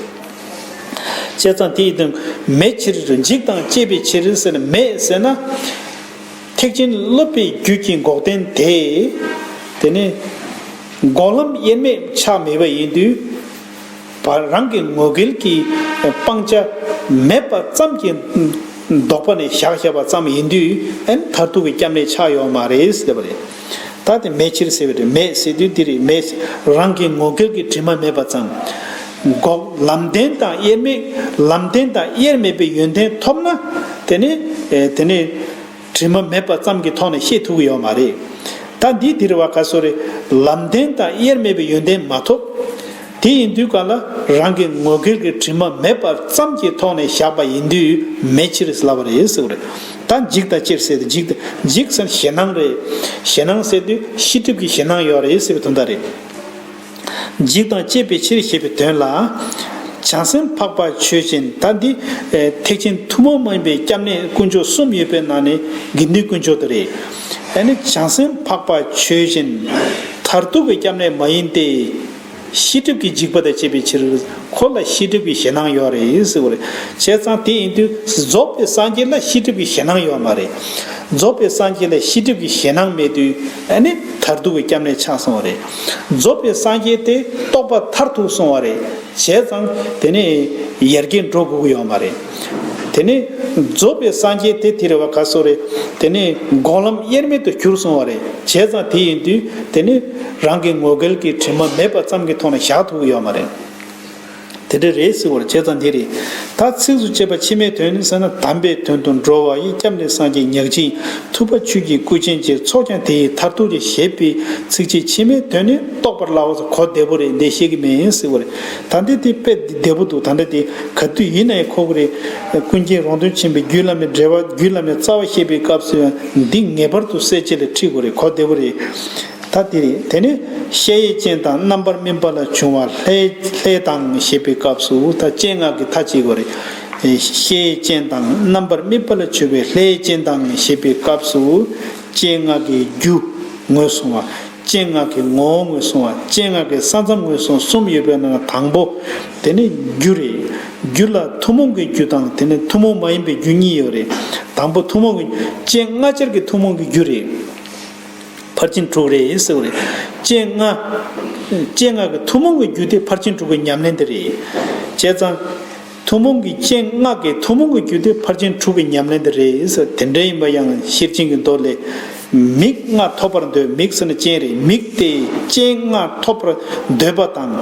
བྱས་ཙང་དེའི་དོན་མེད་ཕྱིར་འཇིག་དང་བཅས་པའི་ཕྱིར་ཟེར་ན་མེད་ཟེར་ན། ཐེག་ཆེན་སློབ་པའི་རྒྱུད་ཀྱི་འགོག་བདེན་དེ། དེ་ནི་འགོག་ལམ་དབྱེར་མེད་ཆགས་མེད་པ་ཡིན་དུས། བར་རང་གི་ངོ་འགལ་གྱི་སྤང་བྱ་མེད་པ་ཙམ་གྱི་ལྡོག་པ་ནས་བཞག་བཞག་པ་ཙམ་ཡིན་དུས་ཨ་ནི་མཐར་ཐུག་གི་སྐྱབས་གནས་ཆགས་ཡོད་མ་རེད་ཟེར་བ་རེད། ད་དེ་མེད་ཕྱིར་ཟེར་བ་རེད། མེད་ཟེར་དུས་འདི་རེད། མེད། རང་གི་ངོ་འགལ་གྱི་དྲི་མ་མེད་པ་ཙམ། འགོག་ལམ་བདེན་དང་དབྱེར་མེད། ལམ་བདེན་དང་དབྱེར་མེད་པའི་ཡོན་ཏན་ཐོབ་ན། དེ་ནི་དེ་ནི་དྲི་མ་མེད་པ་ཙམ་གྱི་ཐོག་ནས་ཤེས་ཐུབ་ཀྱི་ཡོད་མ་རེད། ད་འདི་འདིར་བ་ག་སོ་རེད། ལམ་བདེན་དང་དབྱེར་མེད་པའི་ཡོན་ཏན་མ་ཐོབ། དེ་ཡིན་དུས་ག་ལ་རང་གི་ངོ་འགལ་གྱི་དྲི་མ་མེད་པ་ཙམ་གྱི་ཐོག་ནས་བཞག་པ་ཡིན་དུས་མེད་ཕྱིར་ལབ་པ་རེད་ཟེར་བ་རེད། ད་འཇིག་དང་བཅས་ཟེར་ཏེ་འཇིག་དང་འཇིག་ཟེར་ཞེད་སྣང་རེད། ཞེད་སྣང་ཟེར་དུས་ཤེས་སྒྲིབ་ཀྱི་ཞེད་སྣང་ཡོད་རེད་ཟེར་བའི་དོན་དག་རེད། འཇིག་དང་བཅས་པའི་ཕྱིར་ཞེས་པའི་དོན་ལ། བྱང་སེམས་འཕགས་པ་ཆོས་ཅན། ད་འདི་ཐེག་ཆེན་ཐུན་མོང་མ་ཡིན་པའི་སྐྱབས་གནས་དཀོན་མཆོག་གསུམ་ཡོད་པའི་ནང་ནས་དགེ་འདུན་དཀོན་མཆོག་དེ་རེད། ཨ་ནི་བྱང་སེམས་འཕགས་པ་ཆོས་ཅན། མཐར་ཐུག་གི་སྐྱབས་གནས་མ་ཡིན་ཏེ། ཤེས་སྒྲིབ་ཀྱི་འཇིགས་པ་དང་བཅས་པའི་ཕྱིར། ཁོ་ལ་ཤེས་སྒྲིབ་ཀྱི་ཞེད་སྣང་ཡོད་རེད་ཟེར་བ་རེད། བྱས་ཙང་དེ་ཡིན་དུས་རྫོགས་པའི་སངས་རྒྱས་ལ་ཤེས་སྒྲིབ་ཀྱི་ཞེད་སྣང་ཡོད་མ་རེད། རྫོགས་པའི་སངས་རྒྱས་ལ་ཤེས་སྒྲིབ་ཀྱི་ཞེད་སྣང་མེད་དུས་ཨ་ནི་མཐར་ཐུག་གི་སྐྱབས་གནས་ཆགས་སོང་བ་རེད། རྫོགས་པའི་སངས་རྒྱས་དེ་རྟོགས་པ་མཐར་ཐུག་སོང་བ་རེད། བྱས་ཙང་དེ་ནི་ཡར་རྒྱས་འགྲོ་དགོས་ཀྱི་ཡོད་མ་རེད། དེ་ནི་རྫོགས་པའི་སངས་རྒྱས་དེ་དེ་རེད་བ་ག་སོ་རེད། དེ་ནི་འགོག་ལམ་དབྱེར་མེད་དུ་གྱུར་སོང་བ་རེད། བྱས་ཙང་དེ་ཡིན་དུས་དེ་ནི་རང་གི་ངོ་འགལ་གྱི་དྲི་མ་མེད་པ་ཙམ་གྱི་ཐོག་ནས་བཞག་ཐུབ་ཀྱི་ཡོད་མ་རེད། དེ་འདྲ་རེད་ཟེར་བར་བྱས་ཙང་འདི་རེད། ད་ཚིགས་སུ་བཅད་པ་ཕྱི་མའི་དོན་ནི་ཟེར་ན་དམ་པའི་དོན་དུ་འགྲོ་བ་ཡི་སྐྱབས་གནས་སངས་རྒྱས་ཉག་གཅིག་ཐུབ་པ་ཆོས་ཀྱི་སྐུ་ཅན་གྱི་ཚོགས་ཀྱང་དེ་ཡི་མཐར་ཐུག་ཅེས་ཞེས་པའི་ཚིགས་བཅད་ཕྱི་མའི་དོན་ནི་རྟོགས་པར་སླ་བ་ཟེར་གོ་བདེ་པོ་རེད། འདི་ཤེས་ཀྱི་མེད་ཟེར་བ་རེད། ད་འདི་དེ་དཔེ་བདེ་པོ་འདུག་ད་འདི་དེ་ག་དུས་ཡིན་ན་ཡང་གོ་གི་རེད། ཀུན་མཁྱེན་རོང་སྟོན་ཆེན་པོས་རྒྱུད་བླ་མའི་འགྲེལ་པ་རྒྱུད་བླ་མའི་རྩ་བ་བཤད་པའི་སྐབས་སུ་ཡང་འདི་ངེས་པར་དུ་གསལ་བྱེད་ལ་ཁྲིད་དགོས་རེད། གོ་བདེ་པོ་རེད། ད་དེ་རེད། དེ་ནི་ཤེལ་གྱི་སྤྱན་དང་རྣམ་པར་སྨིན་པ་ལ་བྱུང་བ་ལྷའི་ལྷའི་དང་ཞེས་པའི་སྐབས་སུ་ད་སྤྱན་སྔར་གྱི་མཐའ་གཅིག་གོ་རེད། ཤེལ་གྱི་སྤྱན་དང་རྣམ་པར་སྨིན་པ་ལ་བྱུང་བའི་ལྷའི་སྤྱན་དང་ཞེས་པའི་སྐབས་སུ་སྤྱན་སྔར་གྱི་རྒྱུ་ངོས་བཟུང་བ། སྤྱན་སྔར་གྱི་ངོ་བོ་ངོས་བཟུང་བ། སྤྱན་སྔར་གྱི་ས་མཚམས་ངོས་བཟུང་གསུམ་ཡོད་པའི་ནང་ན་དང་པོ་དེ་ནི་རྒྱུ་རེད། རྒྱུ་ལ་ཐུན་མོང་གི་རྒྱུ་དང་དེ་ནི་ཐུན་མོང་མ་ཡིན་པའི་རྒྱུ་གཉིས་ཡོད་རེད། དང་པོ་ཐུན་མོང་གི་སྤྱན་སྔ་ཕྱིར་གྱི་ཐུན་མོང་གི་རྒྱུ་རེད། ཕར་ཕྱིན་དྲུག་རེད་ཟེར་བ་རེད། སྤྱན་སྔ། སྤྱན་སྔ་གི་ཐུན་མོང་གི་རྒྱུ་དེ་ཕར་ཕྱིན་དྲུག་གི་ཉམས་ལེན་དེ་རེད། བྱས་ཙང་། ཐུན་མོང་གི་སྤྱན་སྔ་གི་ཐུན་མོང་གི་རྒྱུ་དེ་ཕར་ཕྱིན་དྲུག་གི་ཉམས་ལེན་དེ་རེད་ཟེར། དེ་འདྲ་ཡིན་པ་ཡང་ཤེར་ཕྱིན་གྱི་མདོ་ལས། མིག་ལྔ་ཐོབ་པར་འདོད། མིག་ཟེར་ན་སྤྱན་རེད། མིག་དེ་སྤྱན་ལྔ་ཐོབ་པར་འདོད་པ་དང་།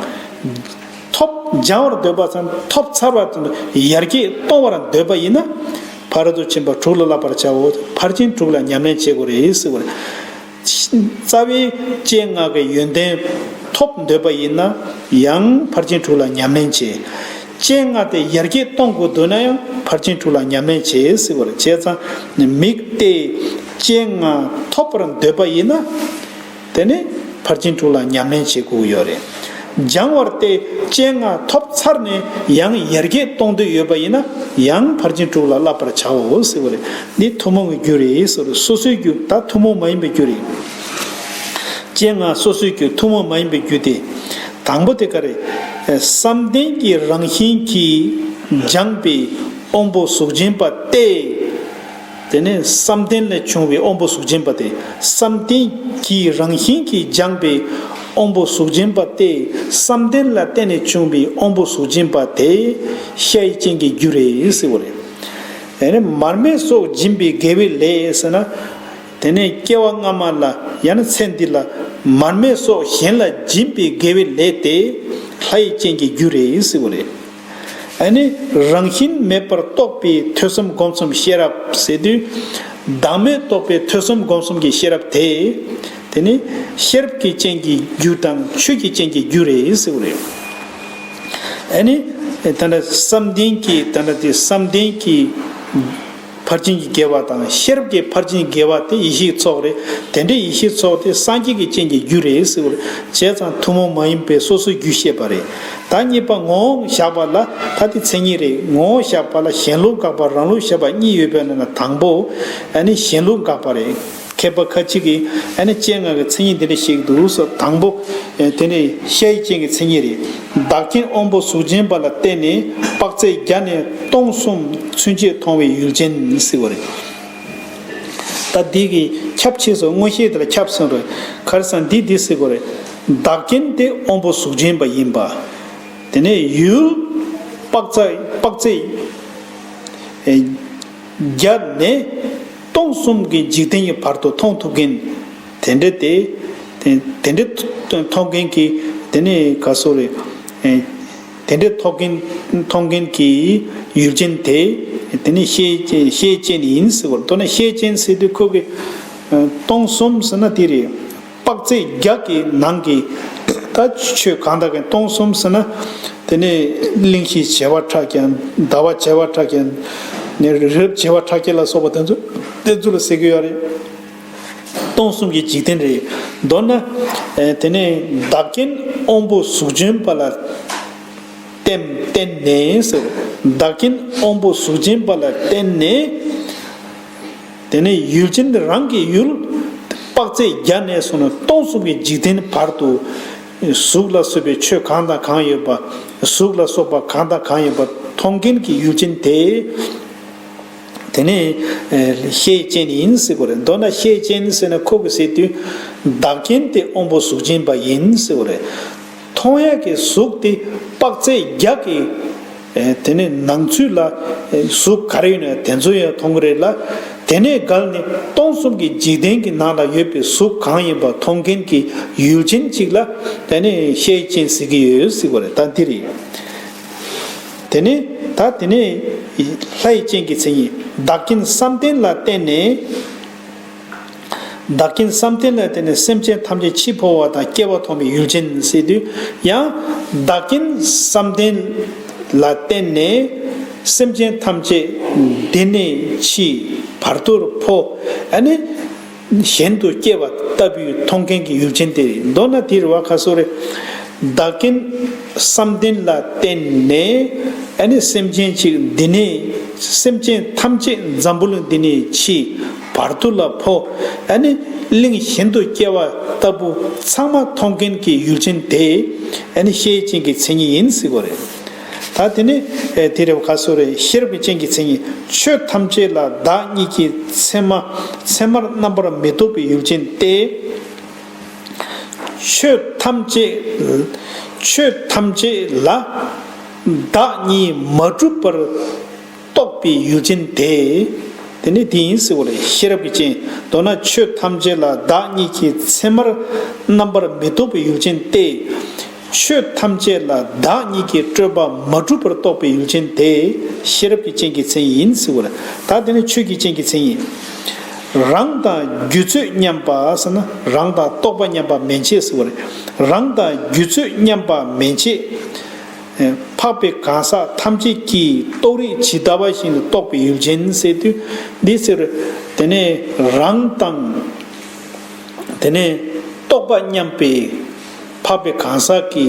ཐོབ་སྦྱང་བར་འདོད་པ་དང་ཐོབ་ཚར་བ་དང་ཡར་རྒྱས་གཏོང་བར་འདོད་པ་ཡིན་ན། ཕ་རོལ་ཏུ་ཕྱིན་པ་དྲུག་ལ་བསླབ་པར་བྱའོ། ཕར་ཕྱིན་དྲུག་ལ་ཉམས་ལེན་བྱེད་དགོས་རེད་ཟེར་བ་རེད། རྩ་བའི་སྤྱན་སྔ་གི་ཡོན་ཏན་ཐོབ་འདོད་པ་ཡིན་ན་ཡང་ཕར་ཕྱིན་དྲུག་ལ་ཉམས་ལེན་བྱེད། སྤྱན་སྔ་དེ་ཡར་རྒྱས་གཏོང་དགོས་འདུག་ན་ཡང་ཕར་ཕྱིན་དྲུག་ལ་ཉམས་ལེན་བྱེད་ཟེར་བ་རེད། བྱས་ཙང་མིག་དེ་སྤྱན་སྔ་ཐོབ་པར་འདོད་པ་ཡིན་ན། དེ་ནི་ཕར་ཕྱིན་དྲུག་ལ་ཉམས་ལེན་བྱེད་དགོས་ཀྱི་ཡོད་རེད། སྦྱང་བར་ཏེ་སྤྱན་སྔ་ཐོབ་ཚར་ནས་ཡང་ཡར་རྒྱས་གཏོང་འདོད་ཡོད་པ་ཡིན་ན་ཡང་ཕར་ཕྱིན་དྲུག་ལ་བསླབ་པར་བྱའོ་ཟེར་བ་རེད། འདི་ཐུན་མོང་གི་རྒྱུ་རེད་ཟེར་བ་རེད། སོ་སོའི་རྒྱུ་ད་ཐུན་མོང་མ་ཡིན་པའི་རྒྱུ་རེད། སྤྱན་སྔ་སོ་སོའི་རྒྱུ་ཐུན་མོང་མ་ཡིན་པའི་རྒྱུ་དེ། དང་པོ་དེ་ག་རེད། བསམ་གཏན་གྱི་རང་བཞིན་གྱིས་སྦྱངས་པའི་དབང་པོ་གཟུགས་ཅན་པ་སྟེ། དེ་ནས་བསམ་གཏན་ལས་བྱུང་བའི་དབང་པོ་གཟུགས་ཅན་པ་དེ། བསམ་གཏན་གྱི་རང་བཞིན་གྱིས་སྦྱངས་པའི་དབང་པོ་གཟུགས་ཅན་པ་སྟེ། བསམ་གཏན་ལ་བརྟེན་ནས་བྱུང་བའི་དབང་པོ་གཟུགས་ཅན་པ་དེ་ཤའི་སྤྱན་གྱི་རྒྱུ་རེད་ཟེར་བ་རེད། དེ་ནས་མར་མེ་སོགས་སྦྱིན་པའི་དགེ་བའི་ལས་ཟེར་ན། དེ་ནས་སྐྱེ་བ་སྔ་མ་ལ་ཡང་ན་ཚེ་འདི་ལ་མར་མེ་སོགས་གཞན་ལ་སྦྱིན་པའི་དགེ་བའི་ལས་དེ་ལྷའི་སྤྱན་གྱི་རྒྱུ་རེད་ཟེར་བ་རེད། ཨ་ནི་རང་བཞིན་མེད་པར་རྟོགས་པའི་ཐོས་བསམ་སྒོམ་གསུམ་ཤེས་རབ་ཟེར་དུས། བདག་མེད་རྟོགས་པའི་ཐོས་བསམ་སྒོམ་གསུམ་གྱི་ཤེས་རབ་དེ། དེ་ནི་ཤེས་རབ་ཀྱི་སྤྱན་གྱི་རྒྱུ་དང་ཆོས་ཀྱི་སྤྱན་གྱི་རྒྱུ་རེད་ཟེར་བ་རེད། ཨ་ནི་ད་ལྟ་བསམ་གཏན་གྱི་ད་ལྟ་དེ་བསམ་གཏན་གྱི། ཕར་ཕྱིན་གྱི་དགེ་བ་དང་ཤེས་རབ་ཀྱི་ཕར་ཕྱིན་དགེ་བ་དེ་ཡེ་ཤེས་ཚོགས་རེད། དེ་འདྲའི་ཡེ་ཤེས་ཚོགས་དེ་སངས་རྒྱས་ཀྱི་སྤྱན་གྱི་རྒྱུ་རེད་ཟེར་བ་རེད། བྱས་ཙང་ཐུན་མོང་མ་ཡིན་པའི་སོ་སོའི་རྒྱུ་བཤད་པ་རེད། ད་གཉིས་པ་ངོ་བོ་བཞག་པ་ལ་ད་དེ་མཚན་ཉིད་རེད། ངོ་བོ་བཞག་པ་ལ་གཞན་ལུགས་དགག་པ་རང་ལུགས་བཞག་པ་གཉིས་ཡོད་པའི་ནང་ན་དང་པོ་ཨ་ནི་གཞན་ལུགས་དགག་པ་རེད། མཁས་པ་ཁ་ཅིག་གིས་ཨ་ནི་སྤྱན་སྔ་གི་མཚན་ཉིད་འདི་འདྲ་ཞིག་འདུག་ཟེར། དང་པོ་དེ་ནི་ཤེས་བྱའི་སྤྱན་གྱི་མཚན་ཉིད་རེད། བདག་རྐྱེན་དབང་པོ་གཟུགས་ཅན་པ་ལ་བརྟེན་ནས་དཔག་ཚད་བརྒྱ་ནས་སྟོང་གསུམ་ཚུན་ཆད་མཐོང་བའི་ཡུལ་ཅན་ཟེར་བ་རེད། ད་འདི་གི་ཁྱབ་ཆེ་སོགས་མངོན་ཤེས་དེ་ལ་ཁྱབ་སོང་རེད། ག་རེ་ཟེར་ན་འདི་འདི་ཟེར་བ་རེད། བདག་རྐྱེན་དེ་དབང་པོ་གཟུགས་ཅན་པ་ཡིན་པ། དེ་ནས་ཡུལ་དཔག་ཚད་དཔག་ཚད་བརྒྱ་ནས་སྟོང་གསུམ་གྱི་འཇིག་རྟེན་གྱི་བར་དུ་མཐོང་ཐུབ་མཁན་དེ་འདྲ་དེ་དེ་དེ་འདྲ་མཐོང་མཁན་གྱི་དེ་ནས་ག་སོ་རེད། དེ་འདྲ་མཐོང་མཁན་མཐོང་མཁན་གྱི་ཡུལ་ཅན་དེ་དེ་ནས་ཤེས་ཤེས་ཅན་ཡིན་ཟེར་བ་རེད། མདོར་ན་ཤེས་ཅན་ཟེར་དུས་ཁོ་གི་སྟོང་གསུམ་ཟེར་ན་དེ་རེད། དཔག་ཚད་བརྒྱ་གི་ནང་གི་ད་ཆོས་གང་དག་གི་སྟོང་གསུམ་ཟེར་ན། དེ་ནས་གླིང་བཞི་བྱེ་བ་ཕྲག་བརྒྱ། ཟླ་བ་བྱེ་བ་ཕྲག་བརྒྱ། ནས་རི་རབ་བྱེ་བ་ཕྲག་བརྒྱ་ལ་སོགས་པ་དེ་ཚོ་དེ་ཚོ་ལ་ཟེར་གྱི་ཡོད་རེད། སྟོང་གསུམ་གྱི་འཇིག་རྟེན་རེད། མདོར་ན་དེ་ནས་བདག་རྐྱེན་དབང་པོ་གཟུགས་ཅན་པ་ལ་བརྟེན་བརྟེན་ནས་ཟེར། བདག་རྐྱེན་དབང་པོ་གཟུགས་ཅན་པ་ལ་བརྟེན་ནས། དེ་ནས་ཡུལ་ཅན་དེ་རང་གི་ཡུལ་དཔག་ཚད་བརྒྱ་ནས་བཟུང་ནས་སྟོང་གསུམ་གྱི་འཇིག་རྟེན་བར་དུ་གཟུགས་ལ་སོགས་པའི་ཆོས་གང་དང་གང་ཡོད་པ། གཟུགས་ལ་སོགས་པ་གང་དང་གང་ཡོད་པ་མཐོང་མཁན་གྱི་ཡུལ་ཅན་དེ། དེ་ནས་ཤེས་ཅན་ཡིན་ཟེར་དགོས་རེད། མདོར་ན་ཤེས་ཅན་ཟེར་ན་ཁོ་གི་ཟེར་དུས་བདག་རྐྱེན་དེ་དབང་པོ་གཟུགས་ཅན་པ་ཡིན་ཟེར་དགོས་རེད། མཐོང་ཡག་གི་གཟུགས་དེ་དཔག་ཚད་བརྒྱ་གི་ཨེ་དེ་ནས་ནང་ཚུད་ལ་ཨེ་གཟུགས་ག་རེ་ཡོད་ན་དེ་ཚོ་ཡང་མཐོང་གི་རེད་ལ། དེ་ནས་བརྒལ་ནས་སྟོང་གསུམ་གྱི་འཇིག་རྟེན་གྱི་ནང་ལ་ཡོད་པའི་གཟུགས་གང་ཡིན་པ་མཐོང་མཁན་གྱི་ཡུལ་ཅན་གཅིག་ལ་དེ་ནས་ཤེས་ཅན་ཟེར་གྱི་ཡོད་ཟེར་བ་རེད། ད་འདི་རེད། དེ་ནས་ད་དེ་ནས་ལྷའི་སྤྱན་གྱི་མཚན་ཉིད། བདག་རྐྱེན་བསམ་གཏན་ལ་བརྟེན་ནས། བདག་རྐྱེན་བསམ་གཏན་ལ་བརྟེན་ནས་སེམས་ཅན་ཐམས་ཅད་འཆི་འཕོ་བ་དང་སྐྱེ་བ་མཐོང་བའི་ཡུལ་ཅན་ཟེར་དུས་ཡང་། བདག་རྐྱེན་བསམ་གཏན་ལ་བརྟེན་ནས་སེམས་ཅན་ཐམས་ཅད་འདི་ནས་འཆི་བར་དུར་འཕོ་ཨ་ནི་གཞན་དུ་སྐྱེ་བ་ལྟ་བུའི་མཐོང་མཁན་གྱི་ཡུལ་ཅན་དེ་རེད། མདོར་ན་དེ་རེད་བ། ཁ་སོ་རེ། བདག་རྐྱེན་བསམ་གཏན་ལ་བརྟེན་ནས་ཨ་ནི་སེམས་ཅན་གཅིག་འདི་ནས་སེམས་ཅན་ཐམས་ཅད་འཛམ་བུ་གླིང་འདི་ནས་འཆི་བར་དུ་ལ་འཕོ་ཨ་ནི་གླིང་གཞན་དུ་སྐྱེ་བ་ལྟ་བུ་ཚང་མ་མཐོང་མཁན་གྱི་ཡུལ་ཅན་དེ་ཨ་ནི་ཤེས་ཅན་གྱི་མཚན་ཉིད་ཡིན་ཟེར་བ་རེད། ད་དེ་ནི་དེ་རེད་བ། ཁ་སོ་རེ། ཤེས་རབ་ཀྱི་སྤྱན་གྱི་མཚན་ཉིད། ཆོས་ཐམས་ཅད་ལ་བདག་གཉིས་ཀྱི་མཚན་མ་མཚན་མར་རྣམ་པར་མི་རྟོག་པའི་ཡུལ་ཅན་ཏེ། ཆོས་ཐམས་ཅད་ཆོས་ཐམས་ཅད་ལ་བདག་གཉིས་མ་གྲུབ་པར་རྟོགས་པའི་ཡུལ་ཅན་དེ། དེ་ནི་དེ་ཡིན་ཟེར་བ་རེད། ཤེས་རབ་ཀྱི་སྤྱན། མདོར་ན་ཆོས་ཐམས་ཅད་ལ་བདག་གཉིས་ཀྱི་མཚན་མར་རྣམ་པར་མི་རྟོག་པའི་ཡུལ་ཅན་ཏེ། ཆོས་ཐམས་ཅད་ལ་བདག་གཉིས་ཀྱི་སྤྲོས་པ་མ་གྲུབ་པར་རྟོགས་པའི་ཡུལ་ཅན་དེ་ཤེས་རབ་ཀྱི་སྤྱན་གྱི་མཚན་ཡིན་ཟེར་བ་རེད། ད་དེ་ནི་ཆོས་ཀྱི་སྤྱན་གྱི་མཚན་ཡིན། རང་དང་རྒྱུད་ཚོད་མཉམ་པ་ཟེར་ན་རང་དང་རྟོག་པ་མཉམ་པ་མན་ཆད་ཟེར་བ་རེད། རང་དང་རྒྱུད་ཚོད་མཉམ་པ་མན་ཆད། འཕགས་པའི་གང་ཟག་ཐམས་ཅད་ཀྱིས་རྟོགས་རིགས་ཇི་ལྟ་བ་བཞིན་དུ་རྟོགས་པའི་ཡུལ་ཅན་ཟེར་དུས་འདི་ཟེར། དེ་ནས་རང་དང་། དེ་ནས་རྟོག་པ་མཉམ་པའི་འཕགས་པའི་གང་ཟག་གི་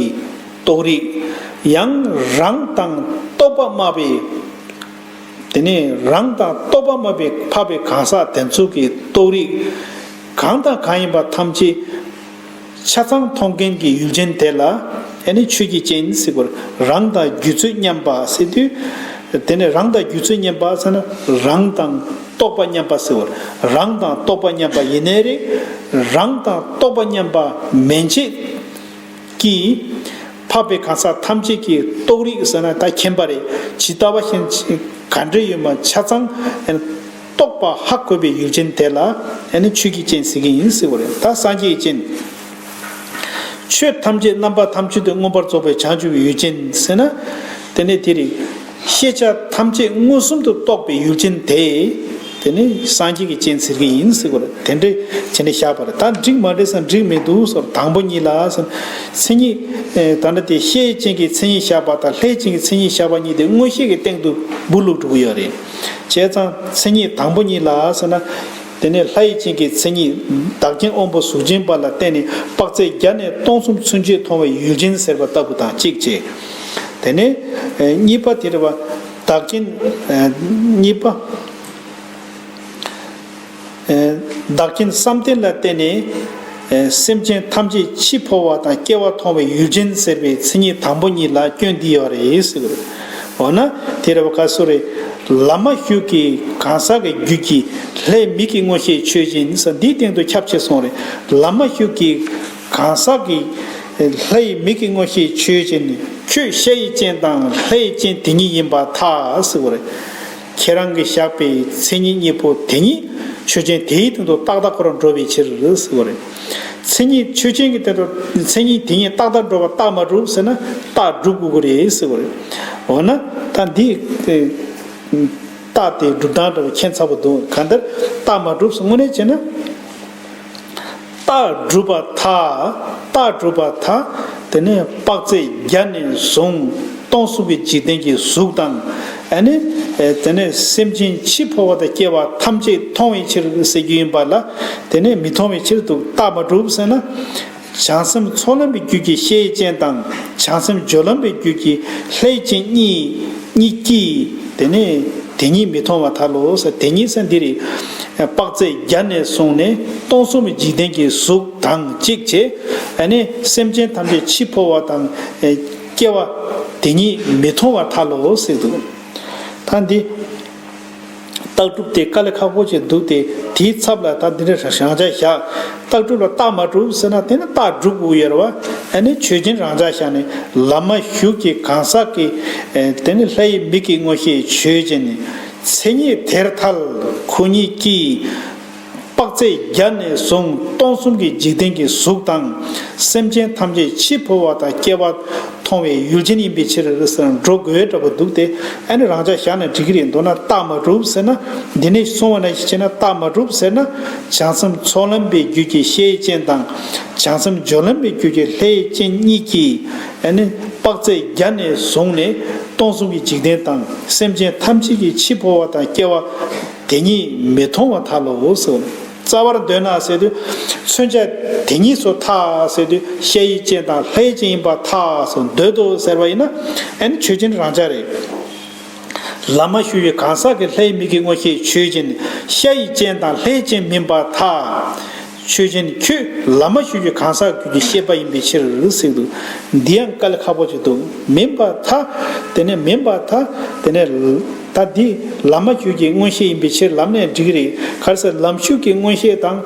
རྟོགས་རིགས། ཡང་རང་དང་རྟོག་པ་མ་པའི། དེ་ནས་རང་དང་རྟོག་པ་མ་པའི་འཕགས་པའི་གང་ཟག་དེ་ཚོ་གི་རྟོགས་རིགས་གང་དང་གང་ཡིན་པ་ཐམས་ཅད་ཆ་ཚང་མཐོང་མཁན་གྱི་ཡུལ་ཅན་དེ་ལ་ཨ་ནི་ཆོས་ཀྱི་སྤྱན་ཟེར་བར། རང་དང་རྒྱུད་ཚོད་མཉམ་པ་ཟེར་དུས། དེ་ནས་རང་དང་རྒྱུད་ཚོད་མཉམ་པ་ཟེར་ན་རང་དང་རྟོག་པ་མཉམ་པ་ཟེར་བར། རང་དང་རྟོག་པ་མཉམ་པ་ཡིན་ནའི་རེད། རང་དང་རྟོག་པ་མཉམ་པ་མན་ཆད་ཀྱི་འཕགས་པའི་གང་ཟག་ཐམས་ཅད་ཀྱི་རྟོགས་རིགས་ཟེར་ན་ད་མཁྱེན་པ་རེད། ཇི་ལྟ་བ་བཞིན་ག་འདྲ་ཡོད་མ་ཆ་ཚང་རྟོགས་པ་ཧ་གོ་བའི་ཡུལ་ཅན་དེ་ལ་ཨ་ནི་ཆོས་ཀྱི་སྤྱན་ཟེར་གྱི་ཡིན་ཟེར་བ་རེད། ད་སངས་རྒྱས་ཀྱི་སྤྱན། ཆོས་ཐམས་ཅད་རྣམ་པ་ཐམས་ཅད་དུ་མངོན་པར་རྫོགས་པའི་བྱང་ཆུབ་ཡུལ་ཅན་ཟེར་ན། དེ་ནས་དེ་རིང་ཤེས་བྱ་ཐམས་ཅད་མངོན་སུམ་དུ་རྟོགས་པའི་ཡུལ་ཅན་དེ། དེ་ནི་སངས་རྒྱས་ཀྱི་སྤྱན་ཟེར་གྱི་ཡིན་ཟེར་གྱི་རེད། དེ་འདྲ་བྱས་ནས་བཞག་པ་རེད། ད་འགྲིག་མ་འགྲིག་ཟེར་ན་འགྲིག་མི་འདུག་ཟེར། དང་པོ་གཉིས་ལ་ཟེར་ན། མཚན་ཉིད། ཨེ། ད་ལྟ་དེ་ཤེས་ཡུལ་ཅན་གྱི་མཚན་ཉིད་བཞག་པ་དང་ལྷས་ཡུལ་ཅན་གྱི་མཚན་ཉིད་བཞག་པ་གཉིས་དེ་མངོན་ཤེས་ཀྱི་སྟེང་དུ་སྦུག་ལུག་འགྲོ་གི་ཡོད་རེད། བྱས་ཙང་མཚན་ཉིད་དང་པོ་གཉིས་ལ་ཟེར་ན། དེ་ནས་ལྷས་ཡུལ་ཅན་གྱི་མཚན་ཉིད་བདག་རྐྱེན་དབང་པོ་གཟུགས་ཅན་པ་ལ་བརྟེན་ནས་དཔག་ཚད་བརྒྱ་ནས་སྟོང་གསུམ་ཚུན་ཆད་མཐོང་བའི་ཡུལ་ཅན་ཟེར་བ་ལྟ་བུ་དང་གཅིག་བྱས། དེ་ནས། ཨེ། གཉིས་པ་དེ་རེད་བ། བདག་རྐྱེན། ཨེ། གཉིས་པ། ཨེ། བདག་རྐྱེན་བསམ་གཏན་ལ་བརྟེན་ནས། ཨེ། སེམས་ཅན་ཐམས་ཅད་འཆི་འཕོ་བ་དང་སྐྱེ་བ་མཐོང་བའི་ཡུལ་ཅན་ཟེར་བའི་མཚན་ཉིད་དང་པོ་གཉིས་ལ་སྐྱོན་འདི་ཡོད་རེད་ཟེར་གྱི་རེད། འོ་ན་དེ་རེད་བ། ག་སུ་རེད། ལམ་མ་ཞུགས་ཀྱི་གང་ཟག་གི་རྒྱུད་ཀྱི་ལྷའི་མིག་གི་མངོན་ཤེས་ཆོས་ཅན་ཟེར་འདིའི་སྟེང་དུ་ཁྱབ་ཆེ་སོང་རེད། ལམ་མ་ཞུགས་ཀྱི་གང་ཟག་གི་ལྷའི་མིག་གི་མངོན་ཤེས་ཆོས་ཅན་ནི་ཁྱོད་ཤ་ཡི་ཅན་དང་ལྷའི་ཅན་དེ་ཉིད་ཡིན་པར་ཐལ་ཟེར་བ་རེད། ཁྱེད་རང་གིས་བཞག་པའི་མཚན་ཉིད་གཉིས་པོ་དེ་ཉིད་ཆོས་ཅན་དེའི་སྟེང་དུ་ཏག་ཏག་ཁོ་རང་འགྲོ་བའི་ཕྱིར་ཟེར་བ་རེད། མཚན་ཉིད་ཆོས་ཅན་གྱི་སྟེང་དུ་མཚན་ཉིད་དེ་ཉིད་ཏག་ཏག་འགྲོ་བ་རྟགས་མ་གྲུབ་ཟེར་ན་རྟགས་སྒྲུབ་དགོས་ཀྱི་རེད་ཟེར་བ་རེད། འོ་ན་ད་འདི། རྟགས་དེ་སྒྲུབ་སྟངས་འདྲ་བོ་ཁྱད་མཚར་པོ་འདུག་གང་ལྟར་རྟགས་མ་གྲུབ་ཟེར་དངོས་གནས་བྱས་ན། རྟགས་གྲུབ་པར་ཐལ། རྟགས་གྲུབ་པར་ཐལ། དེ་ནས་དཔག་ཚད་བརྒྱ་ནས་བཟུང་སྟོང་གསུམ་གྱི་འཇིག་རྟེན་གྱི་གཟུགས་དང་། ཨ་ནི། ཨེ། དེ་ནས་སེམས་ཅན་འཆི་འཕོ་བ་དང་སྐྱེ་བ་ཐམས་ཅད་མཐོང་བའི་ཕྱིར་ཟེར་རྒྱུ་ཡིན་པ་ལ། དེ་ནས་མི་མཐོང་བའི་ཕྱིར་དུ་རྟགས་མ་གྲུབ་ཟེར་ན། བྱང་སེམས་ཚོགས་ལམ་པའི་རྒྱུད་ཀྱི་ཤེས་ཡུལ་ཅན་དང་བྱང་སེམས་སྦྱོར་ལམ་པའི་རྒྱུད་ཀྱི་ལྷའི་ཅན་གཉིས་གཉིས་ཀྱིས་དེ་ནས་དེ་ཉིད་མི་མཐོང་བར་ཐལ་ལོ་ཟེར། དེ་ཉིད་ཟེར་འདི་རེད། དཔག་ཚད་བརྒྱ་ནས་བཟུང་ནས་སྟོང་གསུམ་གྱི་འཇིག་རྟེན་གྱི་གཟུགས་དང་གཅིག་བྱས། ཨ་ནི་སེམས་ཅན་ཐམས་ཅད་འཆི་འཕོ་བ་དང་སྐྱེ་བ་དེ་ཉིད་མི་མཐོང་བར་ཐལ་ལོ་ཟེར་འདུག་ད་འདི། རྟགས་གྲུབ་དེ་དཀའ་ལས་ཁག་པོ་ཅིག་འདུག་སྟེ། དེའི་ཚབ་ལ་ད་འདི་འདྲ་རང་འཇགས་བཞག་རྟགས་གྲུབ་ལ་རྟགས་མ་གྲུབ་ཟེར་ན་དེ་ནི་རྟགས་སྒྲུབ་དགོས་ཡོད་རེད་བ། ཨ་ནི་ཆོས་ཅན་རང་འཇགས་བཞག་ནས་ལམ་མ་ཞུགས་ཀྱི་གང་ཟག་གི། ཨེ། དེ་ནི་ལྷའི་མིག་གི་མངོན་ཤེས་ཆོས་ཅན་ནི། མཚན་ཉིད་དེར་ཐལ། ཁོ་ཉིད་ཀྱིས་དཔག་ཚད་བརྒྱ་ནས་བཟུང་སྟོང་གསུམ་གྱི་འཇིག་རྟེན་གྱི་གཟུགས་དང་སེམས་ཅན་ཐམས་ཅད་འཆི་འཕོ་བ་དང་སྐྱེ་བ་མཐོང་བའི་ཡུལ་ཅན་ཡིན་པའི་ཕྱིར་ཟེར་ན་འགྲོ་དགོས་འདྲ་པོ་འདུག་སྟེ། ཨ་ནི་རང་འཇགས་བཞག་ན་འགྲིག་གི་རེད། མདོར་ན་རྟགས་མ་གྲུབ་ཟེར་ན། འདི་ནས་གསུངས་པ་ནང་བཞིན་བྱས་ན་རྟགས་མ་གྲུབ་ཟེར་ན། བྱང་སེམས་ཚོགས་ལམ་པའི་རྒྱུད་ཀྱི་ཤེས་ཡུལ་ཅན་དང་། བྱང་སེམས་སྦྱོར་ལམ་པའི་རྒྱུད་ཀྱི་ལྷའི་ཅན་གཉིས་ཀྱིས། ཨ་ནི་དཔག་ཚད་བརྒྱ་ནས་བཟུང་ནས་སྟོང་གསུམ་གྱི་འཇིག་རྟེན་དང་སེམས་ཅན་ཐམས་ཅད་ཀྱི་འཆི་འཕོ་བ་དང་སྐྱེ་བ་དེ་ཉིད་མི་མཐོང་བར་ཐལ་ལོ་ཟེར། རྩ་བར་འདོད་ན་ཟེར་དུས། མཚོན་བྱ་དེ་ཉིད་སུ་ཐལ་ཟེར་དུས། ཤ་ཡི་ཅན་དང་ལྷའི་ཅན་ཡིན་པར་ཐལ་ཟེར། འདོད་དོ་ཟེར་བ་ཡིན་ན། ཨ་ནི་ཆོས་ཅན་རང་འཇགས་རེད། ལམ་མ་ཞུགས་པའི་གང་ཟག་གི་ལྷའི་མིག་གི་མངོན་ཤེས་ཆོས་ཅན། ཤ་ཡི་ཅན་དང་ལྷའི་ཅན་མིན་པར་ཐལ། ཆོས་ཅན་ཁྱོད་ལམ་མ་ཞུགས་པའི་གང་ཟག་རྒྱུད་ཀྱི་ཤེས་པ་ཡིན་པའི་ཕྱིར་ཟེར་འདུག་འདི་ཡང་དཀའ་ལས་ཁག་པོ་ཅིག་འདུག་མིན་པར་ཐལ། དེ་ནས་མིན་པར་ཐལ། དེ་ནས། ད་འདི་ལམ་མ་ཞུགས་ཀྱི་མངོན་ཤེས་ཡིན་པའི་ཕྱིར་ལམ་ནས་འགྲིག་གི་རེད། ག་རེ་ཟེར། ལམ་ཞུགས་ཀྱི་མངོན་ཤེས་དང་།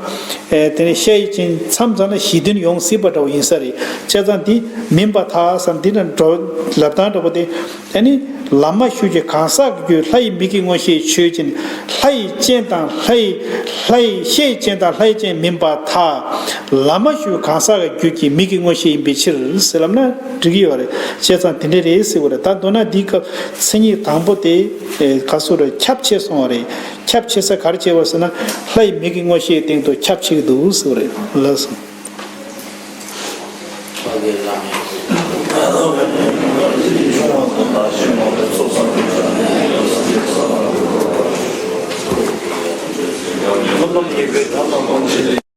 ཨེ། དེ་ནས་ཤ་ཡི་ཅན་མཚམས་མཚམས་ལ་གཞི་མཐུན་ཡོང་སྲིད་པ་འདྲ་བོ་ཡིན་ས་རེད། བྱས་ཙང་འདི་མིན་པར་ཐལ་ཟེར་འདི་ལ་འགྲོ་ལབ་སྟངས་འདྲ་བོ་དེ། ཨ་ནི་ལམ་མ་ཞུགས་ཀྱི་གང་ཟག་གི་རྒྱུད་ལྷ་ཡི་མིག་གི་མངོན་ཤེས་ཆོས་ཅན། ལྷ་ཡི་ཅན་དང་ལྷ་ཡི། ལྷ་ཡི་ཤ་ཡི་ཅན་དང་ལྷ་ཡི་ཅན་མིན་པར་ཐལ། ལམ་མ་ཞུགས་གང་ཟག་གི་རྒྱུད་ཀྱི་མིག་གི་མངོན་ཤེས་ཡིན་པའི་ཕྱིར་ཟེར་ལབ་ན་འགྲིག་གི་ཡོད་རེད། བྱས་ཙང་དེ་འདྲ་རེད་ཟེར་བ་རེད། ད་མདོར་ན་འདིའི་སྐབས་མཚན་ཉིད་དང་པོ་དེ། ཨེ། ག་སུ་རེད། ཁྱབ་ཆེ་སོང་བ་རེད། ཁྱབ་ཆེ་ས་ག་རེ་བྱས་པ་ཟེར་ན། ལྷ་ཡི་མིག་གི་མངོན་ཤེས་སྟེང་དུ་ཁྱབ་ཆེ་གི་འདུག་ཟེར་བ་རེད། ལགས་སོ།